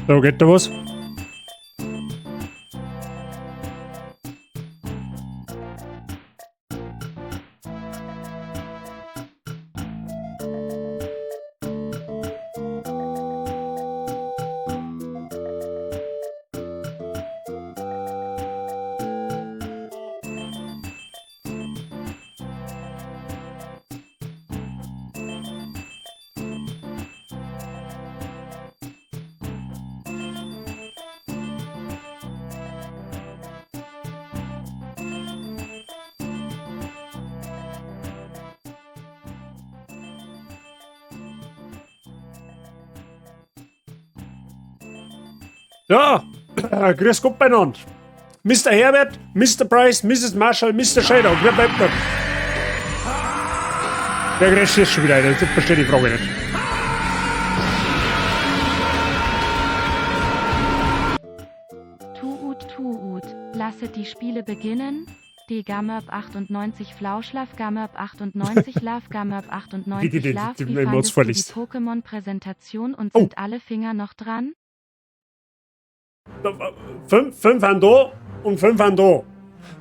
So, geht da was? Ja, grüß Gott beieinander. Mr. Herbert, Mr. Price, Mrs. Marshall, Mr. Shadow, wer bleibt da? Der grätscht jetzt schon wieder ein, das verstehe die Frage nicht. Tuut tuut, lasset die Spiele beginnen. D Gammerb 98 Flauschlaf Gammerb 98 Love Gammerb Wie die 98 den, Love. den Wie Emotes fandest du die vorliest. Pokémon-Präsentation und Oh. sind alle Finger noch dran? Fünf sind da und 5 sind da.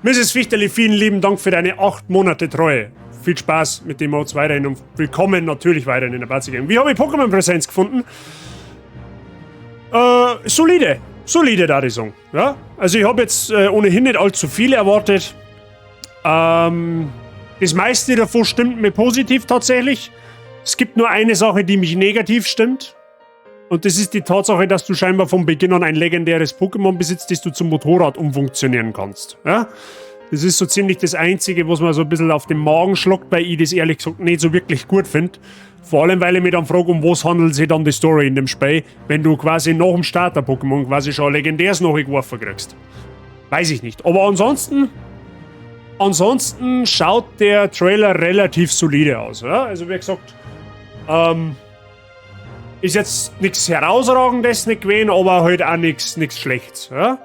Mrs. Fichterli, vielen lieben Dank für deine 8 Monate Treue. Viel Spaß mit dem Mods weiterhin und willkommen natürlich weiterhin in der Bazi Gang. Wie habe ich Pokémon Presents gefunden? Solide. Solide, da die Song. Ja? Also ich habe jetzt ohnehin nicht allzu viel erwartet. Das meiste davon stimmt mir positiv tatsächlich. Es gibt nur eine Sache, die mich negativ stimmt. Und das ist die Tatsache, dass du scheinbar von Beginn an ein legendäres Pokémon besitzt, das du zum Motorrad umfunktionieren kannst. Ja? Das ist so ziemlich das Einzige, was man so ein bisschen auf den Magen schlockt, weil ich das ehrlich gesagt nicht so wirklich gut find. Vor allem, weil ich mich dann frage, um was handelt sich dann die Story in dem Spiel, wenn du quasi nach dem Starter-Pokémon quasi schon ein legendäres nachgeworfen kriegst. Weiß ich nicht. Aber ansonsten schaut der Trailer relativ solide aus. Ja? Also wie gesagt, ist jetzt nichts Herausragendes nicht gewesen, aber halt auch nichts Schlechtes. Ja?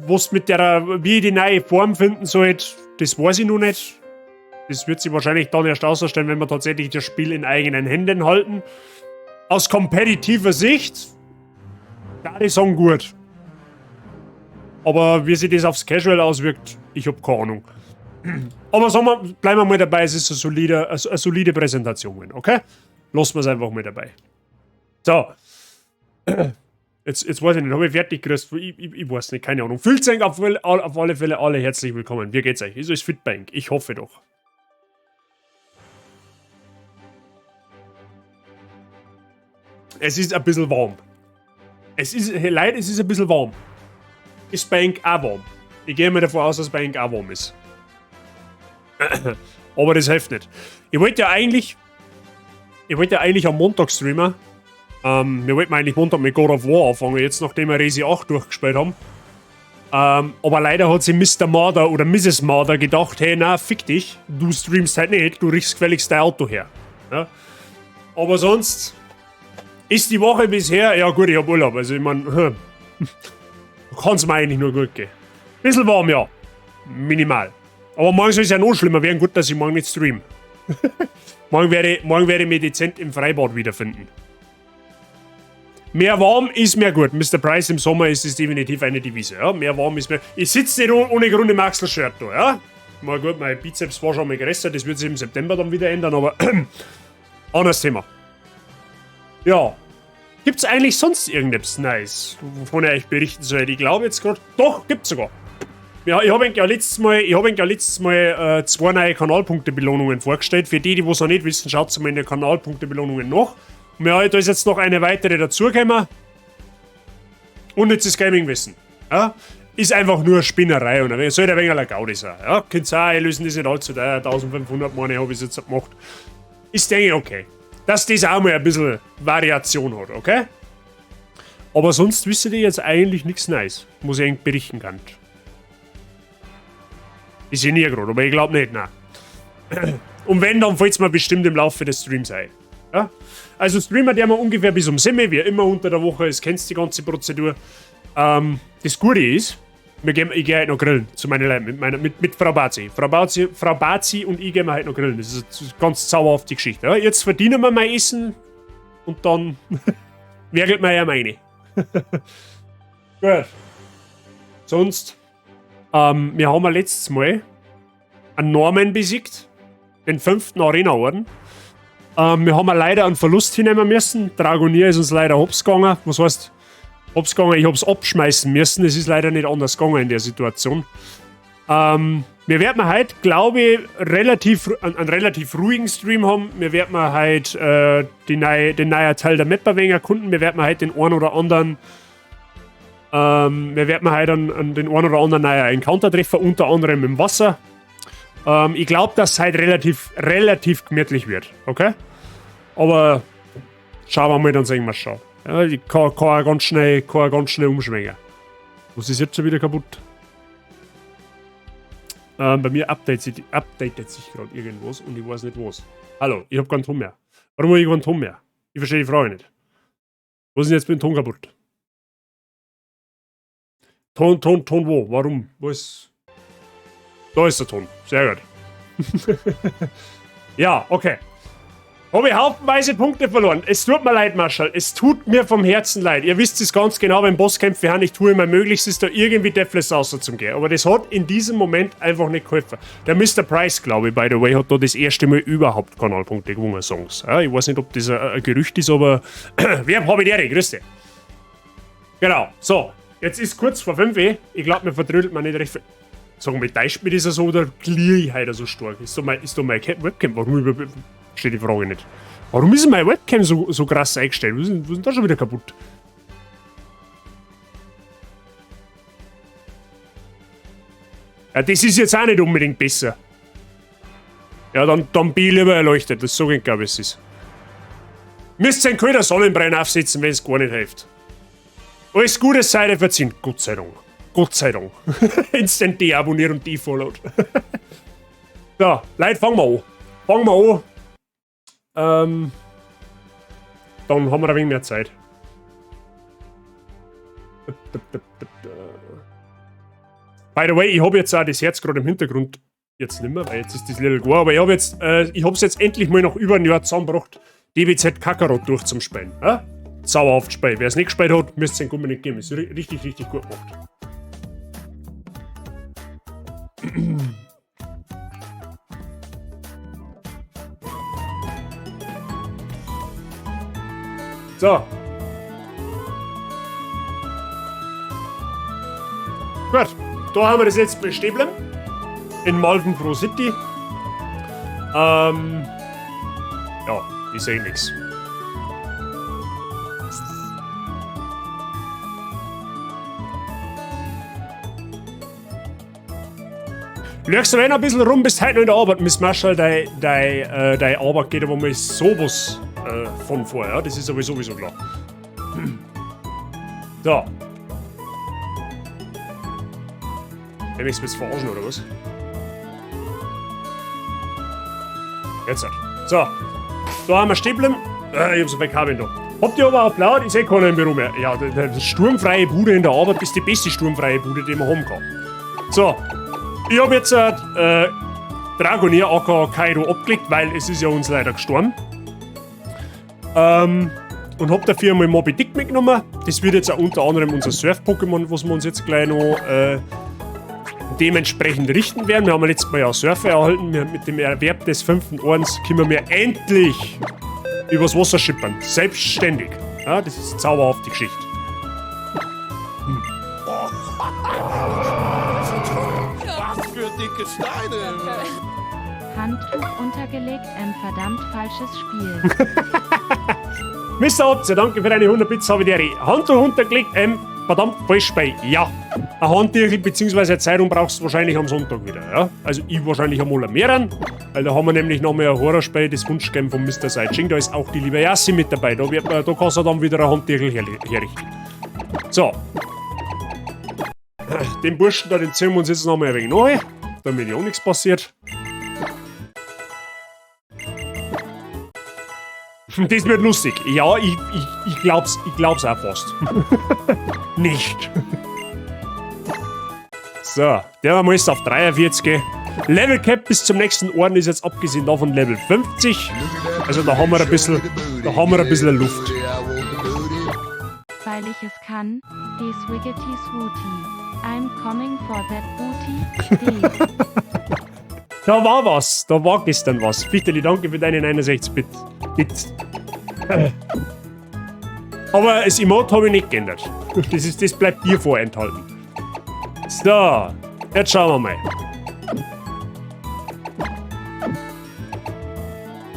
Was mit der, wie ich die neue Form finden sollte, das weiß ich noch nicht. Das wird sich wahrscheinlich dann erst ausstellen, wenn wir tatsächlich das Spiel in eigenen Händen halten. Aus kompetitiver Sicht, da ist sagen gut. Aber wie sich das aufs Casual auswirkt, ich hab keine Ahnung. Aber sagen wir, bleiben wir mal dabei, es ist eine solide Präsentation, okay? Lassen wir's einfach mal dabei. So. Jetzt weiß ich nicht, hab ich fertig gerüstet? Ich weiß nicht, keine Ahnung. Fühlt sich auf alle Fälle alle herzlich willkommen. Wie geht's euch? Ist alles fit bei euch? Ich hoffe doch. Es ist ein bisschen warm. Es ist, hey, Leute, es ist ein bisschen warm. Ist bei euch auch warm? Ich gehe mal davon aus, dass bei euch auch warm ist. Aber das hilft nicht. Ich wollte ja eigentlich... Ich wollte ja eigentlich am Montag streamen. Wir wollten eigentlich Montag mit God of War anfangen, jetzt nachdem wir Resi 8 durchgespielt haben. Aber leider hat sich Mister Marder oder Misses Marder gedacht, hey, na, fick dich, du streamst halt nicht, du riechst gefälligst dein Auto her. Ja? Aber sonst ist die Woche bisher, ja gut, ich hab Urlaub, also ich mein, kann's mir eigentlich nur gut gehen. Bisschen warm, ja. Minimal. Aber morgen soll es ja noch schlimmer werden, gut, dass ich morgen nicht stream. Morgen werde ich mich dezent im Freibad wiederfinden. Mehr warm ist mehr gut. Mister Price, im Sommer ist es definitiv eine Devise. Ja? Mehr warm ist mehr... Ich sitze nicht ohne Grund im Axel-Shirt da. Ja? Mal gut, mein Bizeps war schon mal größer. Das wird sich im September dann wieder ändern, aber anderes Thema. Ja. Gibt's eigentlich sonst irgendetwas Nice, wovon ich euch berichten soll? Ich glaube jetzt grad... Doch, gibt's sogar. Ja, ich hab eigentlich ja letztes Mal, ich hab eigentlich ja letztes Mal 2 neue Kanalpunktebelohnungen vorgestellt. Für die, die es noch nicht wissen, schaut mal in den Kanalpunktebelohnungen nach. Und ja, da ist jetzt noch eine weitere dazugekommen. Und jetzt das Gaming-Wissen. Ja? Ist einfach nur Spinnerei und ein soll ein wenig ein Gaudi sein. Ja? Könnt's auch einlösen, ist nicht allzu teuer. 1500 Money hab ich jetzt gemacht. Ist, denke ich, okay. Dass das auch mal ein bisschen Variation hat, okay? Aber sonst wisst ihr jetzt eigentlich nichts Neues, was ich eigentlich berichten kann. Ich sehe nie gerade, aber ich glaub nicht, nein. Und wenn, dann fällt's mir bestimmt im Laufe des Streams ein. Ja? Also streamen der wir ungefähr bis um 7, wie immer unter der Woche, das kennst die ganze Prozedur. Das Gute ist, ich geh heute noch grillen zu meinen Leuten, mit Frau Bazi. Frau Bazi und ich gehen wir heute noch grillen. Das ist eine ganz zauberhafte Geschichte. Ja? Jetzt verdienen wir mein Essen und dann werkelt man ja meine. Gut. Sonst, wir haben ja letztes Mal einen Norman besiegt, den 5. Arena-Orden. Wir haben ja leider einen Verlust hinnehmen müssen. Dragonir ist uns leider hops gegangen. Was heißt hops gegangen? Ich hab's abschmeißen müssen. Es ist leider nicht anders gegangen in der Situation. Wir werden heute, glaube ich, einen relativ ruhigen Stream haben. Wir werden heute den neuen Teil der Map ein wenig erkunden. Wir werden heute den einen oder anderen den einen oder anderen neuen Encounter treffen, unter anderem im Wasser. Ich glaube, dass es heute relativ gemütlich wird, okay? Aber schauen wir mal, dann sehen wir schon. Ja, ich kann auch ganz schnell umschwenken. Was ist jetzt schon wieder kaputt? Bei mir updatet sich gerade irgendwas und ich weiß nicht was. Hallo, ich hab keinen Ton mehr. Warum habe ich keinen Ton mehr? Ich verstehe die Frage nicht. Was ist denn jetzt mit dem Ton kaputt? Ton, Ton wo? Warum? Wo ist... Da ist der Ton. Sehr gut. Ja, okay. Habe ich haufenweise Punkte verloren. Es tut mir leid, Marschall. Es tut mir vom Herzen leid. Ihr wisst es ganz genau, wenn Bosskämpfe haben, ich tue mein Möglichstes, da irgendwie Deathless rauszugehen. Aber das hat in diesem Moment einfach nicht geholfen. Der Mr. Price, glaube ich, by the way, hat da das erste Mal überhaupt Kanalpunkte gewonnen, Songs. Ja, ich weiß nicht, ob das ein Gerücht ist, aber wer habe ich die? Grüß dich. Genau, so. Jetzt ist kurz vor 5 Uhr. Ich glaube, mir verdrüllt man nicht recht viel. Sagen wir, täuscht mich das so oder glieh ich heute so stark? Ist da mein Webcam? Warum steht die Frage nicht. Warum ist meine Webcam so krass eingestellt? Was ist denn da schon wieder kaputt? Ja, das ist jetzt auch nicht unbedingt besser. Ja, dann bin ich lieber erleuchtet. Das sag ich, glaube ich, es ist. Müsst ihr einen kalten Sonnenbrenn aufsetzen, wenn es gar nicht hilft. Alles Gute sei dir verziehen. Gott sei Dank. Gott sei Dank. Instant deabonniert und defollowed. So, Leute, fangen wir an. Fangen wir an. Dann haben wir ein wenig mehr Zeit. By the way, ich habe jetzt auch das Herz gerade im Hintergrund. Jetzt nicht mehr, weil jetzt ist das Little Go. Aber ich habe jetzt, ich hab's jetzt endlich mal nach über ein Jahr zusammengebracht, DBZ Kakarot durchzuspielen. Ja? Zauberhaft Spiel. Wer es nicht gespielt hat, müsst ihr ihn unbedingt geben. Ist richtig, richtig gut gemacht. So. Gut, da haben wir das jetzt bei stehen bleiben. In Malvenfroh City. Ja, ich sehe nichts. Lurkst du noch ein bisschen rum, bist heute noch in der Arbeit. Miss Marshall, deine Arbeit geht aber mal sowas von vor, ja? Das ist aber sowieso klar. So. Der möchte jetzt verarschen, oder was? Jetzt halt. So. Da haben wir stehen bleiben. Ich hab so viel Kabel da. Habt ihr aber auch laut? Ich seh keinen im Büro mehr. Ja, die sturmfreie Bude in der Arbeit ist die beste sturmfreie Bude, die man haben kann. So. Ich hab jetzt Dragonir aka Kaido abgelegt, weil es ist ja uns leider gestorben. Und hab dafür mal Moby Dick mitgenommen. Das wird jetzt auch unter anderem unser Surf-Pokémon, was wir uns jetzt gleich noch dementsprechend richten werden. Wir haben ja letztes Mal ja Surfer erhalten. Wir, mit dem Erwerb des 5. Ordens können wir endlich übers Wasser schippern. Selbstständig. Ja, das ist eine zauberhafte Geschichte. Hm. Was für dicke Steine! Handtuch untergelegt, verdammt falsches Spiel. Mr. Opzer, danke für deine 100 Bits, habe ich dir Handtuch untergelegt, verdammt falsch Spiel. Ja, ein Handtüchel bzw. eine Zeitung brauchst du wahrscheinlich am Sonntag wieder, ja? Also ich wahrscheinlich einmal mehreren, weil da haben wir nämlich noch mal ein Horrorspiel, das Wunschgame von Mr. Seitsching, da ist auch die liebe Yassi mit dabei, da kannst du dann wieder ein Handtüchel herrichten. So. Den Burschen da, den ziehen wir uns jetzt noch mal ein wenig neu, damit ja auch nichts passiert. Das wird lustig. Ja, ich glaub's auch fast. Nicht. So, der war jetzt auf 43. Level Cap bis zum nächsten Orden ist jetzt abgesehen davon Level 50. Also da haben wir ein bisschen, da haben wir ein bisschen Luft. By weil ich es kann. D Swiggity Swooty. I'm coming for that booty. D. Da war was. Da war gestern was. Fichteli, danke für deine 69 Bit. Bit. Aber das Emote habe ich nicht geändert. Das bleibt dir vorenthalten. So, jetzt schauen wir mal.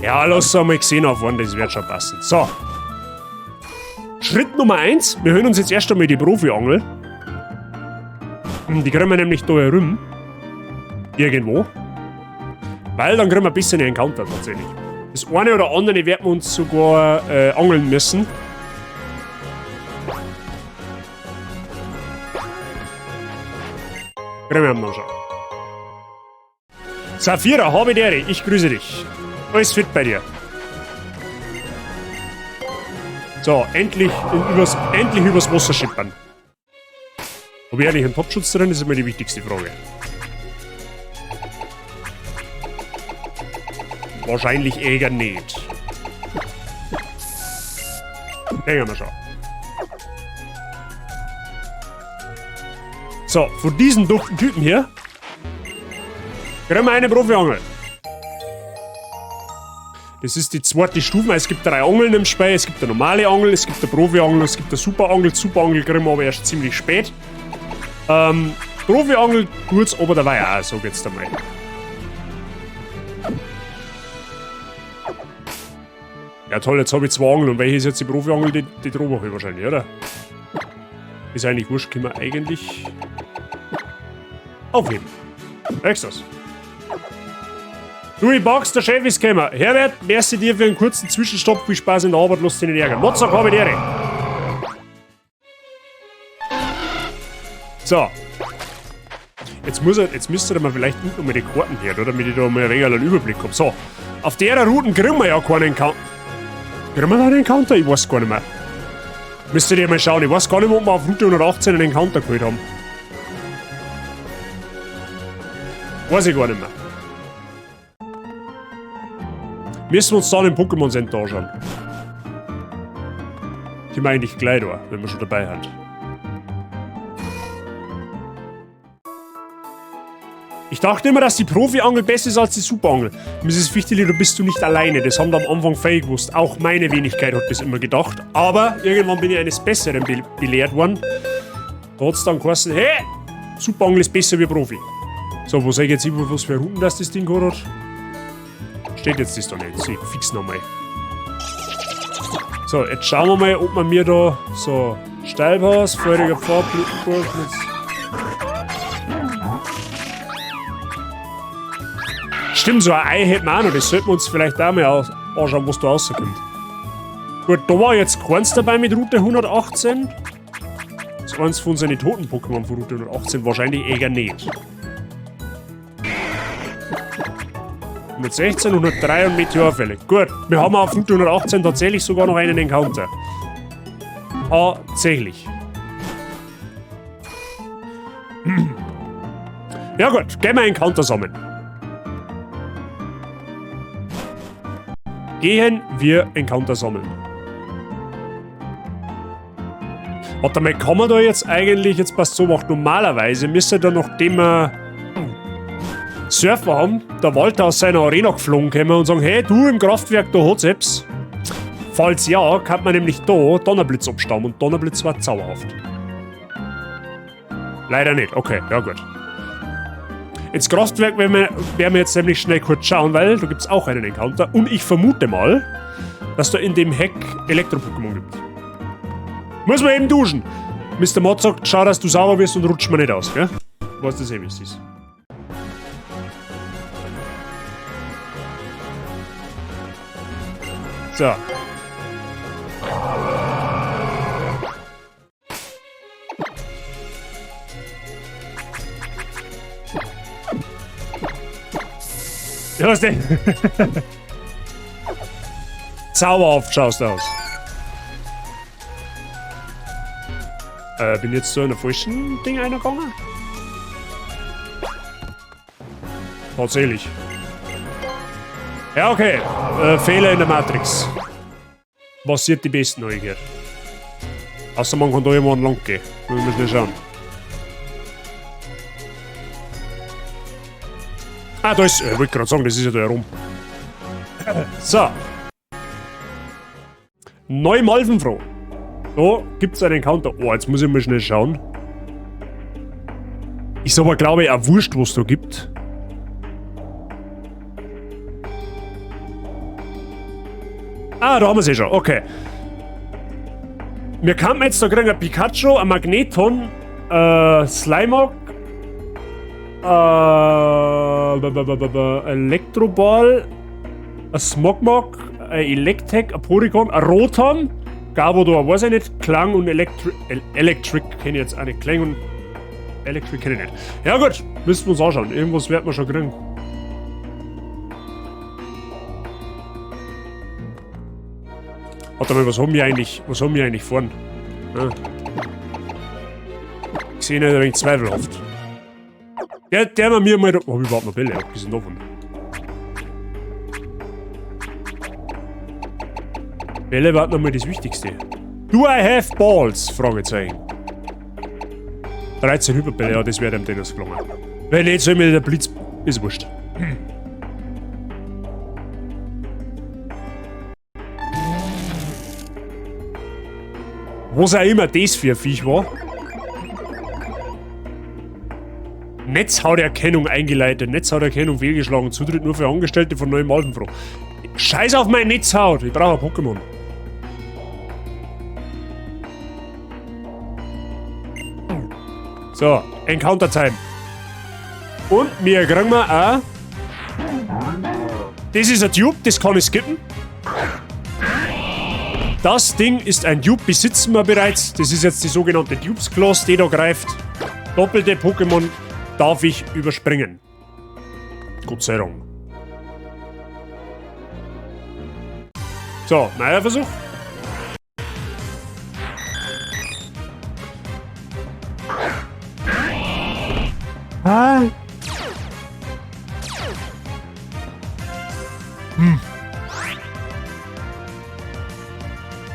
Ja, lass uns mal gesehen auffahren, das wird schon passen. So. Schritt Nummer 1. Wir hören uns jetzt erst einmal die Profi-Angel. Die kriegen wir nämlich da herum. Irgendwo. Weil dann kriegen wir ein bisschen Encounter tatsächlich. Das eine oder andere werden wir uns sogar angeln müssen. Kriegen wir noch schon. Saphira, habe die Ehre, ich grüße dich. Alles fit bei dir. So, endlich übers Wasser schippern. Ob ich eigentlich einen Topschutz drin, ist immer die wichtigste Frage. Wahrscheinlich eher nicht. Denken wir schon. So, von diesen duften Typen hier kriegen wir eine Profi-Angel. Das ist die zweite Stufe. Es gibt 3 Angeln im Spiel. Es gibt eine normale Angel, es gibt eine Profi-Angel, es gibt eine Super-Angel. Super-Angel kriegen wir aber erst ziemlich spät. Profi-Angel tut's aber dabei auch, sag ich jetzt einmal. Ja toll, jetzt hab ich 2 Angeln. Und welche ist jetzt die Profi-Angel? Die drobe ich wahrscheinlich, oder? Ist eigentlich wurscht, können wir eigentlich aufheben. Merkst du das? Du, ich mag's, der Chef ist gekommen. Herbert, merci dir für einen kurzen Zwischenstopp. Viel Spaß in der Arbeit, lass dich nicht ärgern. Mozart, habe die Ehre. So. Jetzt müsste er mal vielleicht unten nochmal die Karten her, oder? Damit ich da mal ein wenig einen Überblick hab. So. Auf der Route kriegen wir ja keinen Encounter. Kriegen wir da einen Encounter? Ich weiß gar nicht mehr. Müsstet ihr mal schauen. Ich weiß gar nicht mehr, ob wir auf Route 118 einen Encounter geholt haben. Weiß ich gar nicht mehr. Müssen wir uns dann im Pokémon Center anschauen. Die meine ich gleich da, wenn wir schon dabei sind. Ich dachte immer, dass die Profi-Angel besser ist als die Super-Angel. Misses Fichteli, du bist du nicht alleine. Das haben wir am Anfang fake gewusst. Auch meine Wenigkeit hat das immer gedacht. Aber irgendwann bin ich eines Besseren belehrt worden. Da hat's dann geheißen, hey, Super-Angel ist besser wie Profi. So, wo sag ich jetzt immer, was für Routen das Ding hat? Steht jetzt das da nicht. So, ich fix nochmal. So, jetzt schauen wir mal, ob man mir da so Steilpass, feuriger Pfad, Blütenburg, jetzt. Stimmt, so ein Ei hätten wir auch noch. Das sollten wir uns vielleicht auch mal anschauen, was da rauskommt. Gut, da war jetzt keins dabei mit Route 118. Das ist eins von seinen toten Pokémon von Route 118. Wahrscheinlich eher nicht. 116, 103 und Meteorfälle. Gut, wir haben auf Route 118 tatsächlich sogar noch einen Encounter. Tatsächlich. Ja gut, gehen wir Encounter sammeln. Gehen wir Encounter sammeln. Warte mal, kann man da jetzt eigentlich, jetzt passt so, macht normalerweise, müsste da noch dem wir Surfer haben, der Walter aus seiner Arena geflogen kommen und sagen, hey, du im Kraftwerk, da hat's etwas. Falls ja, kann man nämlich da Donnerblitz abstauben und Donnerblitz war zauberhaft. Leider nicht, okay, ja gut. Ins Kraftwerk werden wir jetzt nämlich schnell kurz schauen, weil da gibt's auch einen Encounter und ich vermute mal, dass da in dem Heck Elektro-Pokémon gibt. Muss man eben duschen. Mister Mod sagt, schau, dass du sauber wirst und rutsch mir nicht aus, gell? Weißt du, wie es ist. So. Ja, was denn? Zauberhaft schaust du aus. Bin jetzt zu einer falschen Ding eingegangen? Tatsächlich. Ja, okay. Fehler in der Matrix. Was sind die besten neugehört? Außer man kann da irgendwo lang gehen. Müssen wir schnell schauen. Ah, da ist. Ich wollte gerade sagen, das ist ja da herum. So. Neu-Malvenfroh. Da gibt es einen Encounter. Oh, jetzt muss ich mal schnell schauen. Ist aber, glaube ich, auch wurscht, was da gibt. Ah, da haben wir sie schon. Okay. Wir kamen jetzt da kriegen ein Pikachu, ein Magneton, Slimog, Elektroball, ein Smogmog, ein Elektek, ein Porygon, ein Rotom, Garbodor, weiß ich nicht, Klang und Electric kenne ich jetzt auch nicht. Klang und Electric kenne ich nicht. Ja gut, müssen wir uns anschauen. Irgendwas wird man schon kriegen. Warte mal, was haben wir eigentlich, was haben wir eigentlich vorn? Ja. Ich sehe nicht ein wenig zweifelhaft. Der war mir mal. Oh, überhaupt noch Bälle, abgesehen davon. Bälle war nochmal das Wichtigste. Do I have balls? Fragezeichen. 13 Hyperbälle, ja, das wäre dem Dennis gelungen. Wenn nicht, soll mir der Blitz. Ist wurscht. Was auch immer das für ein Viech war. Netzhauterkennung eingeleitet. Netzhauterkennung fehlgeschlagen. Zutritt nur für Angestellte von Neu-Malvenfroh. Scheiß auf meine Netzhaut. Ich brauche ein Pokémon. So, Encounter Time. Und wir kriegen wir auch. Das ist ein Dupe, das kann ich skippen. Das Ding ist ein Dupe, besitzen wir bereits. Das ist jetzt die sogenannte Dupes Clause, die da greift. Doppelte Pokémon darf ich überspringen. Gott sei Dank. So, neuer Versuch. Ah.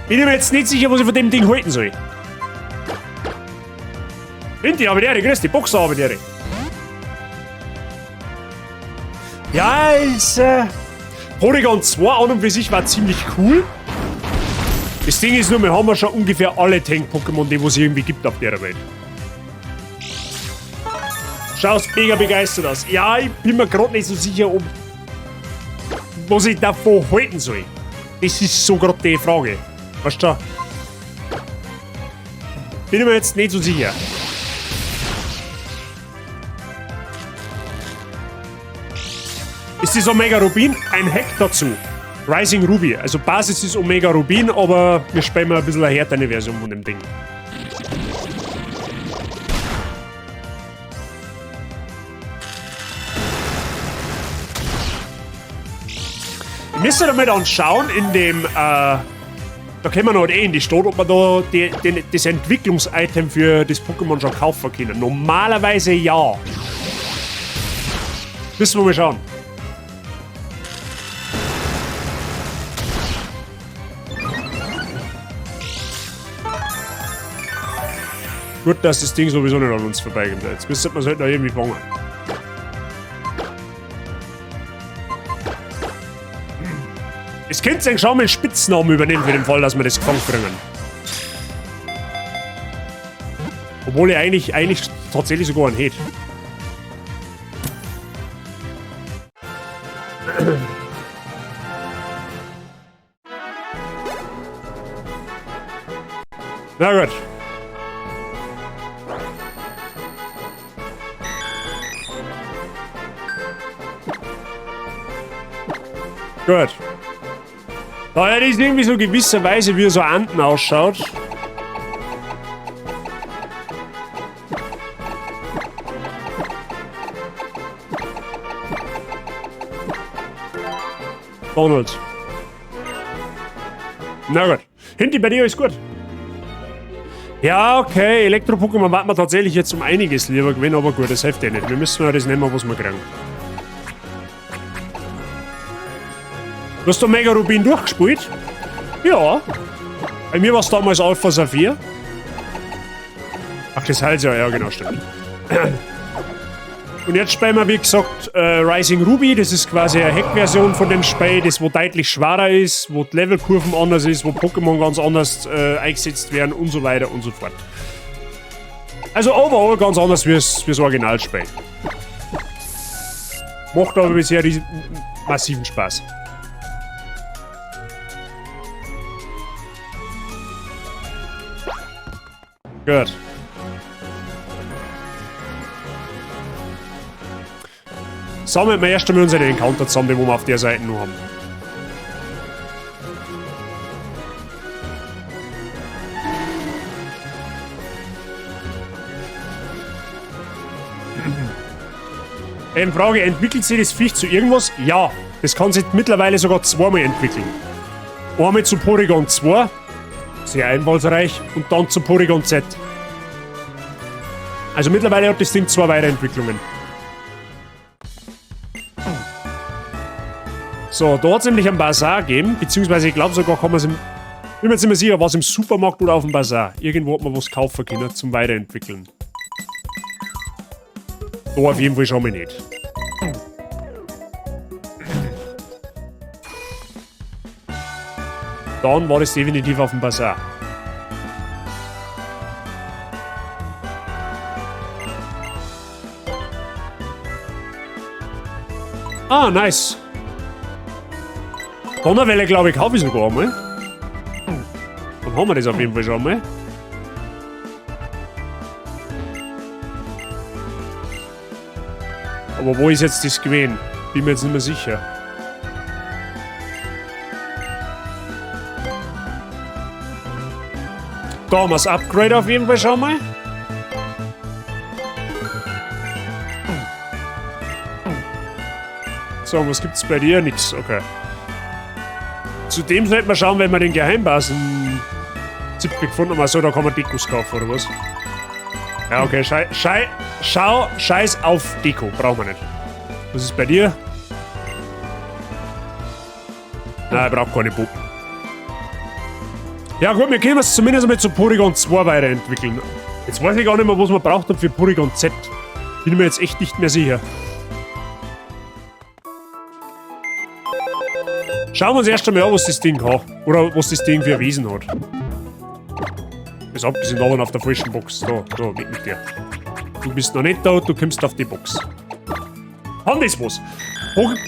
Bin ich mir jetzt nicht sicher, was ich von dem Ding halten soll. Winti, aber der, grüß dich, Boxer, aber der. Ja, ist, Porygon 2 an und für sich war ziemlich cool. Das Ding ist nur, wir haben ja schon ungefähr alle Tank-Pokémon, die es irgendwie gibt auf der Welt. Schaust mega begeistert aus. Ja, ich bin mir gerade nicht so sicher, ob was ich davon halten soll. Das ist so gerade die Frage. Weißt du? Bin ich mir jetzt nicht so sicher. Ist das Omega Rubin? Ein Hack dazu. Rising Ruby. Also Basis ist Omega Rubin, aber wir spielen mal ein bisschen eine härtere Version von dem Ding. Ich müsste damit anschauen, in dem, da können wir noch eh in die Stadt, ob wir da das Entwicklungsitem für das Pokémon schon kaufen können. Normalerweise ja. Müssen wir mal schauen. Gut, dass das Ding sowieso nicht an uns vorbeigeht. Jetzt müsste man es halt noch irgendwie fangen. Es könnte sich schon mal einen Spitznamen übernehmen für den Fall, dass wir das gefangen kriegen. Obwohl ich eigentlich tatsächlich sogar einen hätte. Na gut. Gut. Da ist irgendwie so gewisserweise, wie er so Anden ausschaut. Donald. Na gut. Hinti, bei dir ist gut. Ja, okay, Elektro-Pokémon warten wir tatsächlich jetzt um einiges lieber gewinnen, aber gut, das hilft ja nicht. Wir müssen ja das nehmen, was wir kriegen. Du hast Omega Rubin durchgespielt? Ja. Bei mir war's damals Alpha Saphir. Das heißt ja, ja genau, stimmt. Und jetzt spielen wir, wie gesagt, Rising Ruby. Das ist quasi eine Hack-Version von dem Spiel, das wo deutlich schwerer ist, wo die Levelkurven anders ist, wo Pokémon ganz anders eingesetzt werden und so weiter und so fort. Also overall ganz anders wie das Originalspiel. Macht aber bisher massiven Spaß. Gut. Sammeln wir erst einmal unsere Encounter zusammen, die wir auf der Seite noch haben. Frage, entwickelt sich das Viech zu irgendwas? Ja, das kann sich mittlerweile sogar zweimal entwickeln. Einmal zu Porygon 2, sehr einfallsreich, und dann zu Porygon Z. Also mittlerweile hat das Ding zwei Weiterentwicklungen. So, da hat es nämlich einen Bazar gegeben, beziehungsweise ich glaube sogar kann man es im... Bin mir jetzt nicht mehr sicher, war es im Supermarkt oder auf dem Bazar. Irgendwo hat man was kaufen können zum Weiterentwickeln. Da auf jeden Fall schon mal nicht. Dann war das definitiv auf dem Bazar. Ah, nice. Donnerwelle, glaube ich, kaufe ich sogar einmal. Dann haben wir das auf jeden Fall schon mal. Aber wo ist jetzt das gewesen? Bin mir jetzt nicht mehr sicher. Da haben wir das Upgrade auf jeden Fall schon mal. So, was gibt's bei dir? Nix, okay. Zudem sollten wir schauen, wenn wir den Geheimbasen-Zipfel gefunden haben. Achso, da kann man Dekos kaufen, oder was? Ja, okay, scheiß auf Deko, brauchen wir nicht. Was ist bei dir? Nein, ich brauche keine Puppen. Ja gut, wir können es zumindest einmal zu Porygon 2 weiterentwickeln. Jetzt weiß ich gar nicht mehr, was man braucht für Porygon Z. Bin mir jetzt echt nicht mehr sicher. Schauen wir uns erst einmal an, was das Ding hat. Oder was das Ding für ein Wesen hat. Das abgesehen davon auf der falschen Box. Da, weg mit dir. Du bist noch nicht da, du kommst auf die Box. Kann das was?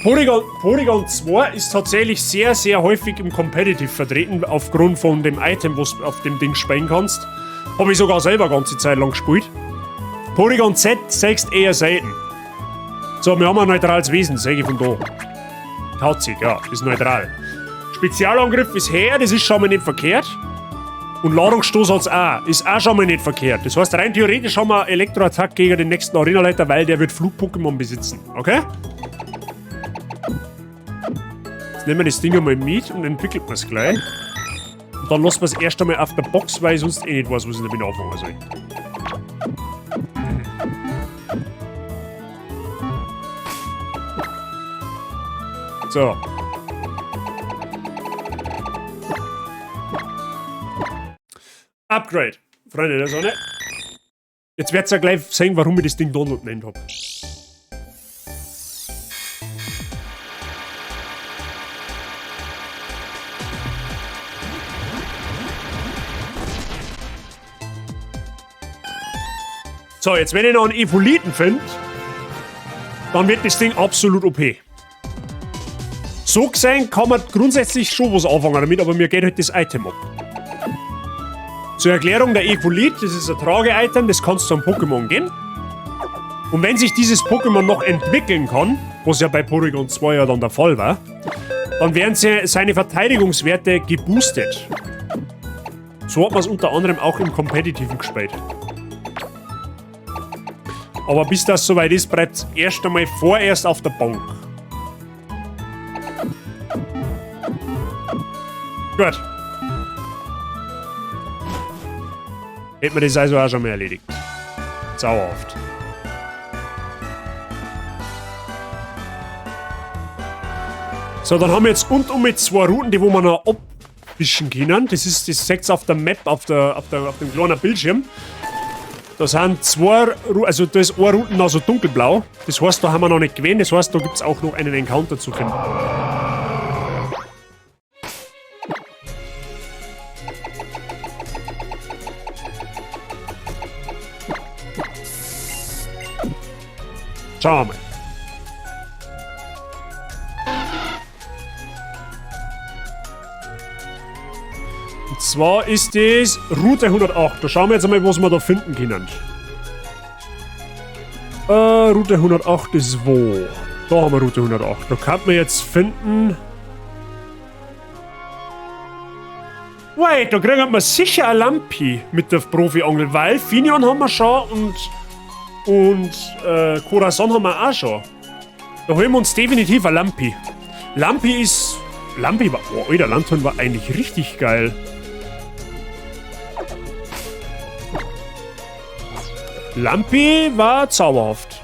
Porygon 2 ist tatsächlich sehr, sehr häufig im Competitive vertreten, aufgrund von dem Item, was du auf dem Ding spielen kannst. Habe ich sogar selber ganze Zeit lang gespielt. Porygon Z siehst eher selten. So, wir haben ein neutrales Wesen, sehe ich von da. Kauzig, ja, ist neutral. Spezialangriff ist her, das ist schon mal nicht verkehrt. Und Ladungsstoß hat's auch, ist auch schon mal nicht verkehrt. Das heißt, rein theoretisch haben wir Elektroattack gegen den nächsten Arenaleiter, weil der wird Flug-Pokémon besitzen, okay? Jetzt nehmen wir das Ding einmal mit und entwickeln wir es gleich. Und dann lassen wir es erst einmal auf der Box, weil ich sonst eh nicht weiß, was ich damit anfangen soll. So. Upgrade. Freunde der Sonne. Jetzt werdet ihr ja gleich sehen, warum ich das Ding Donald genannt hab. So, jetzt wenn ich noch einen Evoliten finde, dann wird das Ding absolut OP. So gesehen kann man grundsätzlich schon was anfangen damit, aber mir geht halt das Item ab. Zur Erklärung, der Evolit, das ist ein Trage-Item, das kannst du am Pokémon geben. Und wenn sich dieses Pokémon noch entwickeln kann, was ja bei Porygon 2 ja dann der Fall war, dann werden seine Verteidigungswerte geboostet. So hat man es unter anderem auch im Competitiven gespielt. Aber bis das soweit ist, bleibt es erst einmal vorerst auf der Bank. Gut. Hätten wir das also auch schon mal erledigt. Zauberhaft. So, dann haben wir jetzt und um mit zwei Routen, die wo wir noch abwischen können. Das ist, das seht ihr auf der Map, auf dem kleinen Bildschirm. Da sind zwei, also da ist eine Route noch so dunkelblau. Das heißt, da haben wir noch nicht gewesen. Das heißt, da gibt es auch noch einen Encounter zu finden. Schauen wir mal. Und zwar ist das Route 108. Da schauen wir jetzt einmal, was wir da finden können. Route 108 ist wo? Da haben wir Route 108. Da kann man jetzt finden... Wait, da kriegen wir sicher ein Lampi mit der Profi-Angel, weil Finion haben wir schon und Corazon haben wir auch schon. Da holen wir uns definitiv ein Lampi. Lampi ist... Lampi war... Oh, Alter, Lanturn war eigentlich richtig geil. Lampi war zauberhaft.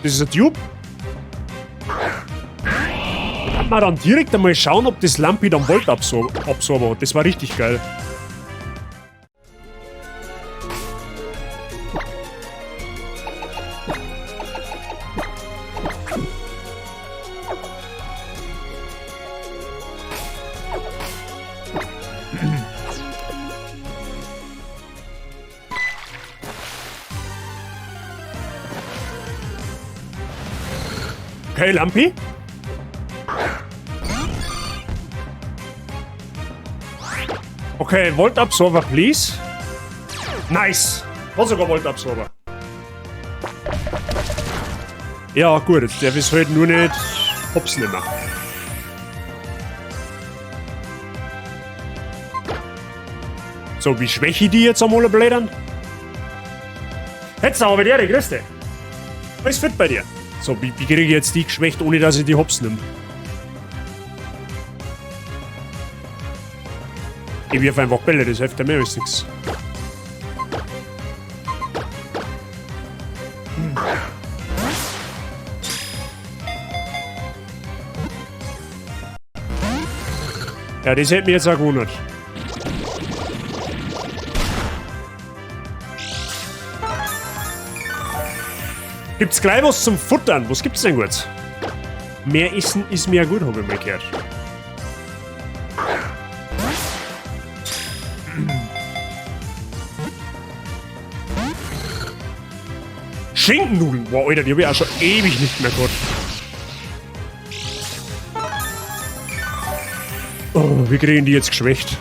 Das ist ein Tube. Kann man dann direkt einmal schauen, ob das Lampi dann Volt-Absorber hat. Das war richtig geil. Okay, Lampi. Okay, Volt-Absorber, please. Nice. Hat sogar Volt-Absorber. Ja, gut, jetzt darf ich halt nur nicht hops nehmen. So, wie schwäche ich die jetzt einmal blättern? Jetzt aber mit dir, grüß dich. Alles fit bei dir. So, wie kriege ich jetzt die geschwächt, ohne dass ich die hops nehme? Ich wirf einfach Bälle, das hilft ja mehr als nix. Ja, das hätte mich jetzt auch gewundert. Gibt's gleich was zum Futtern? Was gibt's denn gut? Mehr Essen ist mehr gut, hab ich mal gehört. Schinkennudeln! Boah, Alter, die hab ich auch schon ewig nicht mehr gehabt. Oh, wir kriegen die jetzt geschwächt.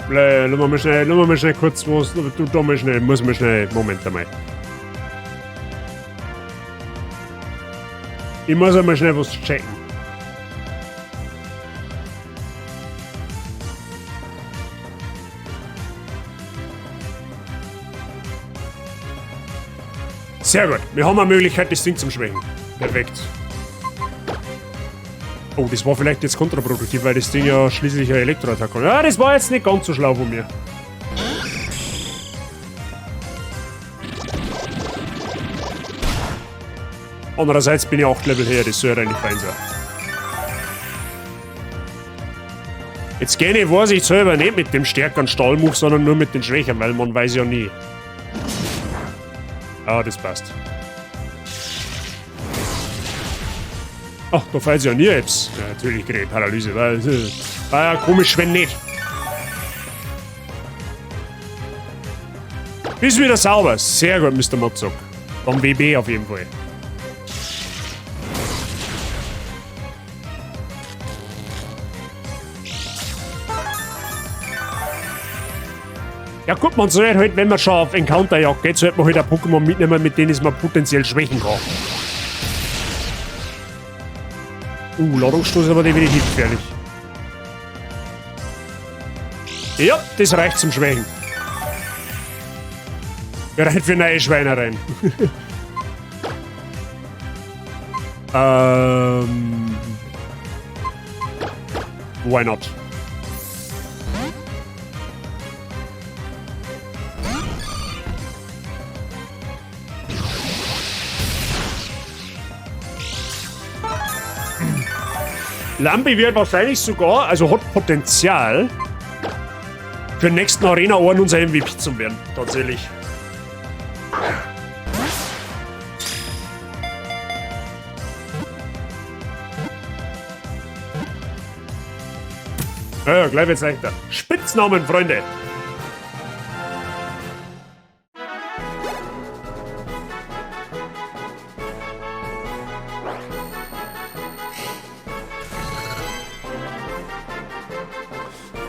Lass mal schnell kurz was. Du da mal schnell, muss mal schnell. Moment einmal. Ich muss einmal schnell was checken. Sehr gut. Wir haben eine Möglichkeit, das Ding zu schwächen. Perfekt. Oh, das war vielleicht jetzt kontraproduktiv, weil das Ding ja schließlich eine Elektroattacke hat. Ja, das war jetzt nicht ganz so schlau von mir. Andererseits bin ich 8 Level her, das soll ja eigentlich fein sein. Jetzt gehe ich, weiß ich selber nicht mit dem stärkeren Stahlmove, sondern nur mit den Schwächeren, weil man weiß ja nie. Ah, das passt. Ach, da fällt ja nie etwas. Ja, natürlich kriege ich Paralyse, weil war ja komisch, wenn nicht. Bist wieder sauber. Sehr gut, Mr. Motzock. Dann WB auf jeden Fall. Ja gut, man soll halt, wenn man schon auf Encounterjagd geht, sollte man halt ein Pokémon mitnehmen, mit denen es man potenziell schwächen kann. Ladungsstoß ist aber definitiv gefährlich. Ja, das reicht zum Schwächen. Bereit für neue Schweinereien. Why not? Lambi wird wahrscheinlich sogar, also hat Potenzial, für den nächsten Arena-Orden unser MVP zu werden. Tatsächlich. Ja, gleich wird's leichter. Spitznamen, Freunde.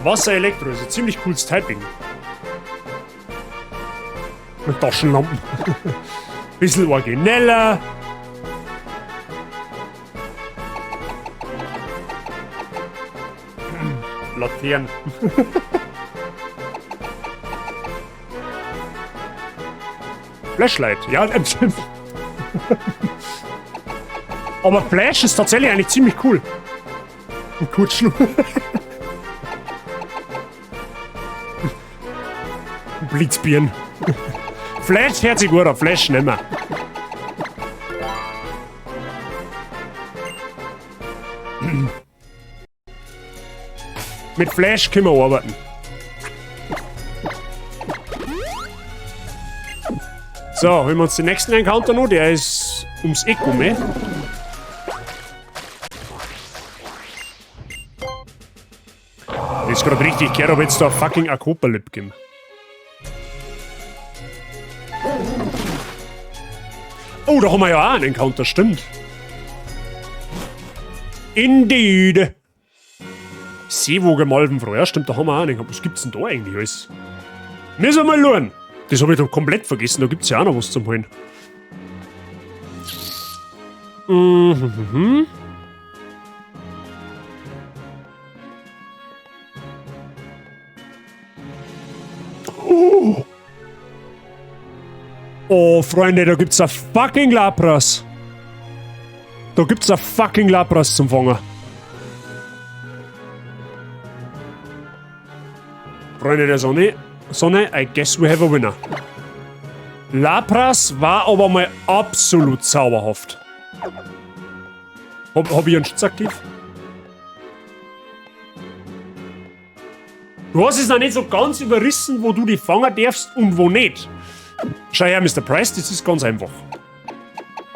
Wasser Elektro ist ein ziemlich cooles Typing. Mit Taschenlampen. Bisschen origineller. Laternen. Flashlight, ja. Aber Flash ist tatsächlich eigentlich ziemlich cool. Kutschlu. Blitzbirnen. Flash hört sich gut an, Flash nehmen wir. Mit Flash können wir arbeiten. So, holen wir uns den nächsten Encounter noch. Der ist ums Eck rum, eh? Das ist gerade richtig gehört, ob jetzt da fucking Akopalyp gegeben. Oh, da haben wir ja auch einen Encounter, stimmt. Indeed. Seewoge Malvenfroh, ja stimmt, da haben wir auch einen Encounter. Was gibt's denn da eigentlich alles? Müssen wir mal schauen. Das habe ich doch komplett vergessen, da gibt's ja auch noch was zum Holen. Mhm. Oh. Oh, Freunde, da gibt's ein fucking Lapras. Da gibt's ein fucking Lapras zum Fangen. Freunde der Sonne, I guess we have a winner. Lapras war aber mal absolut zauberhaft. Hab ich einen Schutz aktiv? Du hast es noch nicht so ganz überrissen, wo du die fangen darfst und wo nicht. Schau her, Mr. Price, das ist ganz einfach.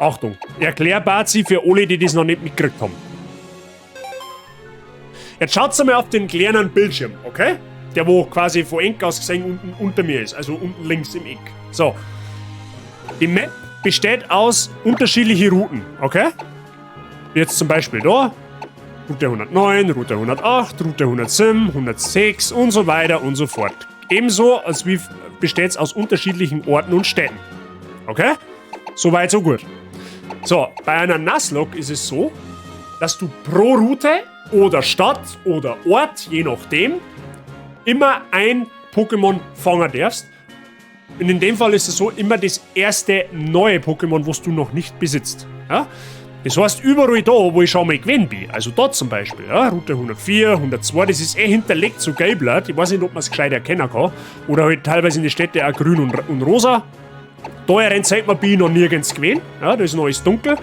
Achtung, erklärbar sie für alle, die das noch nicht mitgekriegt haben. Jetzt schaut's einmal auf den kleinen Bildschirm, okay? Der, wo quasi von Eck aus gesehen unten unter mir ist, also unten links im Eck. So. Die Map besteht aus unterschiedlichen Routen, okay? Jetzt zum Beispiel da. Route 109, Route 108, Route 107, 106 und so weiter und so fort. Ebenso als wie besteht's aus unterschiedlichen Orten und Städten. Okay? Soweit, so gut. So, bei einer Nuzlocke ist es so, dass du pro Route oder Stadt oder Ort, je nachdem, immer ein Pokémon fangen darfst. Und in dem Fall ist es so, immer das erste neue Pokémon, was du noch nicht besitzt. Ja? Das heißt, überall da, wo ich schon mal gewesen bin, also da zum Beispiel, ja, Route 104, 102, das ist eh hinterlegt so gelb, ich weiß nicht, ob man es gescheit erkennen kann, oder halt teilweise in den Städten auch grün und rosa. Da rennt man bin ich noch nirgends gewesen, ja, da ist noch alles dunkel.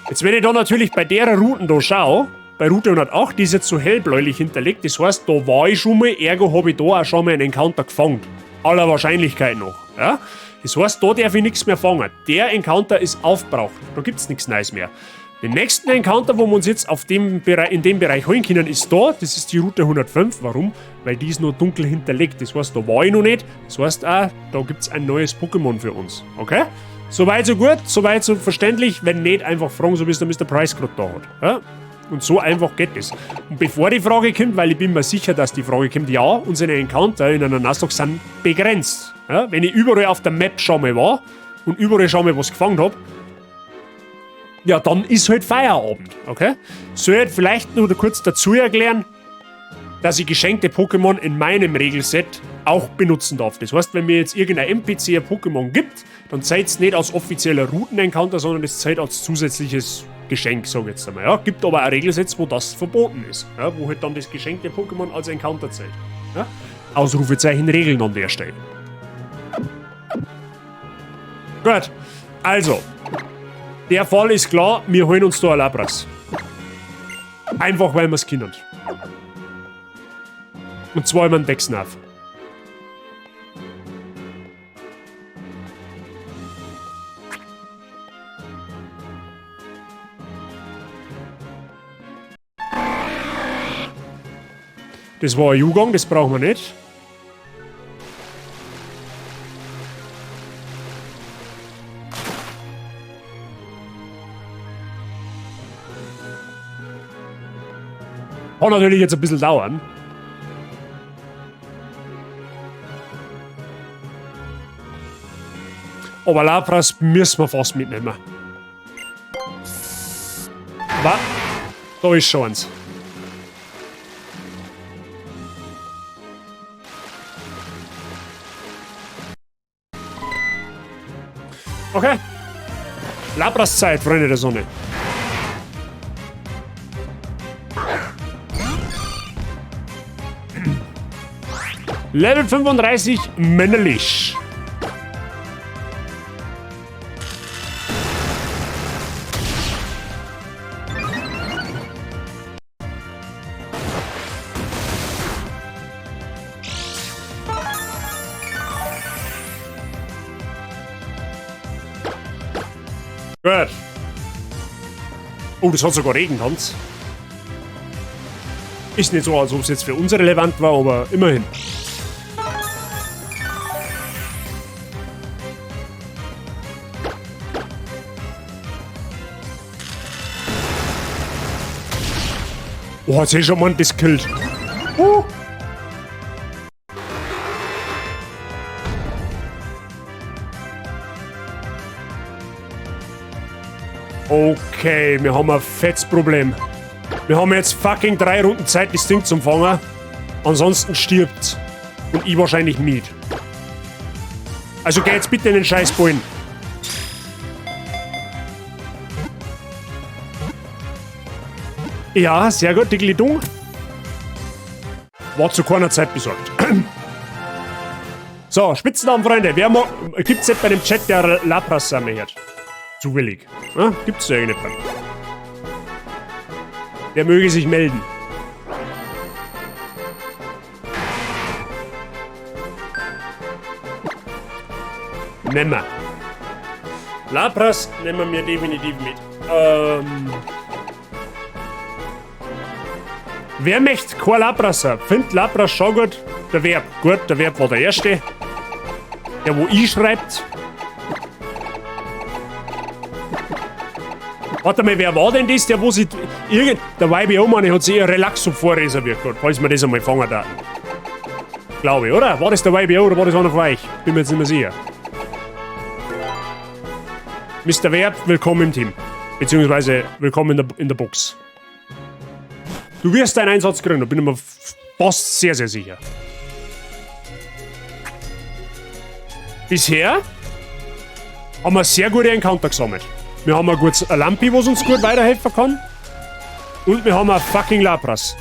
Jetzt, wenn ich da natürlich bei der Route da schaue, bei Route 108, die ist jetzt so hellbläulich hinterlegt, das heißt, da war ich schon mal, ergo habe ich da auch schon mal einen Encounter gefangen. Aller Wahrscheinlichkeit nach, ja. Das heißt, da darf ich nichts mehr fangen. Der Encounter ist aufgebraucht. Da gibt's nichts Neues mehr. Den nächsten Encounter, wo wir uns jetzt auf dem in dem Bereich holen können, ist da. Das ist die Route 105. Warum? Weil die ist noch dunkel hinterlegt. Das heißt, da war ich noch nicht. Das heißt auch, da gibt's ein neues Pokémon für uns. Okay? Soweit so gut, soweit so verständlich. Wenn nicht, einfach fragen, so wie es der Mr. Price gerade da hat. Ja? Und so einfach geht es. Und bevor die Frage kommt, weil ich bin mir sicher, dass die Frage kommt, ja, unsere Encounter in einer Nuzlocke sind begrenzt. Ja, wenn ich überall auf der Map schon mal war und überall schon mal was gefangen hab, ja, dann ist halt Feierabend, okay? Soll ich vielleicht nur kurz dazu erklären, dass ich geschenkte Pokémon in meinem Regelset auch benutzen darf. Das heißt, wenn mir jetzt irgendein NPC ein Pokémon gibt, dann zählt's nicht als offizieller Routen-Encounter, sondern es zählt als zusätzliches Geschenk, sag ich jetzt einmal. Ja, gibt aber auch Regelsets, wo das verboten ist, ja, wo halt dann das geschenkte Pokémon als Encounter zählt. Ja? Ausrufezeichen Regeln an der Stelle. Gut, also, der Fall ist klar, wir holen uns da ein Lapras. Einfach weil wir es können. Und zwar immer einen Dexnav. Das war ein Jugang, das brauchen wir nicht. Kann natürlich jetzt ein bisschen dauern. Aber Lapras müssen wir fast mitnehmen. Wa? Da ist schon eins. Okay. Lapras-Zeit, Freunde der Sonne. Level 35, männlich. Gut. Oh, das hat sogar Regentanz. Ist nicht so, als ob es jetzt für uns relevant war, aber immerhin. Oh, jetzt hab ich schon mal das gekillt. Okay, wir haben ein fettes Problem. Wir haben jetzt fucking 3 Runden Zeit, das Ding zum Fangen. Ansonsten stirbt's. Und ich wahrscheinlich mit. Also geh jetzt bitte in den Scheißballen. Ja, sehr gut, die Gliddung. War zu keiner Zeit besorgt. So, Spitzennamen, Freunde. Wer mag, gibt's nicht bei dem Chat, der Lapras sammeln hat? Zufällig. Ja, gibt's da irgendjemanden? Der möge sich melden. Nehmen wir. Lapras nehmen wir definitiv mit. Wer möchte kein Lapras? Findet Lapras schon gut. Der Verb. Gut, der Verb war der Erste. Der, wo ich schreibt. Warte mal, wer war denn das? Der, wo sich irgend-, der YBO, meine ich, hat sich eher Relaxo vorreserviert gehabt, falls wir das einmal fangen da. Glaube ich, oder? War das der YBO oder war das einer von euch? Bin mir jetzt nicht mehr sicher. Mister Verb, willkommen im Team. Beziehungsweise willkommen in der Box. Du wirst deinen Einsatz kriegen, da bin ich mir fast sehr, sehr sicher. Bisher haben wir sehr gute Encounter gesammelt. Wir haben ein gutes Lampi, was uns gut weiterhelfen kann. Und wir haben ein fucking Lapras.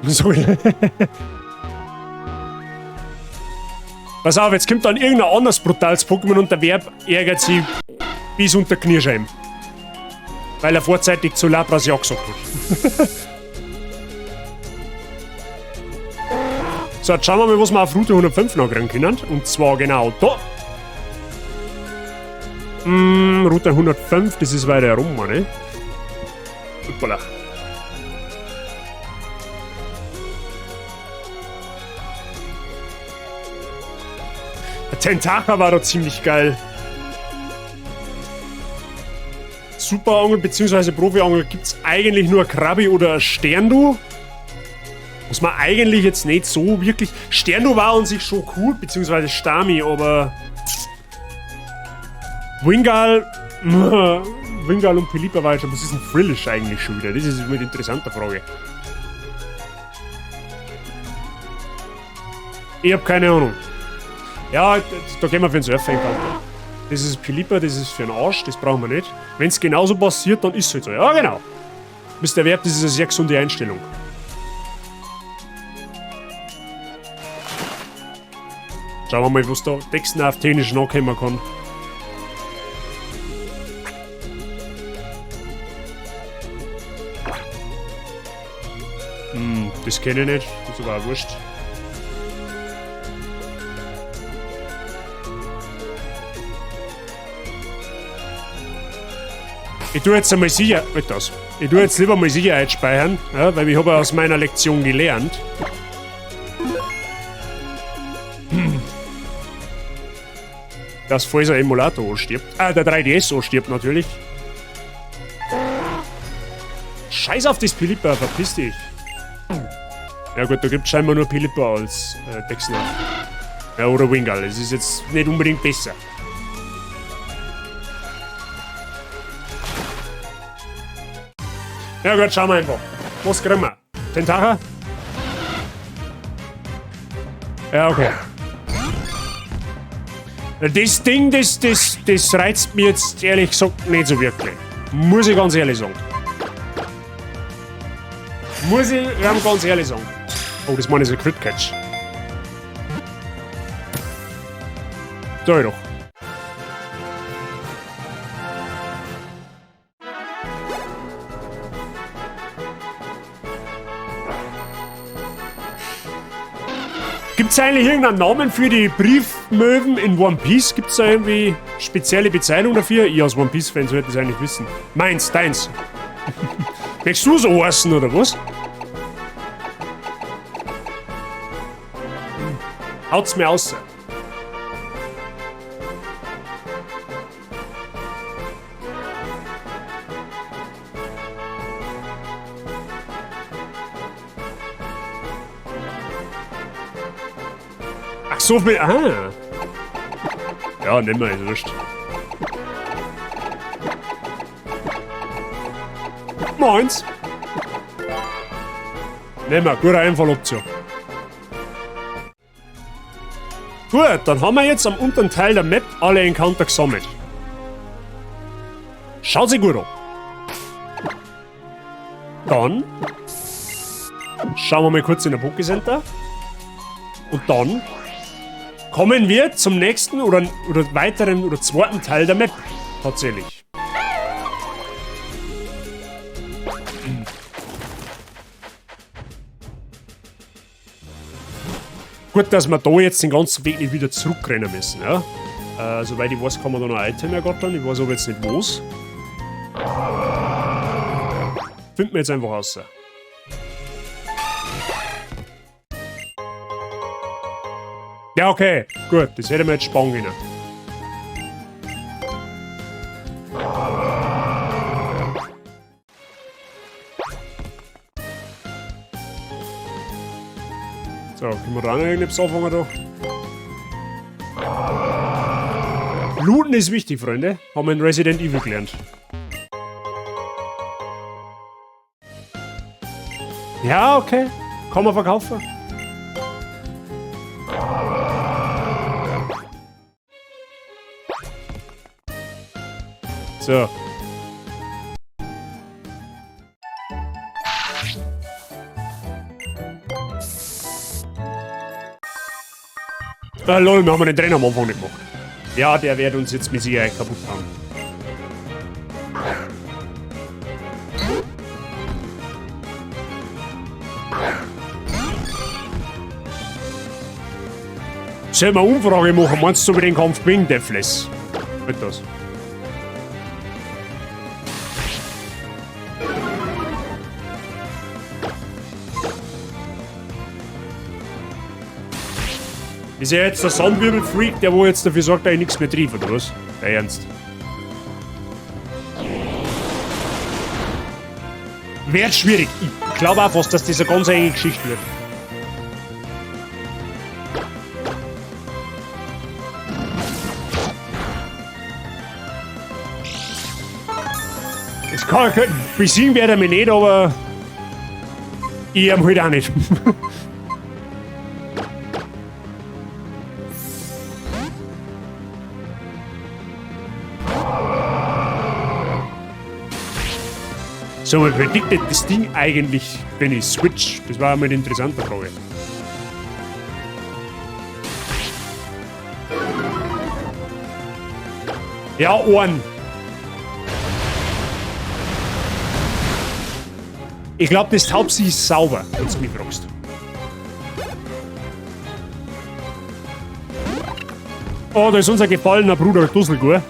Sorry. Pass auf, jetzt kommt dann irgendein anderes brutales Pokémon und der Verb ärgert sich bis unter Kniescheiben. Weil er vorzeitig zu Lapras Ja gesagt hat. So, jetzt schauen wir mal, was wir auf Route 105 noch kriegen können. Und zwar genau da. Route 105, das ist weiter herum, ne? Hoppala. Der Tentaker war da ziemlich geil. Superangel bzw. Profi-Angel gibt's eigentlich nur Krabby oder Sterndu. Was man eigentlich jetzt nicht so wirklich... Sterndu war an sich schon cool, beziehungsweise Stami, aber... Wingull... Wingull und Pelipper war ja schon... Was ist denn Frillish eigentlich schon wieder? Das ist eine interessante Frage. Ich hab keine Ahnung. Ja, da gehen wir für den Surfer-Encounter. Das ist Philippa, das ist für den Arsch, das brauchen wir nicht. Wenn es genauso passiert, dann ist es halt so. Ja, genau. Mr. Verb, das ist eine sehr gesunde Einstellung. Schauen wir mal, was da Dexnav technisch nachkommen kann. Hm, das kenne ich nicht. Ist aber auch wurscht. Ich tue jetzt einmal sicher. Halt das. Ich tue jetzt lieber mal Sicherheit speichern, ja, weil ich habe aus meiner Lektion gelernt. Dass falls ein Emulator anstirbt. Ah, der 3DS anstirbt natürlich. Scheiß auf das Pelipper, verpiss dich. Ja gut, da gibt's scheinbar nur Pelipper als Dexner. Ja, oder Wingull. Das ist jetzt nicht unbedingt besser. Ja gut, schauen wir einfach. Was kriegen wir? Tentacha? Ja, okay. Das Ding, das reizt mir jetzt ehrlich gesagt nicht so wirklich. Muss ich ganz ehrlich sagen. Muss ich ganz ehrlich sagen. Oh, das meine ich so ein Crit Catch. Sag ich doch. Gibt's eigentlich irgendeinen Namen für die Briefmöwen in One Piece? Gibt's da irgendwie spezielle Bezeichnung dafür? Ich als One Piece-Fan sollte es eigentlich wissen. Meins, deins. Möchtest du so heißen, oder was? Haut's mir aus. Ach so viel. Ah. Ja, nimm mal, ist wurscht. Meins. Nimm mal, gute Einfalloption. Gut, dann haben wir jetzt am unteren Teil der Map alle Encounter gesammelt. Schaut sich gut an. Dann schauen wir mal kurz in der Pokécenter. Und dann kommen wir zum nächsten oder weiteren oder zweiten Teil der Map. Tatsächlich. Gut, dass wir da jetzt den ganzen Weg nicht wieder zurückrennen müssen. Ja? Soweit ich weiß, kann man da noch ein Item ergattern. Ich weiß aber jetzt nicht, wo's. Finden wir jetzt einfach raus. Ja, okay. Gut, das hätte man jetzt sparen können. So, können wir da auch noch irgendetwas anfangen da? Looten ist wichtig, Freunde. Haben wir in Resident Evil gelernt. Ja, okay. Kann man verkaufen. So. Ah, lol, wir haben den Trainer am Anfang nicht gemacht. Ja, der wird uns jetzt mit Sicherheit kaputt hauen. Sollen wir eine Umfrage machen? Meinst du, ob ich den Kampf gewinne, Deathless? Wird das? Ist ja jetzt der Sandwirbel-Freak, der wo jetzt dafür sorgt, dass ich nichts mehr treffe, oder was? Ja, ernst. Wird schwierig. Ich glaube auch fast, dass das eine ganz enge Geschichte wird. Das kann ich besiegen werde ich mich nicht, aber ich am halt auch nicht. So, mal predicted das Ding eigentlich, wenn ich switch? Das war einmal eine interessante Frage. Ja, Ohren. Ich glaube, das Taubsi ist sauber, wenn du mich fragst. Oh, da ist unser gefallener Bruder Dusselgur.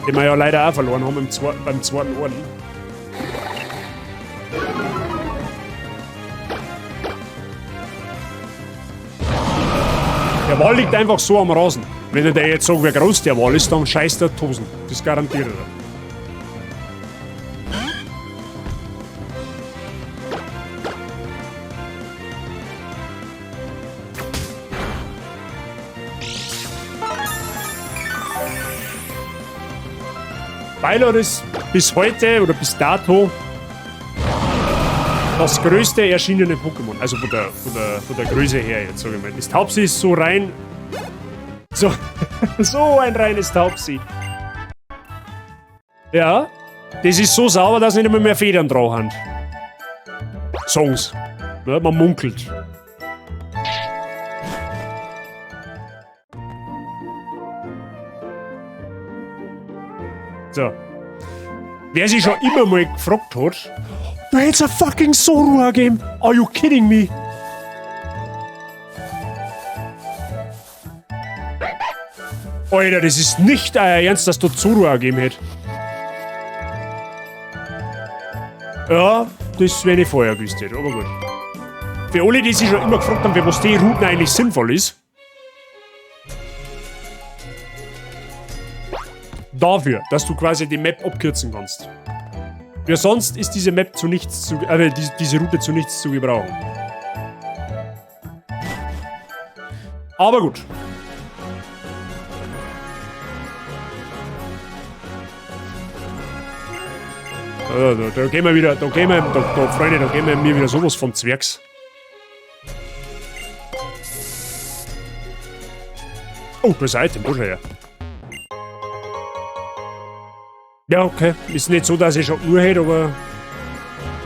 Den wir ja leider auch verloren haben beim zweiten Orden. Der Wal liegt einfach so am Rasen. Wenn der jetzt sagt, wie groß der Wal ist, dann scheißt er Tosen. Das garantiert er. Bylor ist bis heute oder bis dato das größte erschienene Pokémon. Also von der Größe her jetzt, sag ich mal. Das Taubsi ist so rein. So, so ein reines Taubsi. Ja, das ist so sauber, dass nicht einmal mehr Federn drauf haben. Songs. Ja, man munkelt. So. Wer sich schon immer mal gefragt hat, da hätt's a fucking Zorua gegeben. Are you kidding me? Alter, das ist nicht euer Ernst, dass da Zorua gegeben hätte. Ja, das wär ich vorher gewusst hätte, aber gut. Für alle, die sich schon immer gefragt haben, für was die Routen eigentlich sinnvoll ist. Dafür, dass du quasi die Map abkürzen kannst. Ja, sonst ist diese Map zu nichts zu, diese Route zu nichts zu gebrauchen. Aber gut. Da gehen wir wieder, da gehen wir, da, da, Freunde, da gehen wir mir wieder sowas von Zwergs. Oh, da ist ein Item, da schau her. Ja, okay. Ist nicht so, dass ich schon nur hätte, aber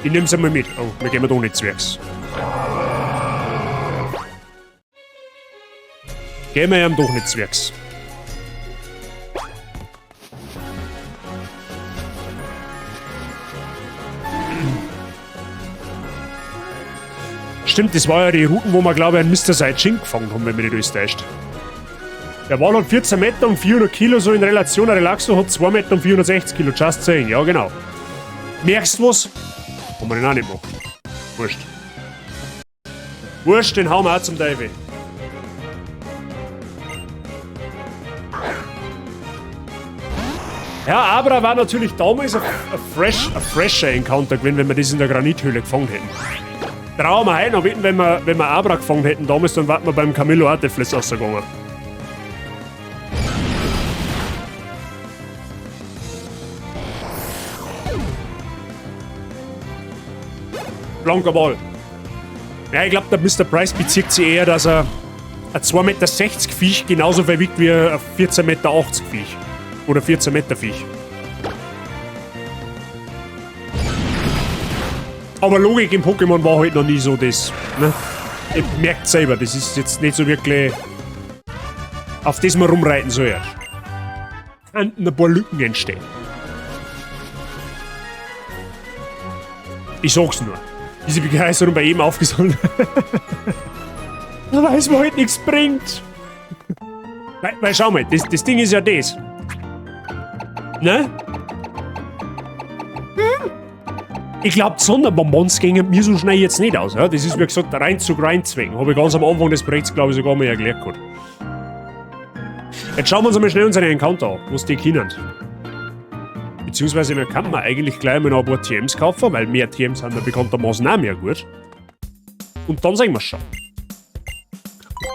ich nehm's einmal mit. Oh, wir gehen da nicht Zwergs. Gehen wir ihm doch nicht Zwergs. Stimmt, das war ja die Routen, wo wir, glaube ich, einen Mister Saijin gefangen haben, wenn mich nicht alles täuscht. Der Wal hat 14 Meter und 400 Kilo, so in Relation. Ein Relaxo hat 2 Meter und 460 Kilo. Just saying, ja genau. Merkst du was? Haben wir den auch nicht gemacht. Wurscht. Wurscht, den hauen wir auch zum Teufel. Ja, Abra war natürlich damals ein fresher Encounter gewesen, wenn wir das in der Granithöhle gefangen hätten. Trauen wir heute noch wetten, wenn wir Abra gefangen hätten damals, dann warten wir beim Camillo auch der Fliss rausgegangen. Blanker Ball. Ja, ich glaub, der Mister Price bezieht sich eher, dass er ein zwei Meter sechzig Viech genauso viel wiegt wie ein vierzehn Meter achtzig Viech. Oder 14 Meter Viech. Aber Logik im Pokémon war halt noch nie so das. Ne? Ihr merkt selber, das ist jetzt nicht so wirklich, auf das man rumreiten soll. Könnten ein paar Lücken entstehen. Ich sag's nur. Diese Begeisterung bei jedem aufgesammelt. Da weiß man halt nichts bringt. Weil schau mal, das Ding ist ja das. Ne? Hm? Ich glaub, die Sonderbonbons gingen mir so schnell jetzt nicht aus. Ja? Das ist, wie gesagt, rein zu Grind-Zwecken. Hab ich ganz am Anfang des Projekts, glaub ich, sogar mal erklärt gehabt. Jetzt schauen wir uns einmal schnell unseren Encounter an, was die können. Beziehungsweise, wir könnten eigentlich gleich mal noch ein paar T Ms kaufen, weil mehr T Ms sind ja bekanntermaßen auch mehr gut. Und dann sehen wir's schon.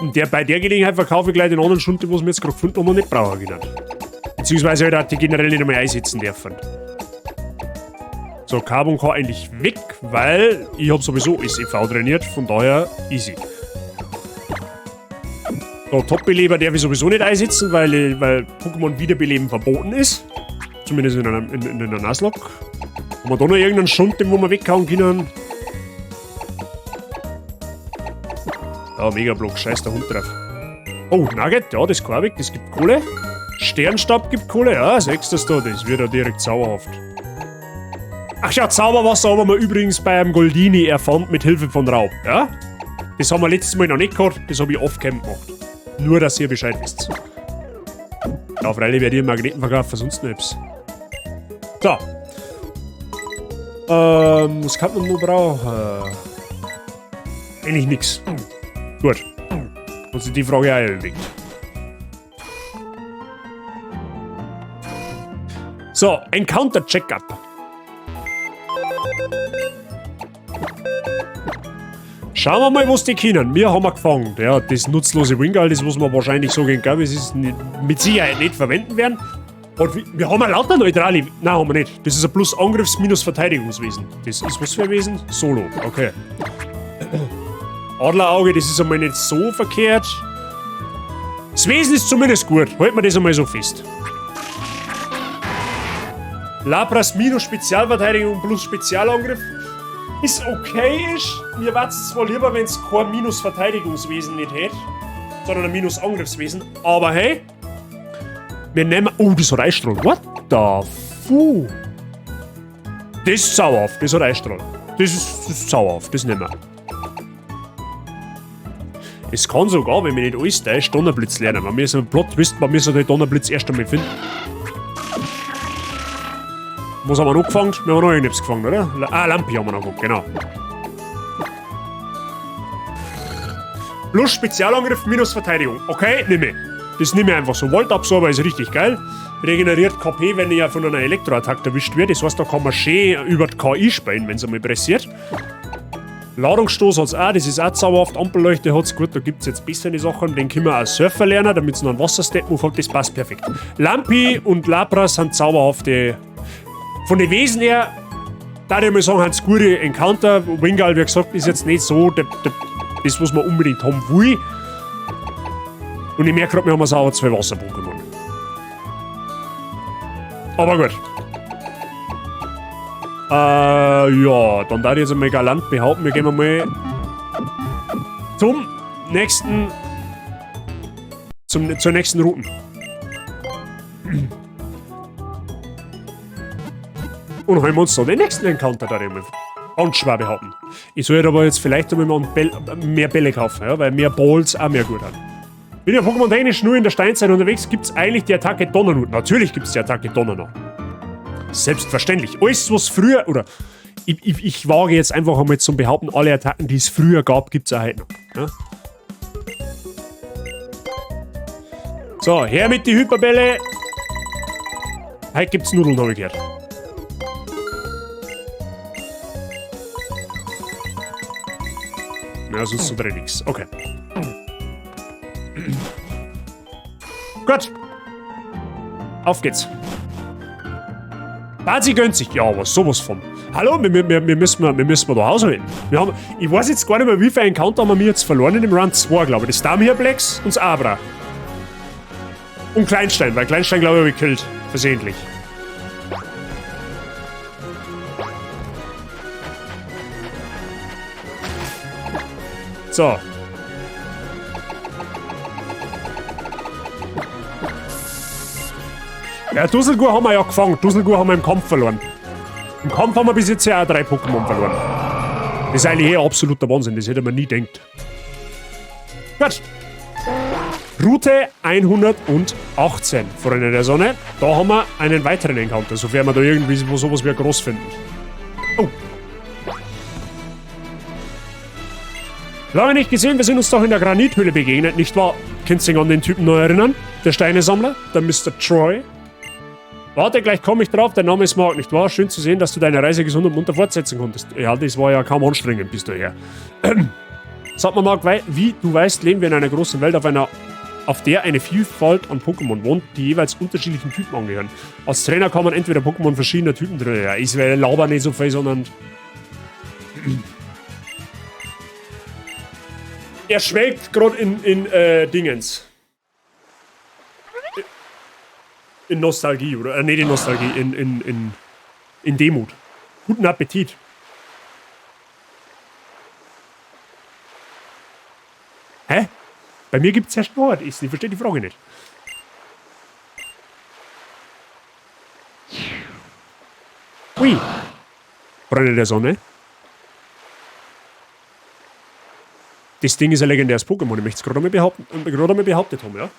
Und bei der Gelegenheit verkaufe ich gleich den anderen Schund, den wir jetzt gerade gefunden haben und nicht brauchen können. Beziehungsweise halt auch die generell nicht einmal einsetzen dürfen. So, Carbon kann eigentlich weg, weil ich hab sowieso SEV trainiert, von daher easy. So, Top-Beleber darf ich sowieso nicht einsetzen, weil Pokémon Wiederbeleben verboten ist. Zumindest in einer Nuzlocke. Haben wir da noch irgendeinen Schund, den wo wir weghauen können? Ja, Megablock, scheiß der Hund drauf. Oh, Nugget, ja, das kann weg, das gibt Kohle. Sternstab gibt Kohle, ja, siehst du das da, das wird ja direkt zauberhaft. Ach ja, Zauberwasser haben wir übrigens beim Goldini erfahren mit Hilfe von Raub, ja? Das haben wir letztes Mal noch nicht gehabt, das habe ich off-cam gemacht. Nur, dass ihr Bescheid wisst. Ja, freilich werde ich einen Magneten verkaufen, sonst noch etwas. So. Was kann man noch brauchen? Eigentlich nix. Gut. Hat sich die Frage auch erledigt. So, Encounter Checkup. Schauen wir mal, was die können. Wir haben wir gefangen. Ja, das nutzlose Wingull, das was wir wahrscheinlich so gegen Gabis ist, nicht, mit Sicherheit nicht verwenden werden. Und wir haben ja lauter neutrale. Nein, haben wir nicht. Das ist ein Plus Angriffs-, Minus Verteidigungswesen. Das ist was für ein Wesen? Solo, okay. Adlerauge, das ist einmal nicht so verkehrt. Das Wesen ist zumindest gut. Halten wir das einmal so fest. Lapras minus Spezialverteidigung plus Spezialangriff ist okay ist. Mir wär's zwar lieber, wenn's kein minus Verteidigungswesen nicht hätte, sondern ein minus Angriffswesen. Aber hey, wir nehmen. Oh, das hat Eisstrahl. What the fu? Das ist zauberhaft, das hat Eisstrahl. Das ist zauberhaft, das nehmen wir. Es kann sogar, wenn wir nicht alles täuscht, Donnerblitz lernen. Man muss einen Plot twist, man muss den Donnerblitz erst einmal finden. Was haben wir noch gefangen? Wir haben noch irgendetwas gefangen, oder? Ah, Lampi haben wir noch gehabt, genau. Plus Spezialangriff, minus Verteidigung. Okay, nehme ich. Das nehme ich einfach so. Voltabsorber ist richtig geil. Regeneriert KP, wenn ich ja von einer Elektroattacke erwischt werde. Das heißt, da kann man schön über die KI spielen, wenn es einmal pressiert. Ladungsstoß hat's auch, das ist auch zauberhaft. Ampelleuchte hat's gut, da gibt's jetzt bessere Sachen. Den können wir auch Surfer lernen, damit es noch einen Wasserstep-Move hat, das passt perfekt. Lampi und Lapras sind zauberhafte. Von den Wesen her, da ich mal sagen, sind gute Encounter. Wingull, wie gesagt, ist jetzt nicht so das, was man unbedingt haben will. Und ich merke gerade, wir haben sauer 2 Wasser-Pokémon. Aber gut. Ja, dann darf ich jetzt einmal galant behaupten, wir gehen mal zum nächsten, zur nächsten Route. Und holen wir uns da den nächsten Encounter da einmal. Ganz schwer behaupten. Ich sollte aber jetzt vielleicht einmal mehr Bälle kaufen, ja, weil mehr Balls auch mehr gut haben. Bin ja Pokémon technisch nur in der Steinzeit unterwegs, gibt's eigentlich die Attacke Donnernut? Natürlich gibt's die Attacke Donner. Selbstverständlich. Alles, was früher, oder ich wage jetzt einfach einmal zum Behaupten, alle Attacken, die es früher gab, gibt's auch heute noch. Ja? So, her mit die Hyperbälle. Heute gibt's Nudeln, hab ich gehört. Ja, sonst so drin nix. Okay. Gut. Auf geht's. Bazi gönnt sich. Ja, aber sowas von. Hallo, wir müssen da haushalten. Wir haben, ich weiß jetzt gar nicht mehr, wie viel Encounter haben wir jetzt verloren in dem Run 2, glaube ich. Das Damhirblex und das Abra. Und Kleinstein, weil Kleinstein, glaube ich, habe ich gekillt. Versehentlich. So. Ja, Dusselgur haben wir ja gefangen. Dusselgur haben wir im Kampf verloren. Im Kampf haben wir bis jetzt ja auch 3 Pokémon verloren. Das ist eigentlich eh absoluter Wahnsinn. Das hätte man nie gedacht. Gut. Route 118, Freunde der Sonne. Da haben wir einen weiteren Encounter, sofern wir da irgendwie sowas wie groß finden. Oh. Lange nicht gesehen, wir sind uns doch in der Granithöhle begegnet, nicht wahr? Kannst du dich an den Typen noch erinnern? Der Steinesammler? Der Mister Troy? Warte, gleich komme ich drauf, dein Name ist Marc, nicht wahr? Schön zu sehen, dass du deine Reise gesund und munter fortsetzen konntest. Ja, das war ja kaum anstrengend bis daher. Sag mal, Marc, wie du weißt, leben wir in einer großen Welt, auf der eine Vielfalt an Pokémon wohnt, die jeweils unterschiedlichen Typen angehören. Als Trainer kann man entweder Pokémon verschiedener Typen trainieren. Ja, ich laber nicht so viel, sondern... Er schwelgt grad in Dingens. In Nostalgie, oder? Nee, in Nostalgie, in Demut. Guten Appetit. Hä? Bei mir gibt's erst noch Essen. Ich verstehe die Frage nicht. Ui. Freunde der Sonne. Das Ding ist ein legendäres Pokémon. Ich möchte es gerade einmal behaupten, gerade einmal behauptet haben, ja?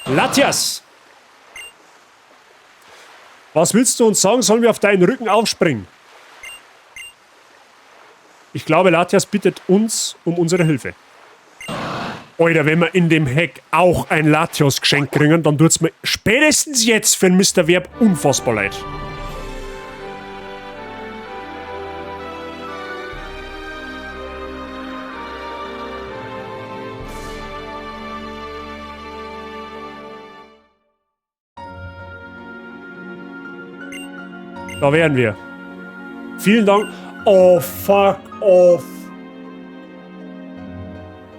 Latias! Was willst du uns sagen? Sollen wir auf deinen Rücken aufspringen? Ich glaube, Latias bittet uns um unsere Hilfe. Alter, wenn wir in dem Hack auch ein Latios-Geschenk kriegen, dann tut's mir spätestens jetzt für den Mr. Verb unfassbar leid. Da wären wir. Vielen Dank. Oh, fuck off.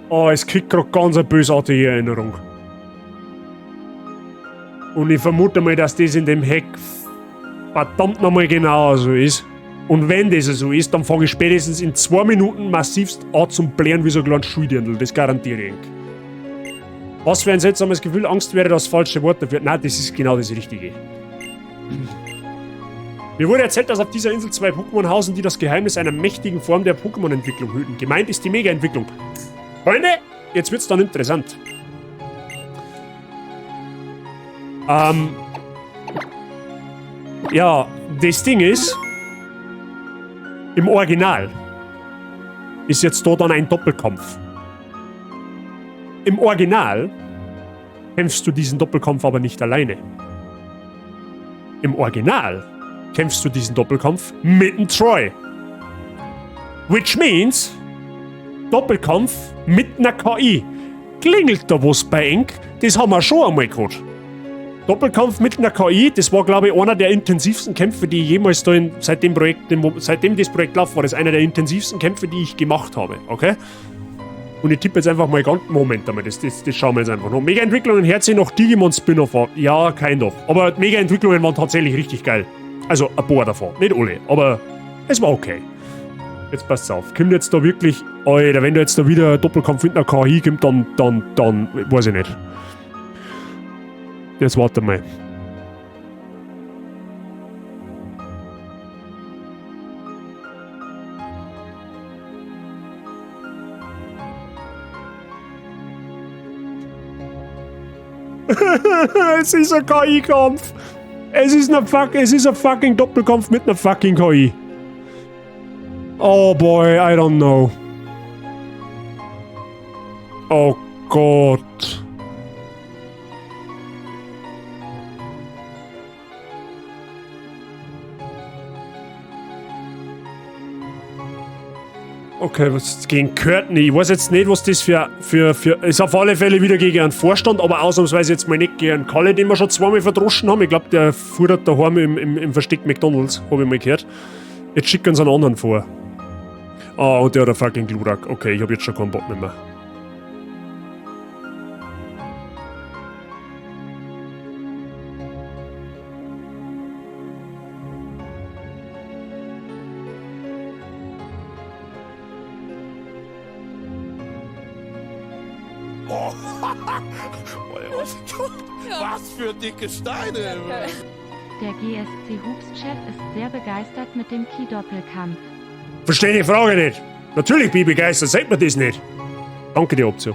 Oh, es kriegt gerade ganz eine bösartige Erinnerung. Und ich vermute mal, dass das in dem Hack verdammt nochmal genauso ist. Und wenn das so ist, dann fange ich spätestens in 2 Minuten massivst an zum Blären wie so ein kleines Schuldirndl. Das garantiere ich. Was für ein seltsames Gefühl. Angst wäre das falsche Wort dafür. Nein, das ist genau das Richtige. Mir wurde erzählt, dass auf dieser Insel 2 Pokémon hausen, die das Geheimnis einer mächtigen Form der Pokémon-Entwicklung hüten. Gemeint ist die Mega-Entwicklung. Freunde, jetzt wird's dann interessant. Ja, das Ding ist, im Original ist jetzt da dann ein Doppelkampf. Im Original kämpfst du diesen Doppelkampf aber nicht alleine. Im Original kämpfst du diesen Doppelkampf mit dem Troy. Which means, Doppelkampf mit einer KI. Klingelt da was bei Enk? Das haben wir schon einmal gehabt. Doppelkampf mit einer KI, das war, glaube ich, einer der intensivsten Kämpfe, die ich jemals da in, seit dem Projekt, dem, seitdem das Projekt läuft, war das einer der intensivsten Kämpfe, die ich gemacht habe, okay? Und ich tippe jetzt einfach mal ganz... Moment einmal, das schauen wir jetzt einfach noch. Mega-Entwicklungen, Herz noch Digimon-Spin-Off war. Ja, kind of. Aber Mega-Entwicklungen waren tatsächlich richtig geil. Also ein paar davon. Nicht alle, aber es war okay. Jetzt passt's auf. Kommt jetzt da wirklich... Alter, wenn da jetzt da wieder ein Doppelkampf mit einer KI kommt, dann... Weiß ich nicht. Jetzt warte mal. Es ist ein K I-Kampf. Es ist eine fuck, es ist ein fucking Doppelkampf mit einer fucking KI. Oh boy, I don't know. Oh Gott. Okay, was ist gegen Courtney? Ich weiß jetzt nicht, was das für... Ist auf alle Fälle wieder gegen einen Vorstand, aber ausnahmsweise jetzt mal nicht gegen Kalle, den wir schon zweimal verdroschen haben. Ich glaub, der futtert daheim im Versteck McDonalds, hab ich mal gehört. Jetzt schicken sie einen anderen vor. Ah, und der hat einen fucking Glurak. Okay, ich hab jetzt schon keinen Bock mehr. Was für dicke Steine! Der GSC Hubs-Chef ist sehr begeistert mit dem Ki-Doppelkampf. Verstehe die Frage nicht. Natürlich bin ich begeistert, sagt mir das nicht. Danke dir, Option.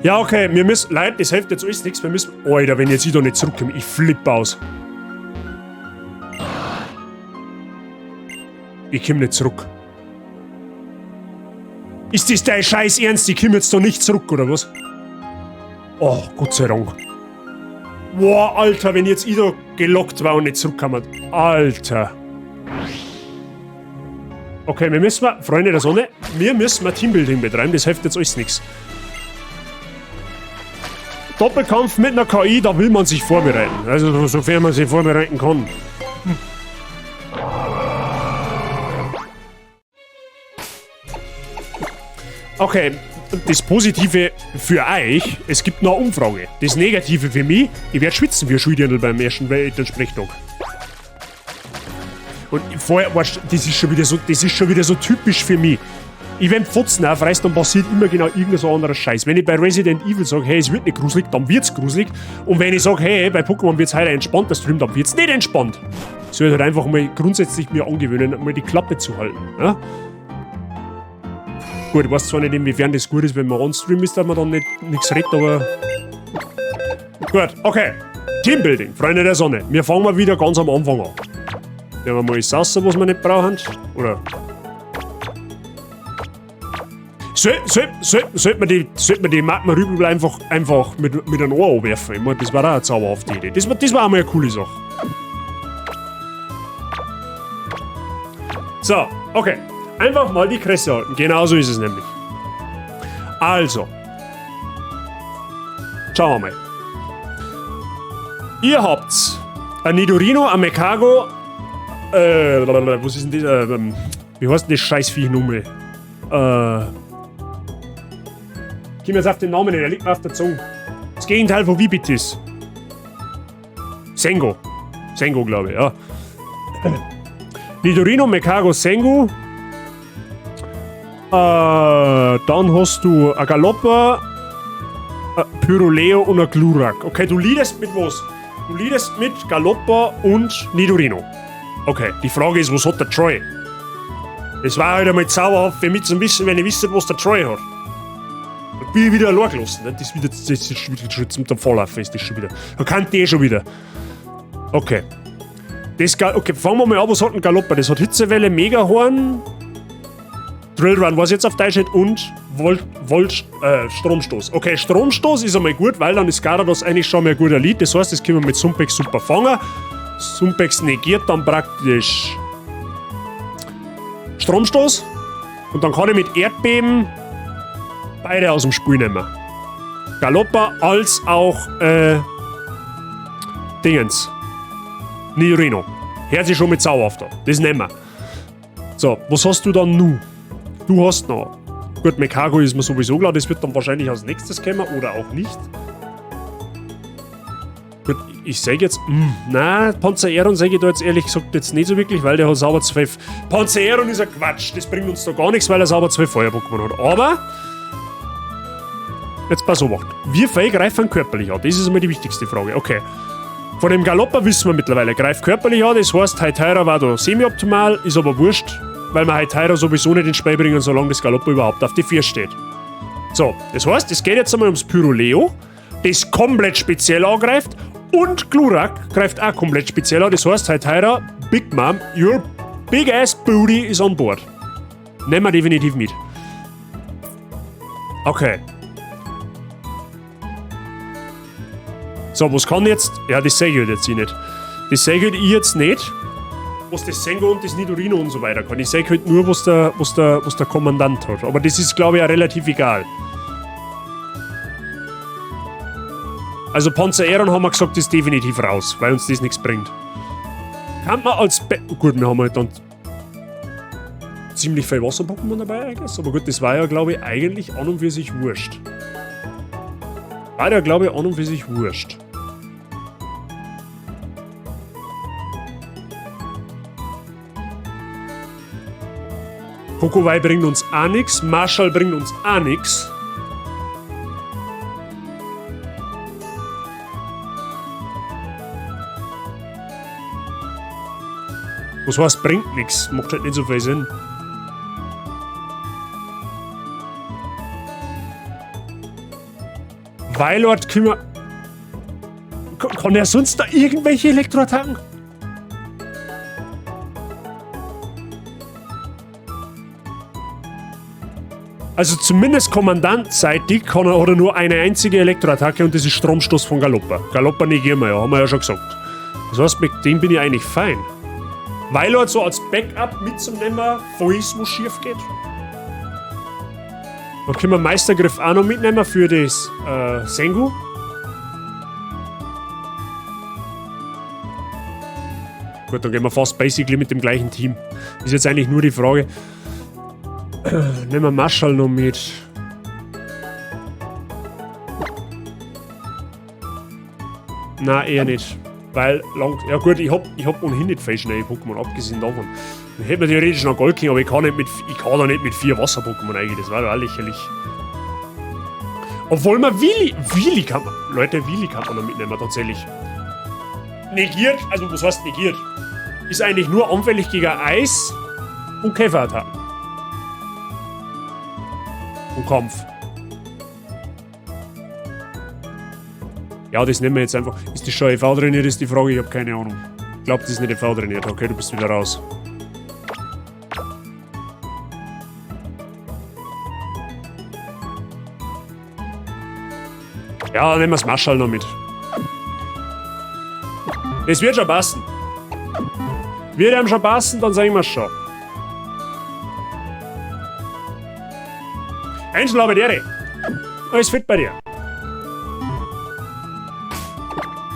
Ja, okay, wir müssen... Leute, das hilft jetzt alles nichts. Wir müssen... Alter, wenn jetzt ich da nicht zurückkomme, ich flippe aus. Ich komm nicht zurück. Ist das dein Scheiß Ernst? Ich komm jetzt da nicht zurück, oder was? Oh, Gott sei Dank. Boah, Alter, wenn jetzt ich da gelockt war und nicht zurückkomme. Alter. Okay, wir müssen mal, Freunde der Sonne, wir müssen mal Teambuilding betreiben, das hilft jetzt alles nix. Doppelkampf mit einer KI, da will man sich vorbereiten. Also, sofern man sich vorbereiten kann. Okay, das Positive für euch, es gibt noch eine Umfrage. Das Negative für mich, ich werd schwitzen wie ein Schuldirndl beim ersten Elternsprechtag. Und vorher, weißt, das ist schon wieder so, das ist schon wieder so typisch für mich. Ich, wenn Pfotzen aufreißt, dann passiert immer genau irgendein so anderer Scheiß. Wenn ich bei Resident Evil sage, hey, es wird nicht gruselig, dann wird's gruselig. Und wenn ich sage, hey, bei Pokémon wird's heute entspannt, der Stream, dann wird's nicht entspannt. Ich sollte halt einfach mal grundsätzlich mir angewöhnen, mal die Klappe zu halten. Ja? Gut, ich weiß zwar nicht, inwiefern das gut ist, wenn man on-stream ist, dass man dann nicht nichts redet, aber... Gut, okay. Teambuilding, Freunde der Sonne. Wir fangen mal wieder ganz am Anfang an. Nehmen wir mal das raus, was wir nicht brauchen. Oder... Sollte man die Magma-Rübel einfach mit einem Ohr anwerfen? Ich meine, das war auch eine zauberhafte Idee. Das war auch mal eine coole Sache. So, okay. Einfach mal die Kresse halten. Genau so ist es nämlich. Also. Schauen wir mal. Ihr habt ein Nidorino, ein Mekago. Was ist denn das? Wie heißt denn das Scheißviech nochmal? Ich komme jetzt auf den Namen nicht, der liegt mir auf der Zunge. Das Gegenteil von Vipitis. Sengo. Sengo, glaube ich, ja. Nidorino, Mekago, Sengo. Dann hast du ein Galoppa, ein Pyroleo und ein Glurak. Okay, du leadest mit was? Du leadest mit Galoppa und Nidorino. Okay, die Frage ist, was hat der Troy? Das war halt einmal zauberhaft für mich zu wissen, wenn ich wüsste, was der Troy hat. Da bin ich wieder allein gelassen. Ne? Das ist wieder, das ist schon wieder schon zum Volllaufen ist das schon wieder. Da kann die eh schon wieder. Okay. Das, okay, fangen wir mal an, was hat ein Galoppa? Das hat Hitzewelle, Megahorn, Drill Run, was jetzt auf Deutsch nicht, und Stromstoß. Okay, Stromstoß ist einmal gut, weil dann ist Garados eigentlich schon mal ein guter Lead. Das heißt, das können wir mit Sumpex super fangen. Sumpex negiert dann praktisch Stromstoß. Und dann kann ich mit Erdbeben beide aus dem Spiel nehmen. Galoppa als auch Dingens. Nidorino. Hört sich schon mit zauberhaft an. Das nehmen wir. So, was hast du dann nu? Du hast noch. Gut, Mekago ist mir sowieso klar, das wird dann wahrscheinlich als nächstes kommen oder auch nicht. Gut, ich sag jetzt, na, Panzaeron sag ich da jetzt ehrlich gesagt jetzt nicht so wirklich, weil der hat sauber 12. Panzaeron ist ein Quatsch, das bringt uns da gar nichts, weil er sauber 12 Feuer-Pokémon hat. Aber, jetzt pass auf, wir viel greifen körperlich an, das ist einmal die wichtigste Frage, okay. Von dem Galoppa wissen wir mittlerweile, greift körperlich an, das heißt, Heiteira war da semi-optimal, ist aber wurscht, weil wir Heiteira sowieso nicht ins Spiel bringen, solange das Galoppa überhaupt auf die 4 steht. So, das heißt, es geht jetzt einmal ums Pyroleo, das komplett speziell angreift, und Glurak greift auch komplett speziell an, das heißt, Heiteira, Big Mom, your big ass booty is on board. Nehmen wir definitiv mit. Okay. So, was kann jetzt? Ja, das sehe ich halt jetzt nicht. Das sehe ich halt jetzt nicht, was das Sengo und das Nidorino und so weiter kann. Ich sehe halt nur, was der Kommandant hat. Aber das ist, glaube ich, auch relativ egal. Also Panzaeron haben wir gesagt, ist definitiv raus, weil uns das nichts bringt. Kann man als Be-, gut, wir haben halt dann ziemlich viel Wasser-Pokémon dabei, I guess. Aber gut, das war ja, glaube ich, eigentlich an und für sich wurscht. War ja, glaube ich, an und für sich wurscht. Kokowei bringt uns auch nix, Marshall bringt uns auch nix. Was heißt, bringt nix? Macht halt nicht so viel Sinn. Weilord können wir... Kann er sonst da irgendwelche Elektroattacken? Also zumindest kommandantseitig kann er, hat er nur eine einzige Elektroattacke und das ist Stromstoß von Galoppa. Galoppa negieren wir ja, haben wir ja schon gesagt. Das heißt, mit dem bin ich eigentlich fein. Weilord so als Backup mitzunehmen, falls was schief geht. Dann können wir Meistergriff auch noch mitnehmen für das Sengu. Gut, dann gehen wir fast basically mit dem gleichen Team. Ist jetzt eigentlich nur die Frage. Nehmen wir Marshall noch mit. Na, eher nicht. Weil lang. Ja gut, ich hab ohnehin nicht viel schnelle Pokémon, abgesehen davon. Dann hätte man theoretisch noch Gold kriegen, aber ich kann da nicht mit 4 Wasser-Pokémon eigentlich. Das war doch auch lächerlich. Obwohl man Willi kann man. Leute, Willi kann man noch mitnehmen, tatsächlich. Negiert, also was heißt negiert? Ist eigentlich nur anfällig gegen Eis und Käferattacken. Und Kampf. Ja, das nehmen wir jetzt einfach. Ist das schon EV trainiert, ist die Frage, ich hab keine Ahnung. Ich glaub, das ist nicht EV trainiert. Okay, du bist wieder raus. Ja, nehmen wir das Marschall noch mit. Das wird schon passen. Wird einem schon passen, dann sagen wir's schon. Angel, habe die Ehre. Alles fit bei dir.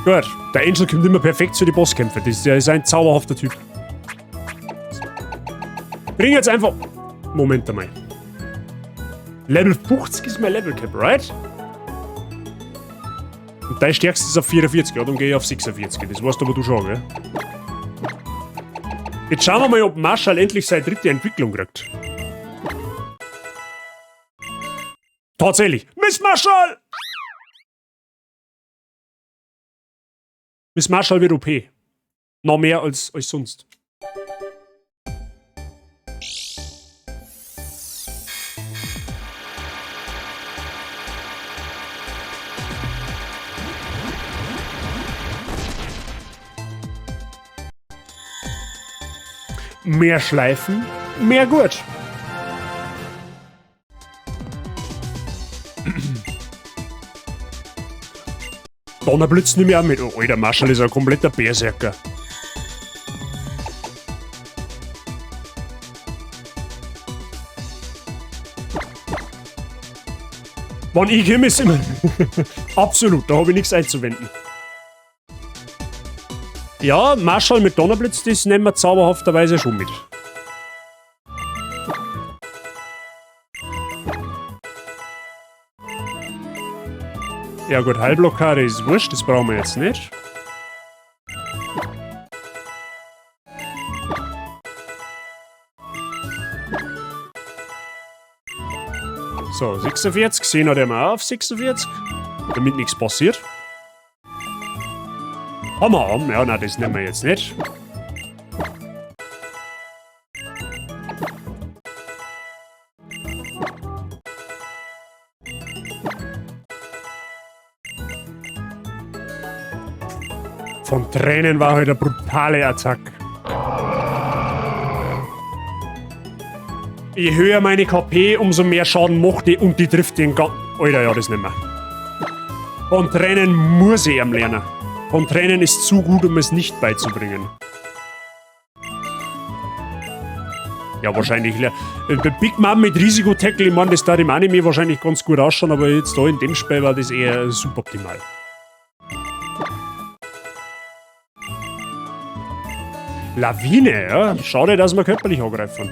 Gut, der Angel kommt immer perfekt zu den Bosskämpfen. Das ist ein zauberhafter Typ. Bring jetzt einfach... Moment einmal. Level 50 ist mein Level Cap, right? Und dein stärkstes ist auf 44, ja, dann geh ich auf 46. Das weißt aber du schon, gell? Jetzt schauen wir mal, ob Marschall endlich seine dritte Entwicklung kriegt. Tatsächlich! Miss Marschall! Miss Marschall wird OP. Noch mehr als sonst. Mehr Schleifen, mehr Gurt. Donnerblitz nehme ich auch mit. Oh, Alter, Marschall ist ein kompletter Berserker. Wann ich komme, ist immer... Absolut, da habe ich nichts einzuwenden. Ja, Marschall mit Donnerblitz, das nehmen wir zauberhafterweise schon mit. Ja gut, Heilblockade ist wurscht, das brauchen wir jetzt nicht. So, 46, sehen wir mal auf 46, damit nichts passiert. Hammer, ja, nein, das nehmen wir jetzt nicht. Von Tränen war heute eine brutale Attacke. Je höher meine KP, umso mehr Schaden macht die und die trifft den ganzen... Alter, ja, das nehmen wir. Von Tränen muss ich ihm lernen. Von Tränen ist zu gut, um es nicht beizubringen. Ja, wahrscheinlich. Big Mom mit Risiko-Tackle, ich meine, das da im Anime wahrscheinlich ganz gut ausschauen, aber jetzt da in dem Spiel war das eher suboptimal. Lawine, ja. Schade, dass wir körperlich angreifen.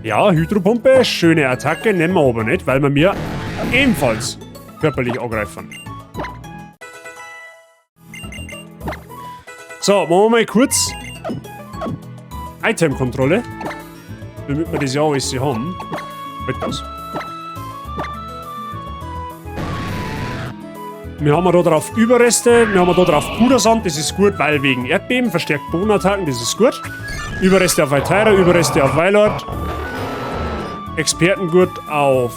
Ja, Hydropumpe, schöne Attacke, nehmen wir aber nicht, weil wir mir ebenfalls körperlich angreifen. So, machen wir mal kurz Itemkontrolle, damit wir das ja alles haben. Halt das. Wir haben da drauf Überreste, wir haben da drauf Pudersand, das ist gut, weil wegen Erdbeben, verstärkt Bodenattacken, das ist gut. Überreste auf Altaira, Überreste auf Wailord. Expertengurt auf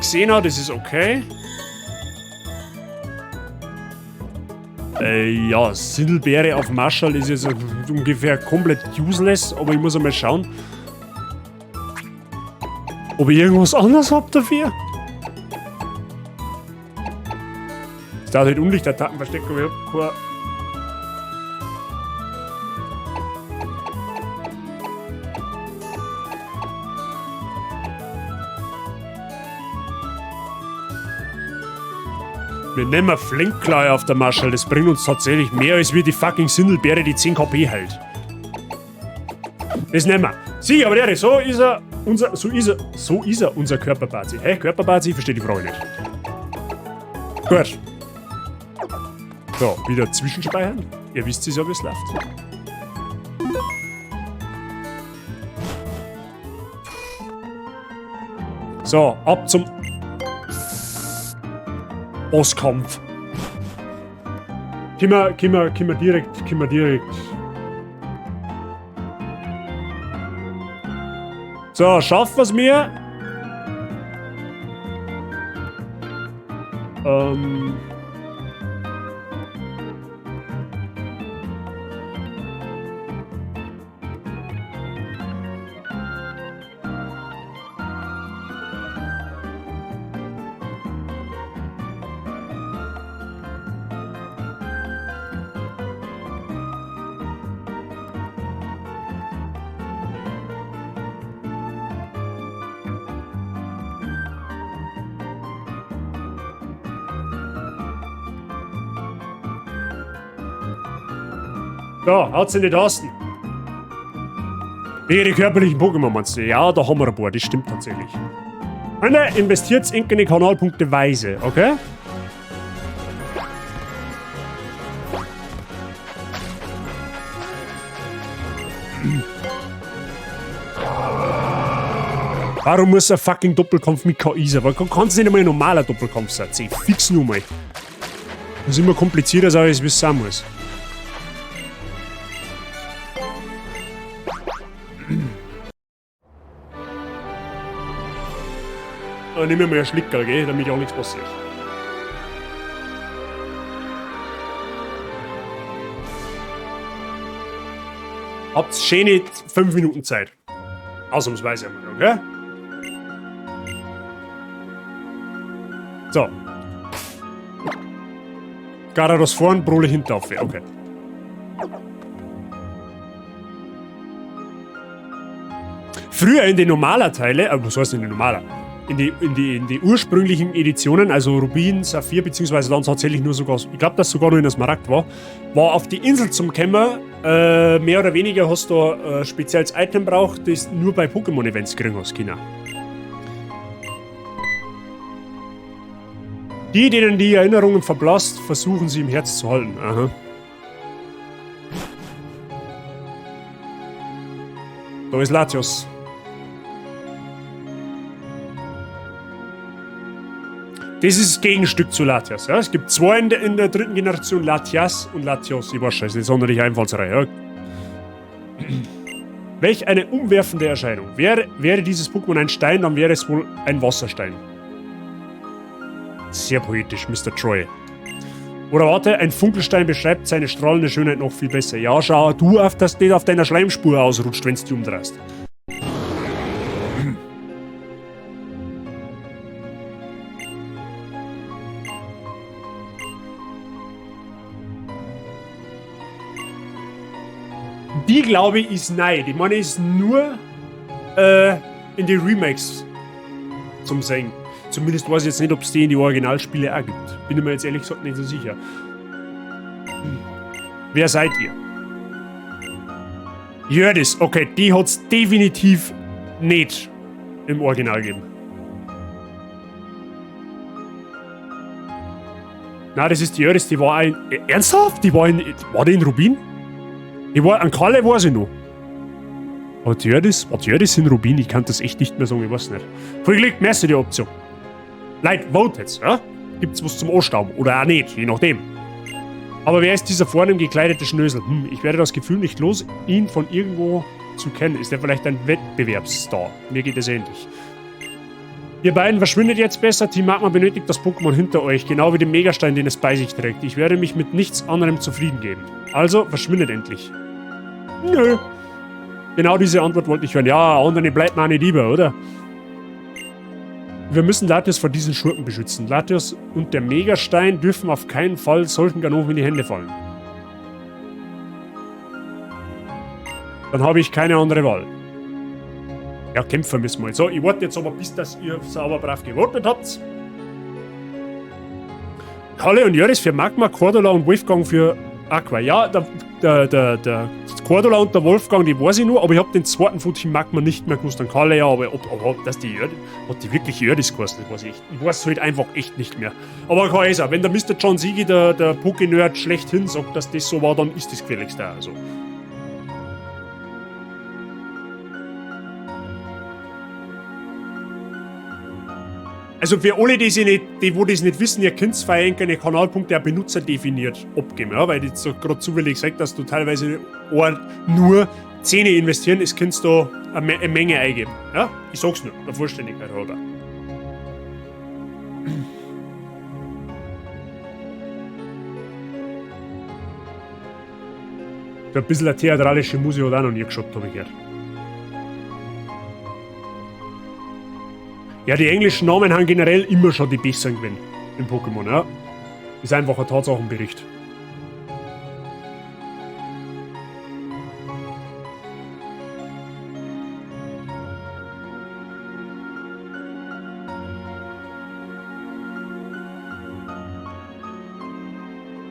Xena, das ist okay. Ja, Sindelbeere auf Marschall ist jetzt ungefähr komplett useless, aber ich muss einmal schauen, ob ich irgendwas anderes hab dafür. Es dauert halt Unlichtattacken verstecken, aber ich hab kein... Wir nehmen Flinkkleie auf der Marschall, das bringt uns tatsächlich mehr als wir die fucking Sindelbeere, die 10 KP hält. Das nehmen wir. Sieh, aber der, so ist er. unser, so ist er, so ist er, unser Körperbazi. Hä, Körperbazi? Ich verstehe die Frage nicht. Gut. So, wieder zwischenspeichern. Ihr wisst es ja, wie es läuft. So, ab zum Bosskampf. Können wir, können wir, können wir direkt, können wir direkt. So, schaffen wir's mir? Da, haut's in die Tasten. Ihre körperlichen Pokémon meinst du? Ja, da haben wir ein paar, das stimmt tatsächlich. Freunde, investiert in die Kanalpunkte weise, okay? Warum muss ein fucking Doppelkampf mit KI sein? Warum kann es nicht einmal ein normaler Doppelkampf sein? Zeh, fix nur mal. Das ist immer komplizierter, als es sein muss. Dann nehmen wir mal einen Schlickerl, gell, damit auch nichts passiert. Habt schöne 5 Minuten Zeit. Ausnahmsweise einmal, okay? So. Garados vorn, Brole hinten auf. Okay. Früher in den normaler Teile, was heißt in den normaler? In die ursprünglichen Editionen, also Rubin, Saphir, beziehungsweise dann tatsächlich nur sogar, ich glaub, dass sogar nur in der Smaragd war, war auf die Insel zum Kämmer, mehr oder weniger hast du ein spezielles Item braucht, das nur bei Pokémon-Events kriegen hast können. Die, denen die Erinnerungen verblasst, versuchen sie im Herz zu halten. Aha. Da ist Latios. Das ist das Gegenstück zu Latias. Ja? Es gibt zwei in der dritten Generation, Latias und Latios. Ich weiß schon, ist nicht sonderlich einfallsreich. Ja? Welch eine umwerfende Erscheinung. Wäre dieses Pokémon ein Stein, dann wäre es wohl ein Wasserstein. Sehr poetisch, Mister Troy. Oder warte, ein Funkelstein beschreibt seine strahlende Schönheit noch viel besser. Ja, schau du auf, dass du nicht auf deiner Schleimspur ausrutscht, wenn's dich umdrehst. Die, glaube ich, ist neu. Die meine ist nur in die Remakes zum Sehen. Zumindest weiß ich jetzt nicht, ob's die in die Originalspiele auch gibt. Bin ich mir jetzt ehrlich gesagt nicht so sicher. Wer seid ihr? Jördis, okay, die hat's definitiv nicht im Original gegeben. Na, das ist die Jördis, die war ein... Ernsthaft? Die war in... War die in Rubin? Die war, an Kalle weiß ich noch. Aber die Jördis, war die Jördis in Rubin? Ich kann das echt nicht mehr sagen, ich weiß nicht. Voll Glück, merci die Option. Leute, vote jetzt, ja? Gibt's was zum Anstauben? Oder auch nicht, je nachdem. Aber wer ist dieser vornehm gekleidete Schnösel? Ich werde das Gefühl nicht los, ihn von irgendwo zu kennen. Ist er vielleicht ein Wettbewerbsstar? Mir geht es ähnlich. Ihr beiden verschwindet jetzt besser. Team Magma benötigt das Pokémon hinter euch, genau wie den Megastein, den es bei sich trägt. Ich werde mich mit nichts anderem zufrieden geben. Also, verschwindet endlich. Nö. Genau diese Antwort wollte ich hören. Ja, anderen bleibt mir auch nicht lieber, oder? Wir müssen Latios vor diesen Schurken beschützen. Latios und der Megastein dürfen auf keinen Fall solchen Ganoven in die Hände fallen. Dann habe ich keine andere Wahl. Ja, kämpfen müssen wir jetzt. So, ich warte jetzt aber, bis dass ihr sauber brav gewotet habt. Kalle und Jöris für Magma, Cordula und Wolfgang für Aqua. Ja, der Cordula und der Wolfgang, die weiß ich nur, aber ich hab den zweiten von Team Magma nicht mehr gewusst. Dann Kalle ja, aber ob dass die Erde, hat die wirklich Erdis geheißen, das weiß ich echt. Ich weiß halt einfach echt nicht mehr. Aber kann eh sein, wenn der Mr. John Siegi, der Poké-Nerd, schlechthin sagt, dass das so war, dann ist das gefälligst auch so. Also für alle, die, sich nicht, die wo das nicht wissen, ihr könnt frei einen Kanalpunkt, der Benutzer definiert, abgeben. Ja? Weil ich jetzt so grad zufällig gesagt, dass du teilweise nur 10 investieren, es könntest du eine Menge eingeben. Ja? Ich sag's nur, der Vollständigkeit halber. So ein bisschen eine theatralische Musik hat auch noch nie geschaut, hab ich gehört. Ja, die englischen Namen haben generell immer schon die besseren gewesen im Pokémon, ja. Ist einfach ein Tatsachenbericht.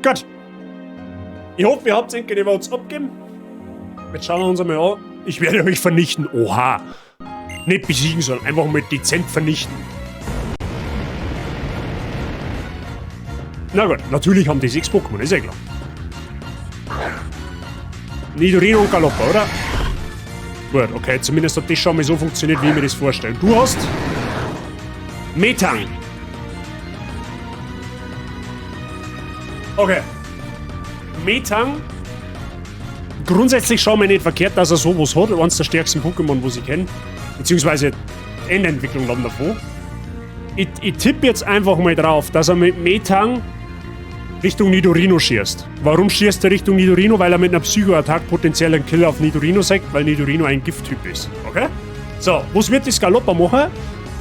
Gut. Ich hoffe, ihr habt die Votes abgegeben. Jetzt schauen wir uns einmal an. Ich werde euch vernichten. Oha. Nicht besiegen, sondern einfach mal dezent vernichten. Na gut, natürlich haben die 6 Pokémon, ist ja klar. Nidorino und Galoppa, oder? Gut, okay, zumindest hat das schon mal so funktioniert, wie ich mir das vorstelle. Du hast Metang. Okay. Metang. Grundsätzlich schon mal nicht verkehrt, dass er sowas hat. Eines der stärksten Pokémon, was ich kenne. Beziehungsweise Endentwicklung dann davon. Ich tippe jetzt einfach mal drauf, dass er mit Metang Richtung Nidorino schießt. Warum schießt er Richtung Nidorino? Weil er mit einer Psycho-Attack potenziell einen Kill auf Nidorino sagt, weil Nidorino ein Gifttyp ist. Okay? So, was wird das Galoppa machen?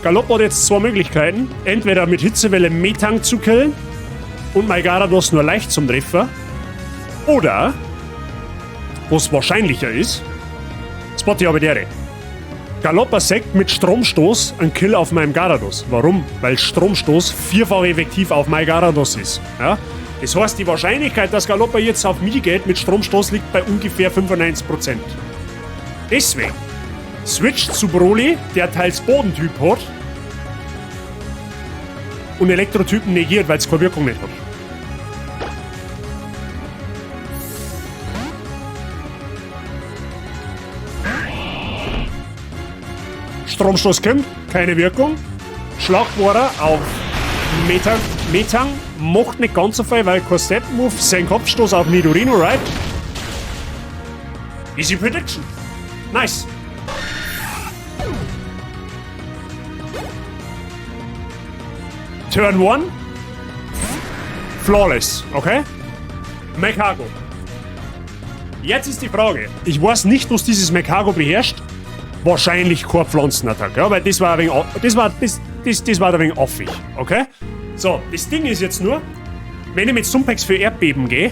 Galoppa hat jetzt zwei Möglichkeiten. Entweder mit Hitzewelle Metang zu killen und mein Garados nur leicht zum Treffer. Oder, was wahrscheinlicher ist, Spotty Abedere. Galoppa sagt mit Stromstoß einen Kill auf meinem Garados. Warum? Weil Stromstoß vierfach effektiv auf mein Garados ist. Ja? Das heißt, die Wahrscheinlichkeit, dass Galoppa jetzt auf mich geht mit Stromstoß, liegt bei ungefähr 95%. Deswegen switcht zu Broly, der teils Bodentyp hat und Elektrotypen negiert, weil's keine Wirkung nicht hat. Stromstoß kommt, keine Wirkung. Schlagbohrer auf Metang macht nicht ganz so viel, weil kein Step-Move, sein Kopfstoß auf Nidorino, right? Easy Prediction. Nice. Turn 1. Flawless, okay? Magcargo. Jetzt ist die Frage. Ich weiß nicht, was dieses Magcargo beherrscht. Wahrscheinlich keine Pflanzenattacke, ja, weil das war ein wenig das war, das, das, das war ein wenig affig, okay? So, das Ding ist jetzt nur, wenn ich mit Sumpex für Erdbeben gehe,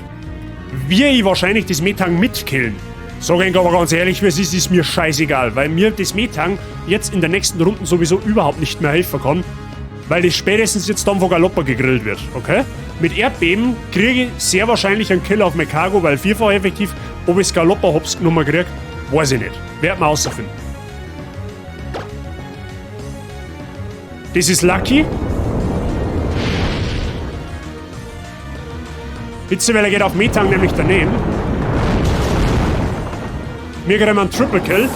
werde ich wahrscheinlich das Metang mitkillen. Sag ich aber ganz ehrlich, wie es ist, ist mir scheißegal, weil mir das Metang jetzt in der nächsten Runde sowieso überhaupt nicht mehr helfen kann, weil das spätestens jetzt dann von Galoppa gegrillt wird, okay? Mit Erdbeben kriege ich sehr wahrscheinlich einen Kill auf Magcargo, weil vierfach effektiv, ob ich Galoppa hops genommen krieg, weiß ich nicht. Werd man rausfinden. Das ist lucky. Hitzewelle geht auf Metang nämlich daneben. Wir kriegen einen Triple Kill.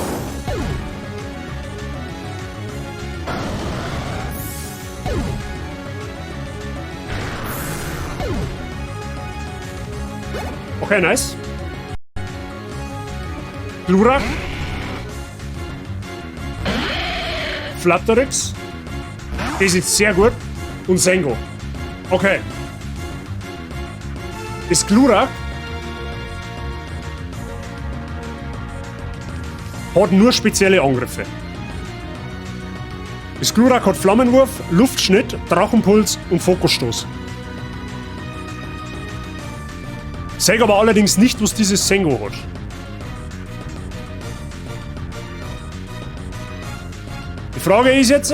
Okay, nice. Glurak. Flatterix. Das ist sehr gut. Und Sengo. Okay. Das Glurak hat nur spezielle Angriffe. Das Glurak hat Flammenwurf, Luftschnitt, Drachenpuls und Fokusstoß. Sag aber allerdings nicht, was dieses Sengo hat. Die Frage ist jetzt,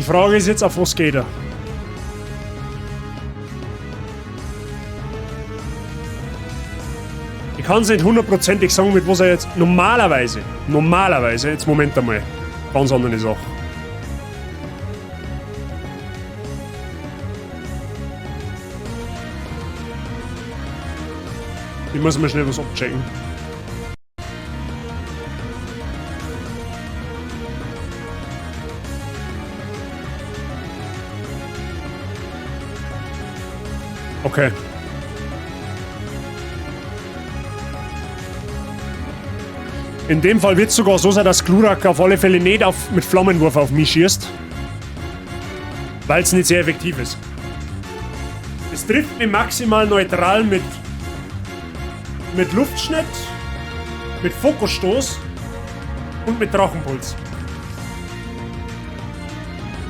Die Frage ist jetzt, auf was geht er? Ich kann es nicht hundertprozentig sagen, mit was er jetzt... Normalerweise, jetzt Moment einmal. Ganz andere Sache. Ich muss mal schnell was abchecken. Okay. In dem Fall wird es sogar so sein, dass Glurak auf alle Fälle nicht mit Flammenwurf auf mich schießt. Weil es nicht sehr effektiv ist. Es trifft mich maximal neutral mit Luftschnitt, mit Fokusstoß und mit Drachenpuls.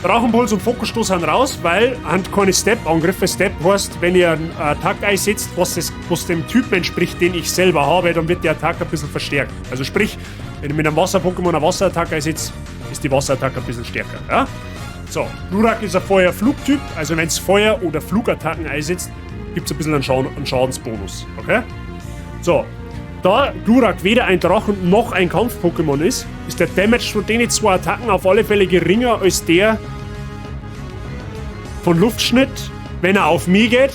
Drachenpuls und Fokusstoß sind raus, weil haben keine Step-Angriffe. Step heißt, wenn ihr einen Attack einsetzt, was dem Typen entspricht, den ich selber habe, dann wird der Attack ein bisschen verstärkt. Also sprich, wenn ich mit einem Wasser-Pokémon eine Wasserattacke einsetze, ist die Wasserattacke ein bisschen stärker. Ja? So, Glurak ist ein Feuer-Flugtyp, also wenn es Feuer- oder Flugattacken einsetzt, gibt es ein bisschen einen Schadensbonus. Okay? So, da Glurak weder ein Drachen noch ein Kampf-Pokémon ist, ist der Damage von den zwei Attacken auf alle Fälle geringer als der von Luftschnitt, wenn er auf mich geht.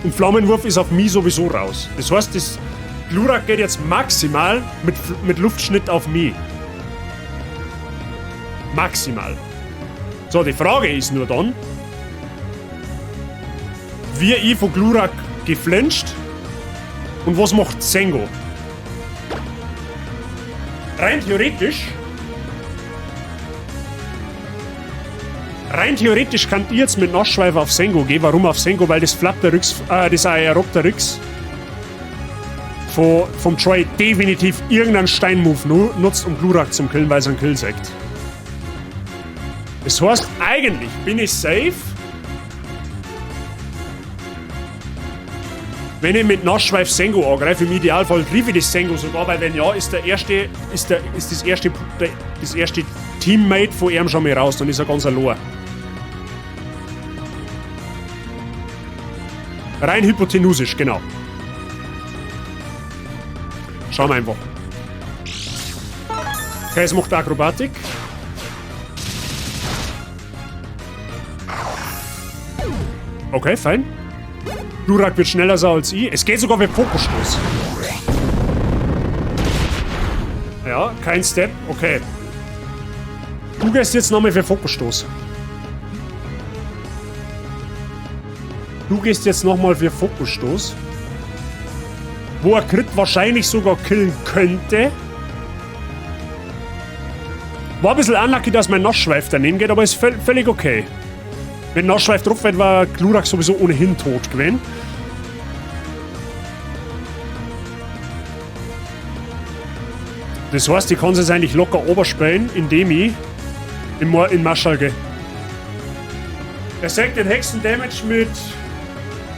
Und Flammenwurf ist auf mich sowieso raus. Das heißt, das Glurak geht jetzt maximal mit Luftschnitt auf mich. Maximal. So, die Frage ist nur dann, wie ich von Glurak geflincht und was macht Sengo? Rein theoretisch kann ich jetzt mit Nassschweif auf Sengo gehen. Warum auf Sengo? Weil das Flapteryx, das Aeropteryx vom Troy definitiv irgendeinen Steinmove nutzt, um Glurak zu killen, weil es einen Kill sagt. Das heißt, eigentlich bin ich safe, wenn ich mit Nassschweif Sengo angreife. Im Idealfall treffe ich das Sengo sogar, weil wenn ja, ist das erste Teammate von ihm schon mal raus, dann ist er ganz allein. Rein hypotenusisch, genau. Schauen wir einfach. Okay, es macht Akrobatik. Okay, fein. Glurak wird schneller sein als ich. Es geht sogar mit Fokusstoß. Ja, kein Step. Okay. Du gehst jetzt nochmal für Fokusstoß. Du gehst jetzt nochmal für Fokusstoß. Wo er Crit wahrscheinlich sogar killen könnte. War ein bisschen unlucky, dass mein Nassschweif daneben geht, aber ist völlig okay. Wenn Nassschweif drauf wäre, war Glurak sowieso ohnehin tot gewesen. Das heißt, ich kann es jetzt eigentlich locker oberspielen, indem ich in Marschall gehe. Er sagt den Hexen-Damage mit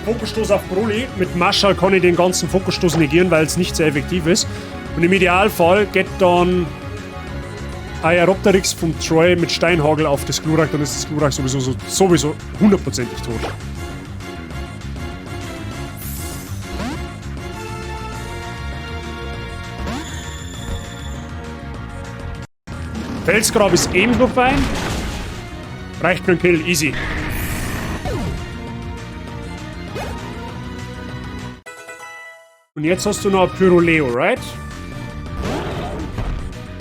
Fokusstoß auf Broly. Mit Marschall kann ich den ganzen Fokusstoß negieren, weil es nicht sehr effektiv ist. Und im Idealfall geht dann Aeropteryx vom Troy mit Steinhagel auf das Glurak, dann ist das Glurak sowieso hundertprozentig tot. Felsgrab ist ebenso fein. Reicht für einen Kill, easy. Und jetzt hast du noch ein Pyroleo, right?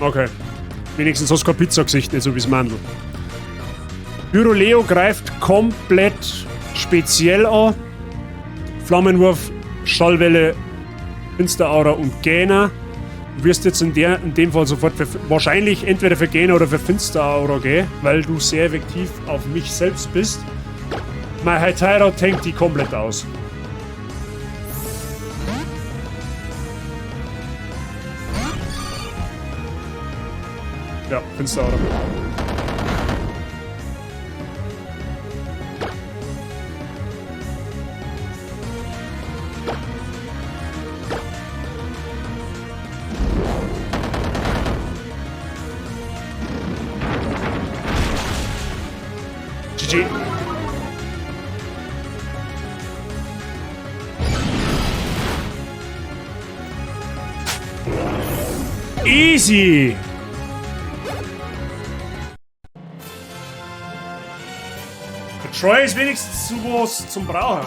Okay. Wenigstens hast du kein Pizza-Gesicht, nicht so wie's Mandel. Pyroleo greift komplett speziell an. Flammenwurf, Schallwelle, Finsteraura und Gähner. Du wirst jetzt in dem Fall sofort für, wahrscheinlich entweder für Gähner oder für Finsteraura gehen, weil du sehr effektiv auf mich selbst bist. Mein Hytira tankt die komplett aus. Ja, Finsteraura. GG. Easy! Der Troy ist wenigstens sowas zum Brauchen.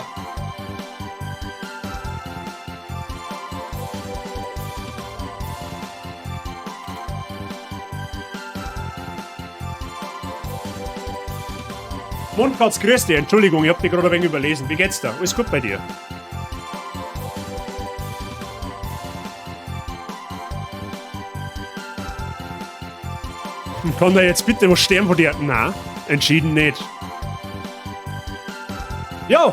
Mondkatz, grüß dich. Entschuldigung, ich hab dich gerade ein wenig überlesen. Wie geht's da? Alles gut bei dir? Kann da jetzt bitte was sterben von dir? Nein, entschieden nicht. Ja.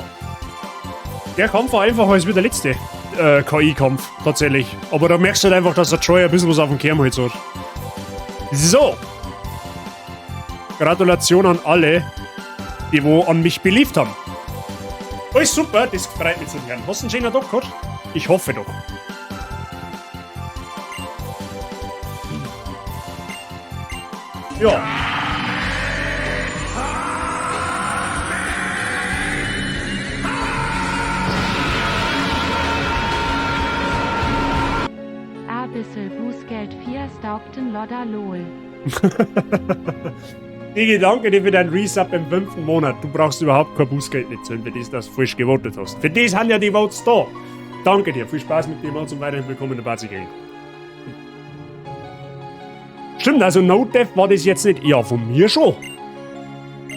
Der Kampf war einfacher als wie der letzte KI-Kampf, tatsächlich. Aber da merkst du halt einfach, dass der Troy ein bisschen was auf dem Kernholz hat. So. Gratulation an alle, die wo an mich beliebt haben. Alles super, das freut mich zu hören. Hast du einen schönen Tag gehabt? Ich hoffe doch. Ja. A bissel Bußgeld 4 Staubten Lodder lol. Digi, danke dir für deinen Resub im 5. Monat. Du brauchst überhaupt kein Bußgeld nicht zahlen, für das, dass du falsch gewotet hast. Für das haben ja die Votes da. Danke dir. Viel Spaß mit dem und zum weiterhin willkommen in der Party Gang. Stimmt, also No Death war das jetzt nicht. Ja, von mir schon.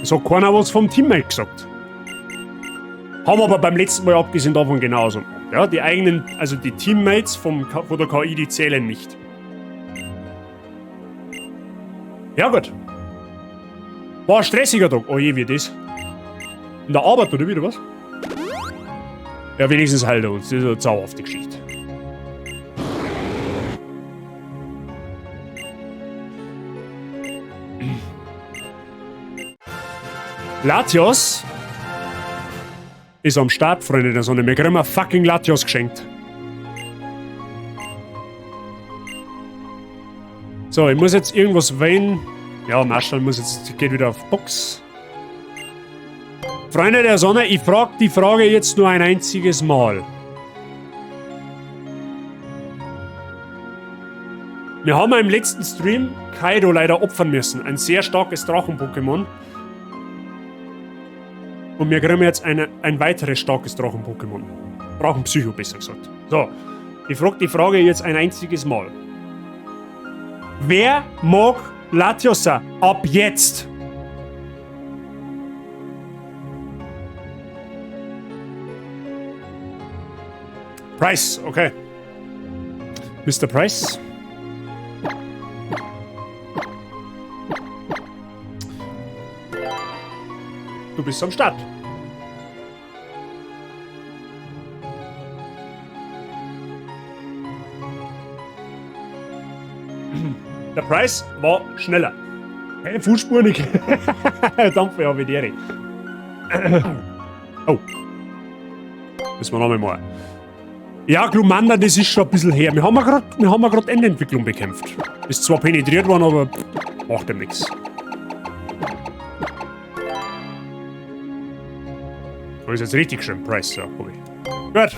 Es hat keiner was vom Teammate gesagt. Haben aber beim letzten Mal abgesehen davon genauso gemacht. Ja, die eigenen, also die Teammates von der KI, die zählen nicht. Ja gut. War ein stressiger Tag. Oh je, wie das. In der Arbeit oder wieder was? Ja, wenigstens heilt er uns. Das ist eine zauberhafte Geschichte. Latios ist am Start, Freunde der Sonne. Wir kriegen ein fucking Latios geschenkt. So, ich muss jetzt irgendwas wählen. Ja, Marshall muss jetzt, geht wieder auf Box. Freunde der Sonne, ich frag die Frage jetzt nur ein einziges Mal. Wir haben ja im letzten Stream Kaido leider opfern müssen. Ein sehr starkes Drachen-Pokémon. Und wir kriegen jetzt ein weiteres starkes Drachen-Pokémon. Drachenpsycho, besser gesagt. So, ich frag die Frage jetzt ein einziges Mal. Wer mag Latios ab jetzt? Price, okay. Mr. Price. Du bist am Start. Der Price war schneller. Keine Fußspur nicht. Danke, ja, wie die. Oh. Müssen wir nochmal machen. Ja, Glumanda, das ist schon ein bisschen her. Wir haben ja grad Endentwicklung bekämpft. Ist zwar penetriert worden, aber macht ja nix. Das ist jetzt richtig schön, Price, ja, hab ich. Gut.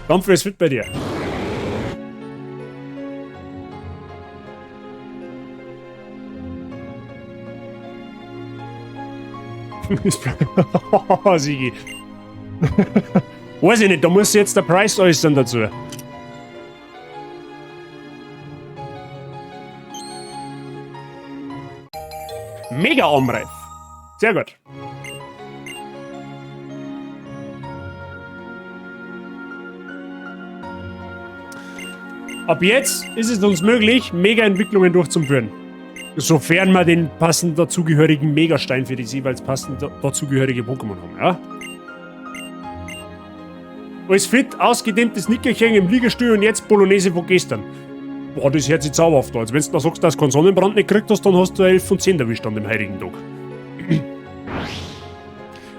Dampfer ist fit bei dir. Sigi. Weiß ich nicht, da muss jetzt der Price äußern dazu. Mega Armreif. Sehr gut. Ab jetzt ist es uns möglich, Mega-Entwicklungen durchzuführen. Sofern wir den passend dazugehörigen Megastein für die jeweils passend dazugehörige Pokémon haben, ja? Alles fit, ausgedehntes Nickerchen im Liegestuhl und jetzt Bolognese von gestern. Boah, das hört sich zauberhaft an. Also wenn du da sagst, dass du keinen Sonnenbrand nicht gekriegt hast, dann hast du 11 von 10 erwischt an dem heiligen Tag.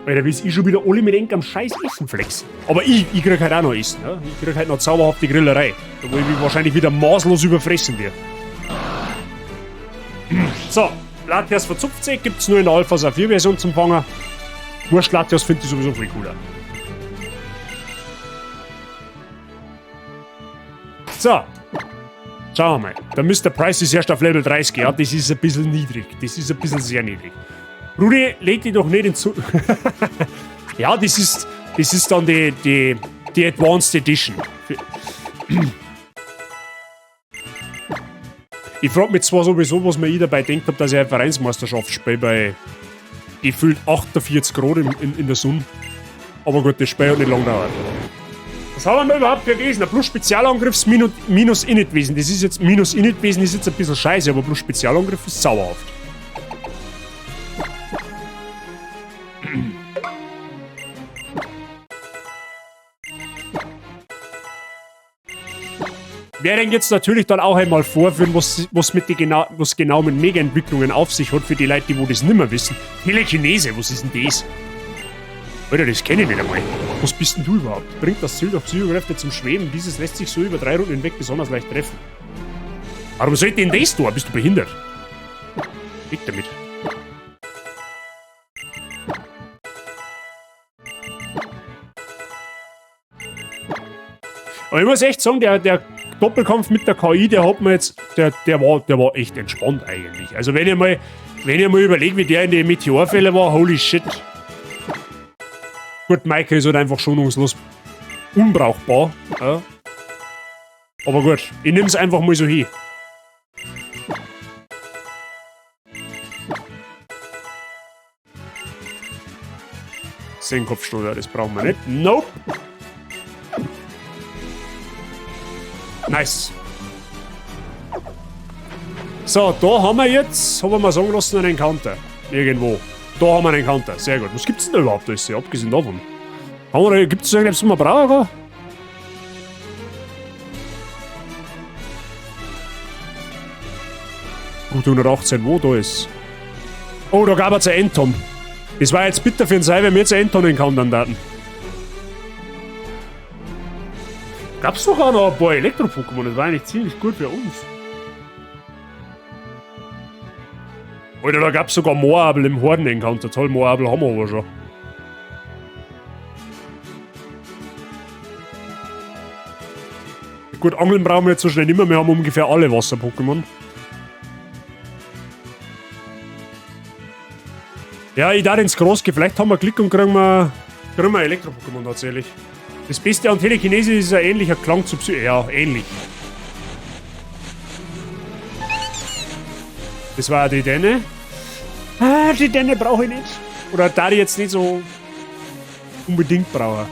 Alter, wie ich schon wieder alle mit am scheiß Essen flexen. Aber ich krieg halt auch noch Essen. Ne? Ich krieg halt noch zauberhafte Grillerei. Da wo ich mich wahrscheinlich wieder maßlos überfressen werde. So. Latias verzupft sich, gibt es nur in der Alpha Saphir Version zum Fangen. Wurscht, Latias finde ich sowieso viel cooler. So. Schauen wir mal. Der Mr. Price ist erst auf Level 30. Ja, das ist ein bisschen niedrig. Das ist ein bisschen sehr niedrig. Rudi, leg dich doch nicht in zu. Ja, das ist dann die Advanced Edition. Ich frag mich zwar sowieso, was mir ich dabei denkt hab, dass ich eine Vereinsmeisterschaft spiele bei gefühlt 48 Grad in der Sonne. Aber gut, das Spiel hat nicht lange gedauert. Was haben wir überhaupt für Wesen? Ein plus Spezialangriffs minus Init-Wesen. Das ist jetzt minus Init-Wesen ist jetzt ein bisschen scheiße, aber plus Spezialangriff ist zauberhaft. Werde jetzt natürlich dann auch einmal vorführen, was genau mit Mega-Entwicklungen auf sich hat, für die Leute, die wo das nimmer wissen. Telekinese, was ist denn das? Alter, das kenne ich nicht einmal. Was bist denn du überhaupt? Bringt das Ziel durch Psychokräfte zum Schweben. Dieses lässt sich so über 3 Runden hinweg besonders leicht treffen. Warum soll ich denn das tun? Bist du behindert? Weg damit. Aber ich muss echt sagen, der Doppelkampf mit der KI, der hat mir jetzt, der war echt entspannt eigentlich. Also wenn ich mal überlege, wie der in den Meteorfälle war, holy shit. Gut, Michael ist halt einfach schonungslos unbrauchbar. Ja. Aber gut, ich nehme es einfach mal so hin. Kopfstoß, das brauchen wir nicht. Nope. Nice. So, da haben wir jetzt, haben wir mal sagen lassen, einen Encounter. Irgendwo. Da haben wir einen Encounter. Sehr gut. Was gibt's denn da überhaupt alles? Abgesehen davon. Gibt es da irgendetwas, was man brauchen kann? Gut, 118, wo da ist. Oh, da gab es ein Enton. Das war jetzt bitter für den Sei, wenn wir jetzt ein Enton encountern daten. Gab's doch auch noch ein paar Elektro-Pokémon, das war eigentlich ziemlich gut für uns. Alter, da gab's sogar Moabel im Horden-Encounter. Toll, Moabel haben wir aber schon. Gut, Angeln brauchen wir jetzt so schnell nicht mehr. Wir haben ungefähr alle Wasser-Pokémon. Ja, ich darf ins Groß gehen. Vielleicht haben wir Glück und kriegen wir Elektro-Pokémon tatsächlich. Das Beste an Telekinese ist ein ähnlicher Klang zu Psy. Ja, ähnlich. Das war die Denne. Ah, die Denne brauche ich nicht. Oder da ich jetzt nicht so unbedingt brauche.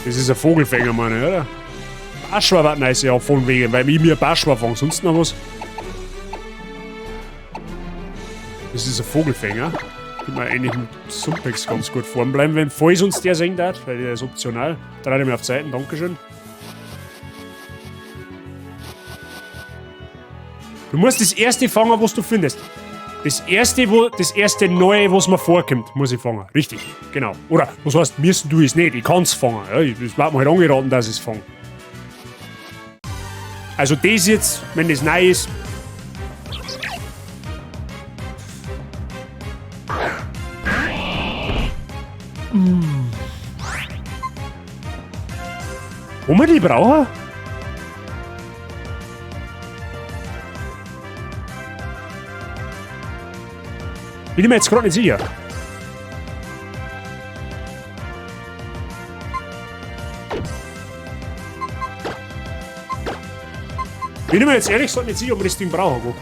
Das ist ein Vogelfänger, meine ich, oder? Baschwa war nice, ja, von wegen, weil ich mir Baschwa fange. Sonst noch was? Das ist ein Vogelfänger. Können wir eigentlich mit Sumpex ganz gut vorn bleiben, wenn falls uns der sehen darf, weil der ist optional. Drei mir auf Seiten, Dankeschön. Du musst das erste fangen, was du findest. Das erste Neue, was mir vorkommt, muss ich fangen. Richtig, genau. Oder, was heißt, müssen du es nicht? Ich kann's fangen. Ja, das wird mir halt angeraten, dass ich es fange. Also das jetzt, wenn das neu ist. Wo wir die brauchen? Bin ich mir jetzt gerade nicht sicher. Bin ich mir jetzt ehrlich gesagt nicht sicher, ob wir das Ding brauchen.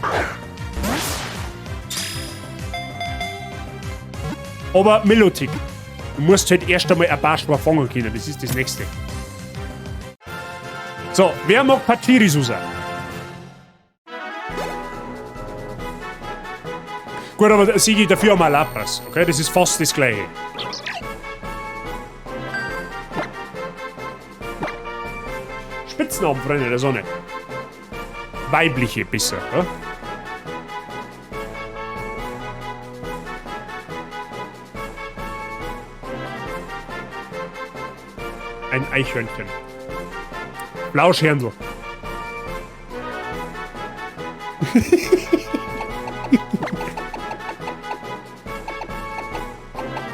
Aber Milotic. Du musst halt erst einmal ein paar Schwar fangen können, das ist das nächste. So, wer mag Pachirisusa? Gut, aber Sigi, dafür haben wir Lapras, okay? Das ist fast das gleiche. Spitznamen, Freunde der Sonne. Weibliche besser, ja? Ein Eichhörnchen. Blauschhändl.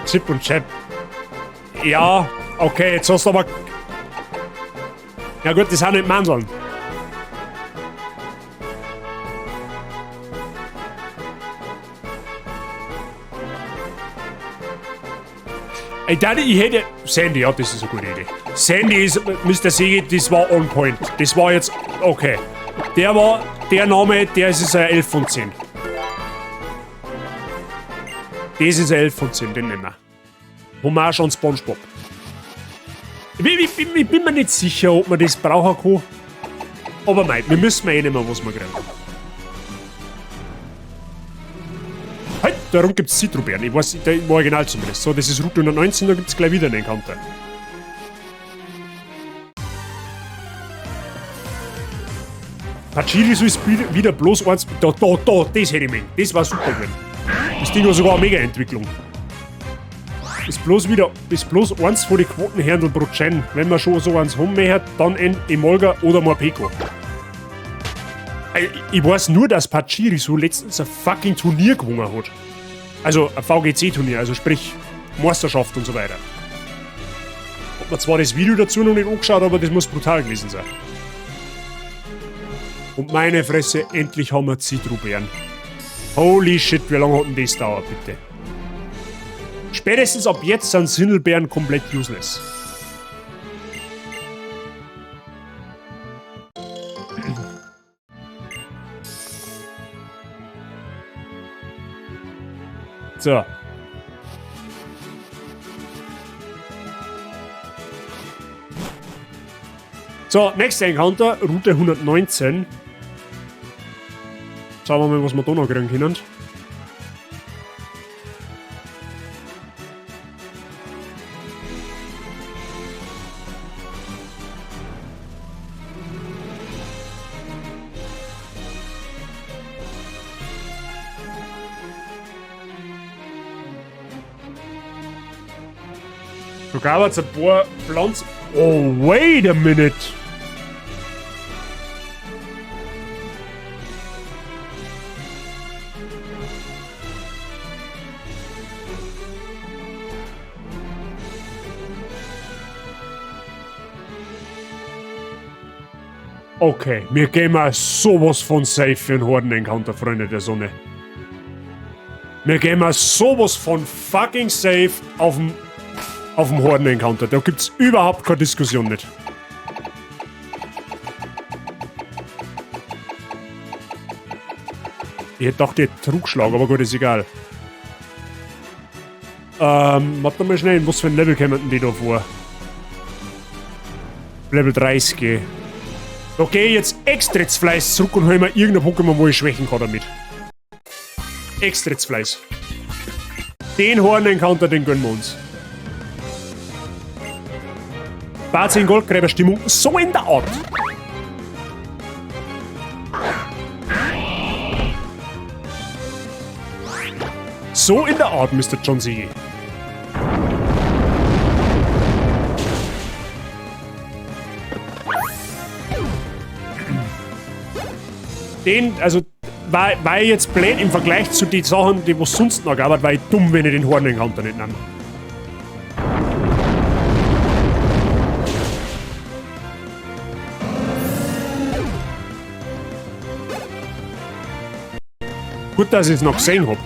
Chip und Chap. Ja, okay, jetzt hast du aber... Ja gut, das sind nicht Mandeln. Ey, Daddy, ich hätte... Sandy, ja, das ist eine gute Idee. Sandy ist, Mr. Segi, das war on point. Das war jetzt... Okay. Der war... Der Name, der ist ein 11 von 10. Das ist ein 11 von 10, den nehmen wir. Hommage an SpongeBob. Ich bin mir nicht sicher, ob man das brauchen kann. Aber mei, wir müssen eh nicht mehr, was wir kriegen. Halt, darum gibt's Zitrobeeren. Ich weiß, der, im Original zumindest. So, das ist Route 119, da gibt's gleich wieder einen Encounter. Pachirisu ist wieder bloß eins. Da, das hätte ich mir. Das war super gewesen. Das Ding war sogar eine Mega-Entwicklung. Ist bloß wieder, ist bloß eins von den Quotenhändel pro Gen. Wenn man schon so eins haben möchte, dann ein Emolga oder Morpeko. Ich weiß nur, dass Pachirisu letztens ein fucking Turnier gewonnen hat. Also ein VGC-Turnier, also sprich Meisterschaft und so weiter. Hab mir zwar das Video dazu noch nicht angeschaut, aber das muss brutal gewesen sein. Und meine Fresse, endlich haben wir Zitrobeeren. Holy shit, wie lange hat denn das dauert, bitte? Spätestens ab jetzt sind Sindelbeeren komplett useless. So. So, nächster Encounter, Route 119. Schauen wir mal, was wir da noch kriegen können. Da gab es ein paar Pflanzen. Oh, wait a minute! Okay, wir gehen mal sowas von safe für einen Horden-Encounter, Freunde der Sonne. Wir gehen mal sowas von fucking safe auf dem Horden-Encounter. Da gibt's überhaupt keine Diskussion nicht. Ich hätte gedacht, der Trugschlag, aber gut, ist egal. Warte mal schnell, in was für ein Level kämen denn die da vor? Level 30. Da geh ich jetzt extra ins Fleiß zurück und hol mir irgendein Pokémon, wo ich schwächen kann damit. Extra ins Fleiß. Den Horn-Encounter, den gönnen wir uns. 10 Goldgräberstimmung, so in der Art. So in der Art, Mr. John C. Den, also, war ich jetzt blöd im Vergleich zu den Sachen, die was sonst noch gab, war ich dumm, wenn ich den Horn-Encounter nicht nehme. Gut, dass ich es noch gesehen hab.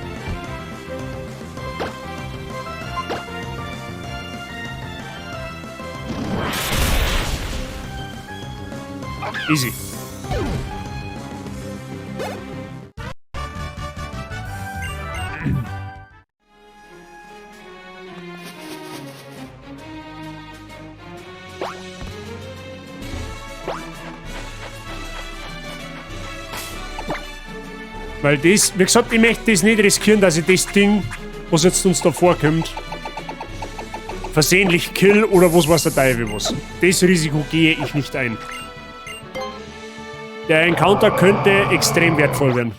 Easy. Weil das, wie gesagt, ich möchte das nicht riskieren, dass ich das Ding, was jetzt uns da vorkommt, versehentlich kill oder was weiß der Teufel was. Das Risiko gehe ich nicht ein. Der Encounter könnte extrem wertvoll werden.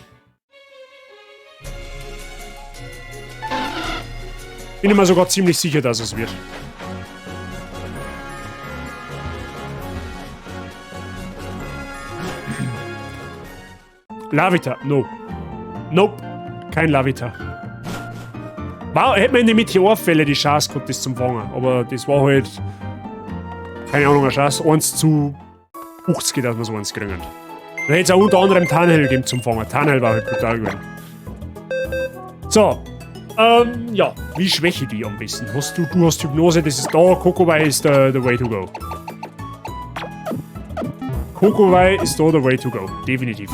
Bin ich mir sogar ziemlich sicher, dass es wird. Lavita, no. Nope. Kein Lavita. War, hätte man in die Meteorfälle die Chance gehabt, das zum Fangen. Aber das war halt, keine Ahnung, eine Chance. 1 zu 80, dass wir so eins kriegen. Da hätte es auch unter anderem Tanhell gegeben zum Fangen. Tanhell war halt brutal gewesen. So. Ja, wie schwäche ich die am besten? Du hast Hypnose, das ist da. Kokowei ist the way to go. Kokowei ist da the way to go. Definitiv.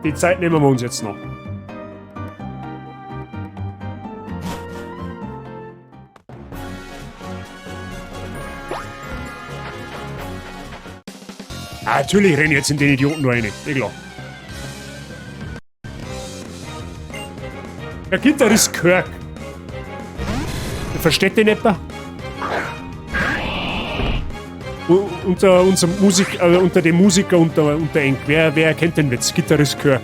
Die Zeit nehmen wir uns jetzt noch. Ah, natürlich renne ich jetzt in den Idioten nur rein. Eh klar. Der Gitarrist Kirk. Der versteht den etwa? Unter unserem Musik, unter dem Musiker unter Enk. Wer kennt den Witz? Gitarrist Kirk.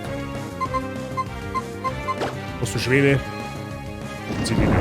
Was für Schwede? Offensichtlich nicht.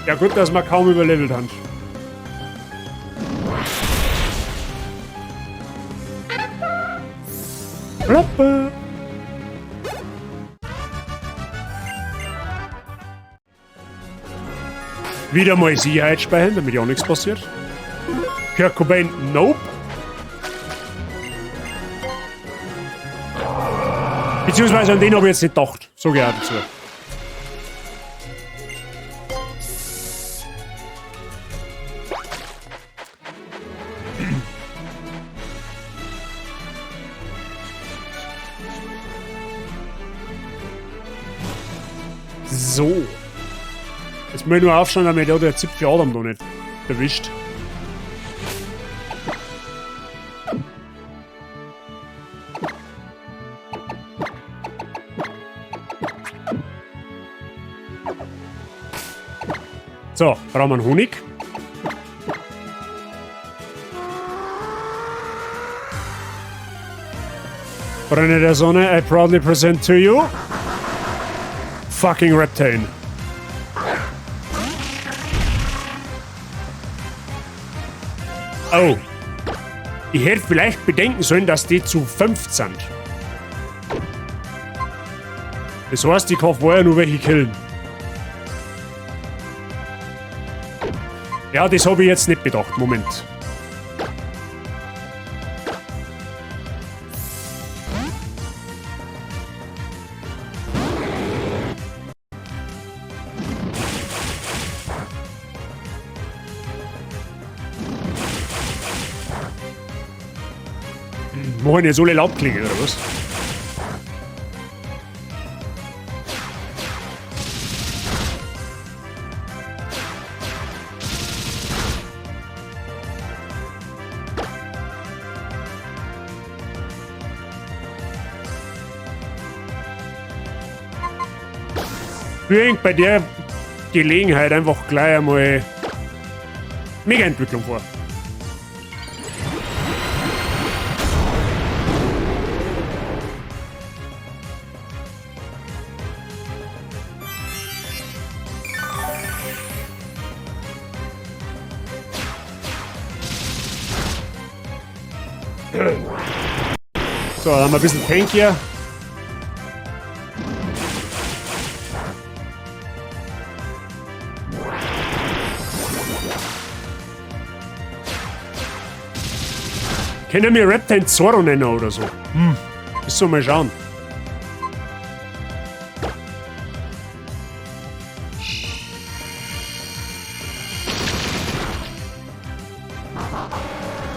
Ja gut, dass wir kaum überlevelt haben. Ploppe. Wieder mal Sicherheit speichern, damit ja auch nichts passiert. Kurt Cobain, nope. Beziehungsweise an den habe ich jetzt nicht gedacht. So gehört dazu. So. Jetzt muss ich nur aufschauen, damit der Zipfel Adam noch nicht erwischt. So, brauchen wir einen Honig. Freunde der Sonne, I proudly present to you fucking Reptane. Oh. Ich hätte vielleicht bedenken sollen, dass die zu 5 sind. Das heißt, ich kann vorher nur welche killen. Ja, das habe ich jetzt nicht bedacht. Moment. Machen jetzt alle Laubklinge, oder was? Bringt bei der Gelegenheit einfach gleich einmal Mega-Entwicklung vor. So, dann haben wir ein bisschen Tank hier. Können wir Reptile Zorro nennen oder so? Müssen wir mal schauen.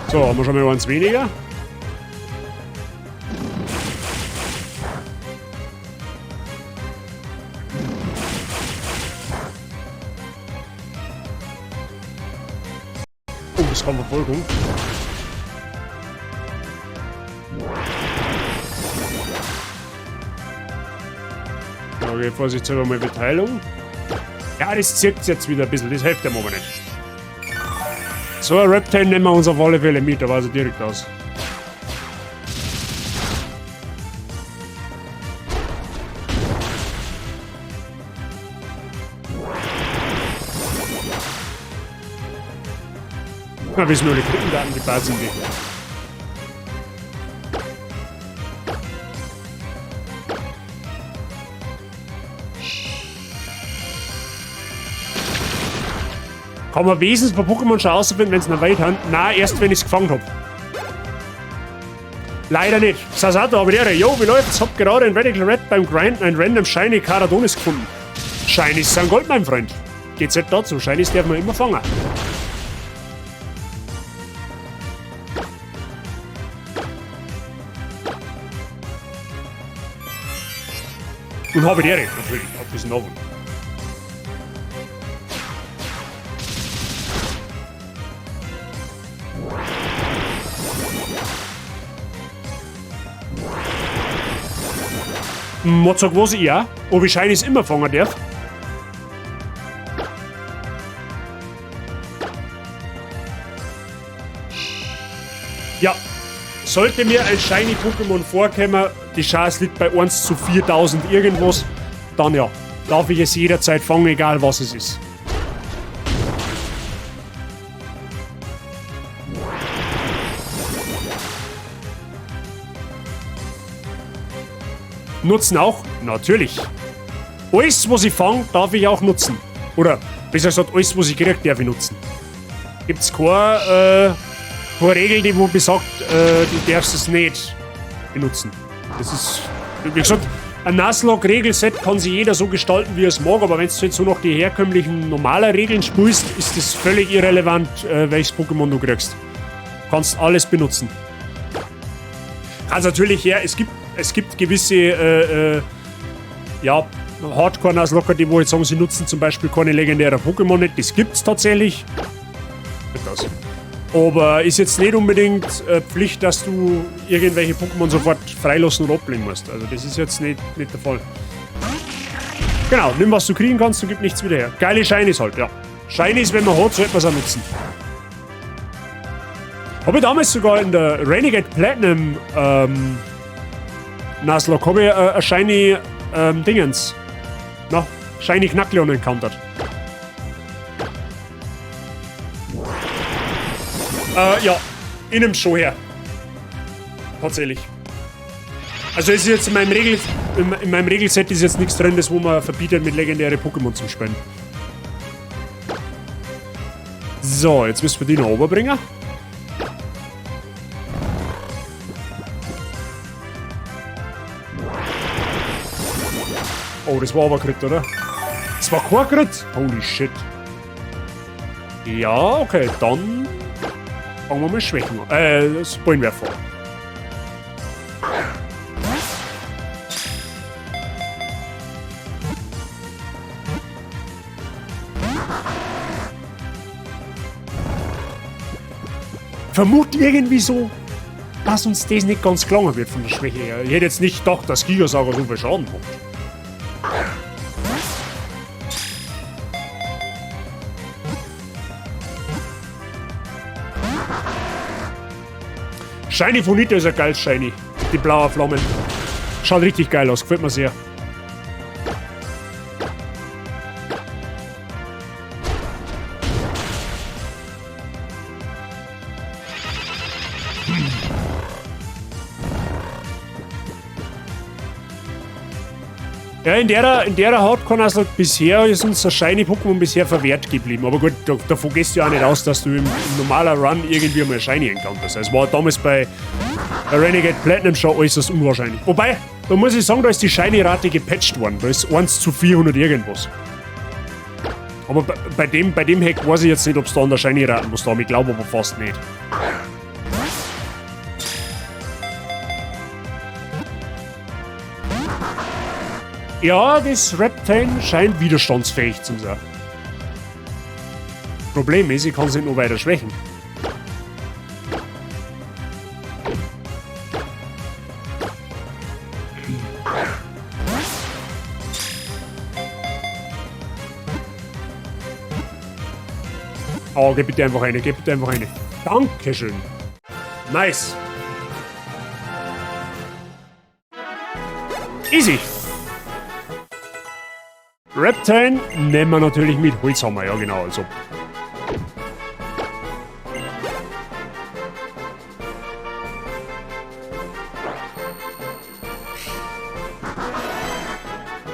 So, haben wir schon mal eins weniger. Oh, das kann Verfolgung. Okay, vorsichtshalber mal Beteiligung. Ja, das zirkt jetzt wieder ein bisschen, das hilft dem aber nicht. So ein Reptile nehmen wir uns auf alle Fälle mit, da weiß er direkt aus. Na, wissen nur die Krippendaten, die Basen sind. Kann man wesentlich bei Pokémon schon außerfinden, wenn es noch weit haben? Nein, erst wenn ich es gefangen hab. Leider nicht. Sasato, aber der, yo, wie läuft's? Hab gerade in Radical Red beim Grinden ein random Shiny Karadonis gefunden. Shinies sind Gold, mein Freund. Geht's nicht dazu. Shinies darf man immer fangen. Und habe die Ehre, natürlich, abgesehen davon. Mozart was ich ja, ob ich Shinies immer fangen darf. Ja, sollte mir ein Shiny Pokémon vorkommen, die Chance liegt bei 1 zu 4000 irgendwas, dann ja, darf ich es jederzeit fangen, egal was es ist. Nutzen auch? Natürlich. Alles, was ich fange, darf ich auch nutzen. Oder besser gesagt, alles, was ich kriege, darf ich nutzen. Gibt's keine Regel, die wo besagt, du darfst es nicht benutzen. Das ist, wie gesagt, ein Nuzlocke-Regelset kann sich jeder so gestalten, wie er es mag, aber wenn du jetzt so noch die herkömmlichen normalen Regeln spielst, ist das völlig irrelevant, welches Pokémon du kriegst. Du kannst alles benutzen. Kannst natürlich her, es gibt gewisse ja, Hardcore-Nuzlocker, die wo jetzt sagen, sie nutzen zum Beispiel keine legendären Pokémon nicht. Das gibt's tatsächlich. Das. Aber ist jetzt nicht unbedingt Pflicht, dass du irgendwelche Pokémon sofort freilassen oder ablegen musst. Also das ist jetzt nicht der Fall. Genau, nimm was du kriegen kannst und gib nichts wieder her. Geile Shinies halt, ja. Shinies, wenn man hat, sollte man es auch nutzen. Habe ich damals sogar in der Renegade Platinum Nuzlocke, habe ich ein Shiny Dingens. Na, Shiny Knackleon encountered. Ja, in einem schon her. Tatsächlich. Also es ist jetzt in meinem Regelset ist jetzt nichts drin, das wo man verbietet, mit legendären Pokémon zu spielen. So, jetzt müssen wir die noch runterbringen. Oh, das war aber Crit, oder? Das war kein Crit? Holy shit. Ja, okay, dann fangen wir mal Schwächen an. Das Ballenwerfer. Vermute irgendwie so, dass uns das nicht ganz gelangen wird von der Schwäche her. Ich hätte jetzt nicht gedacht, dass Gigasauger so viel Schaden macht. Shiny Phonita ist ein geiles Shiny. Die blauen Flammen. Schaut richtig geil aus, gefällt mir sehr. Ja, in der Hardcore-Nuzlocke bisher ist uns das Shiny Pokémon bisher verwehrt geblieben. Aber gut, davon gehst du ja auch nicht aus, dass du im normalen Run irgendwie mal Shiny encounterst. Es war damals bei Renegade Platinum schon äußerst unwahrscheinlich. Wobei, da muss ich sagen, da ist die Shiny-Rate gepatcht worden. Da ist 1 zu 400 irgendwas. Aber bei dem Hack weiß ich jetzt nicht, ob es da an der Shiny-Rate was da haben. Ich glaube aber fast nicht. Ja, das Reptile scheint widerstandsfähig zu sein. Problem ist, ich kann es nicht nur weiter schwächen. Oh, geh bitte einfach eine, geh bitte einfach eine. Dankeschön. Nice. Easy. Reptile nehmen wir natürlich mit. Holzhammer, ja genau, also.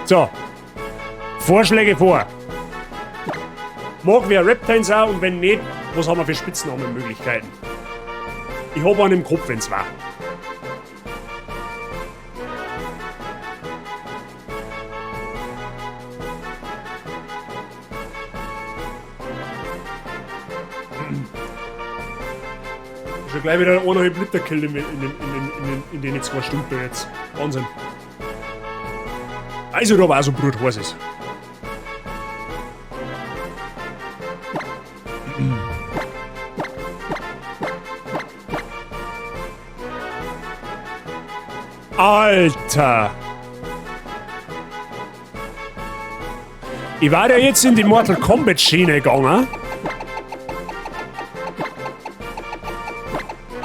So. Vorschläge vor. Mag wer Reptile auch und wenn nicht, was haben wir für Spitznamenmöglichkeiten? Ich hab einen im Kopf, wenn's war. Schon gleich wieder 1,5 Liter Kill in den 2 Stunden jetzt. Wahnsinn. Also da war so brutheiß ist. Alter! Ich war ja jetzt in die Mortal Kombat Schiene gegangen.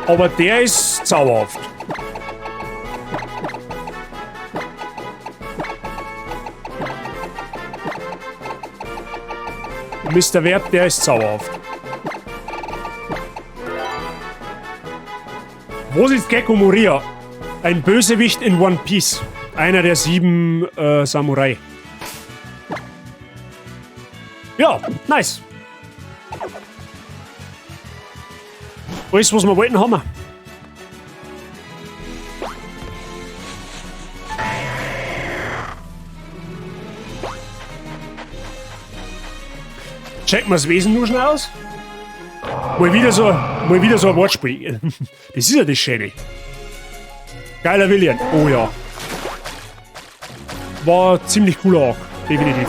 Aber der ist zauberhaft. Mister Wert, der ist zauberhaft. Wo ist Gecko Moria? Ein Bösewicht in One Piece. Einer der 7 Samurai. Ja, nice. Alles, was wir wollten, haben wir. Checken wir das Wesen nur schnell aus. Mal wieder so ein Wortspiel. Das ist ja das Schöne. Geiler William. Oh ja. War ziemlich cooler auch. Definitiv.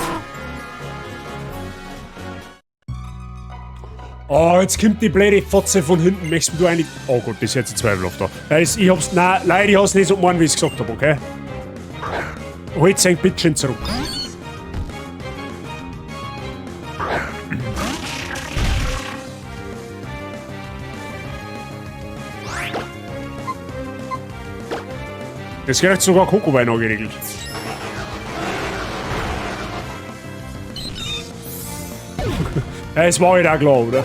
Oh, jetzt kommt die blöde Fotze von hinten. Möchtest du eigentlich... Oh Gott, das ist jetzt ein zweifelhaft da. Ja, ich hab's... Nein, leider, ich hab's nicht so gemeint, wie ich's gesagt hab, okay? Holt sein Bitchen zurück. Das kriegt sogar Kokowei noch geregelt. Ja, es war halt auch klar, oder?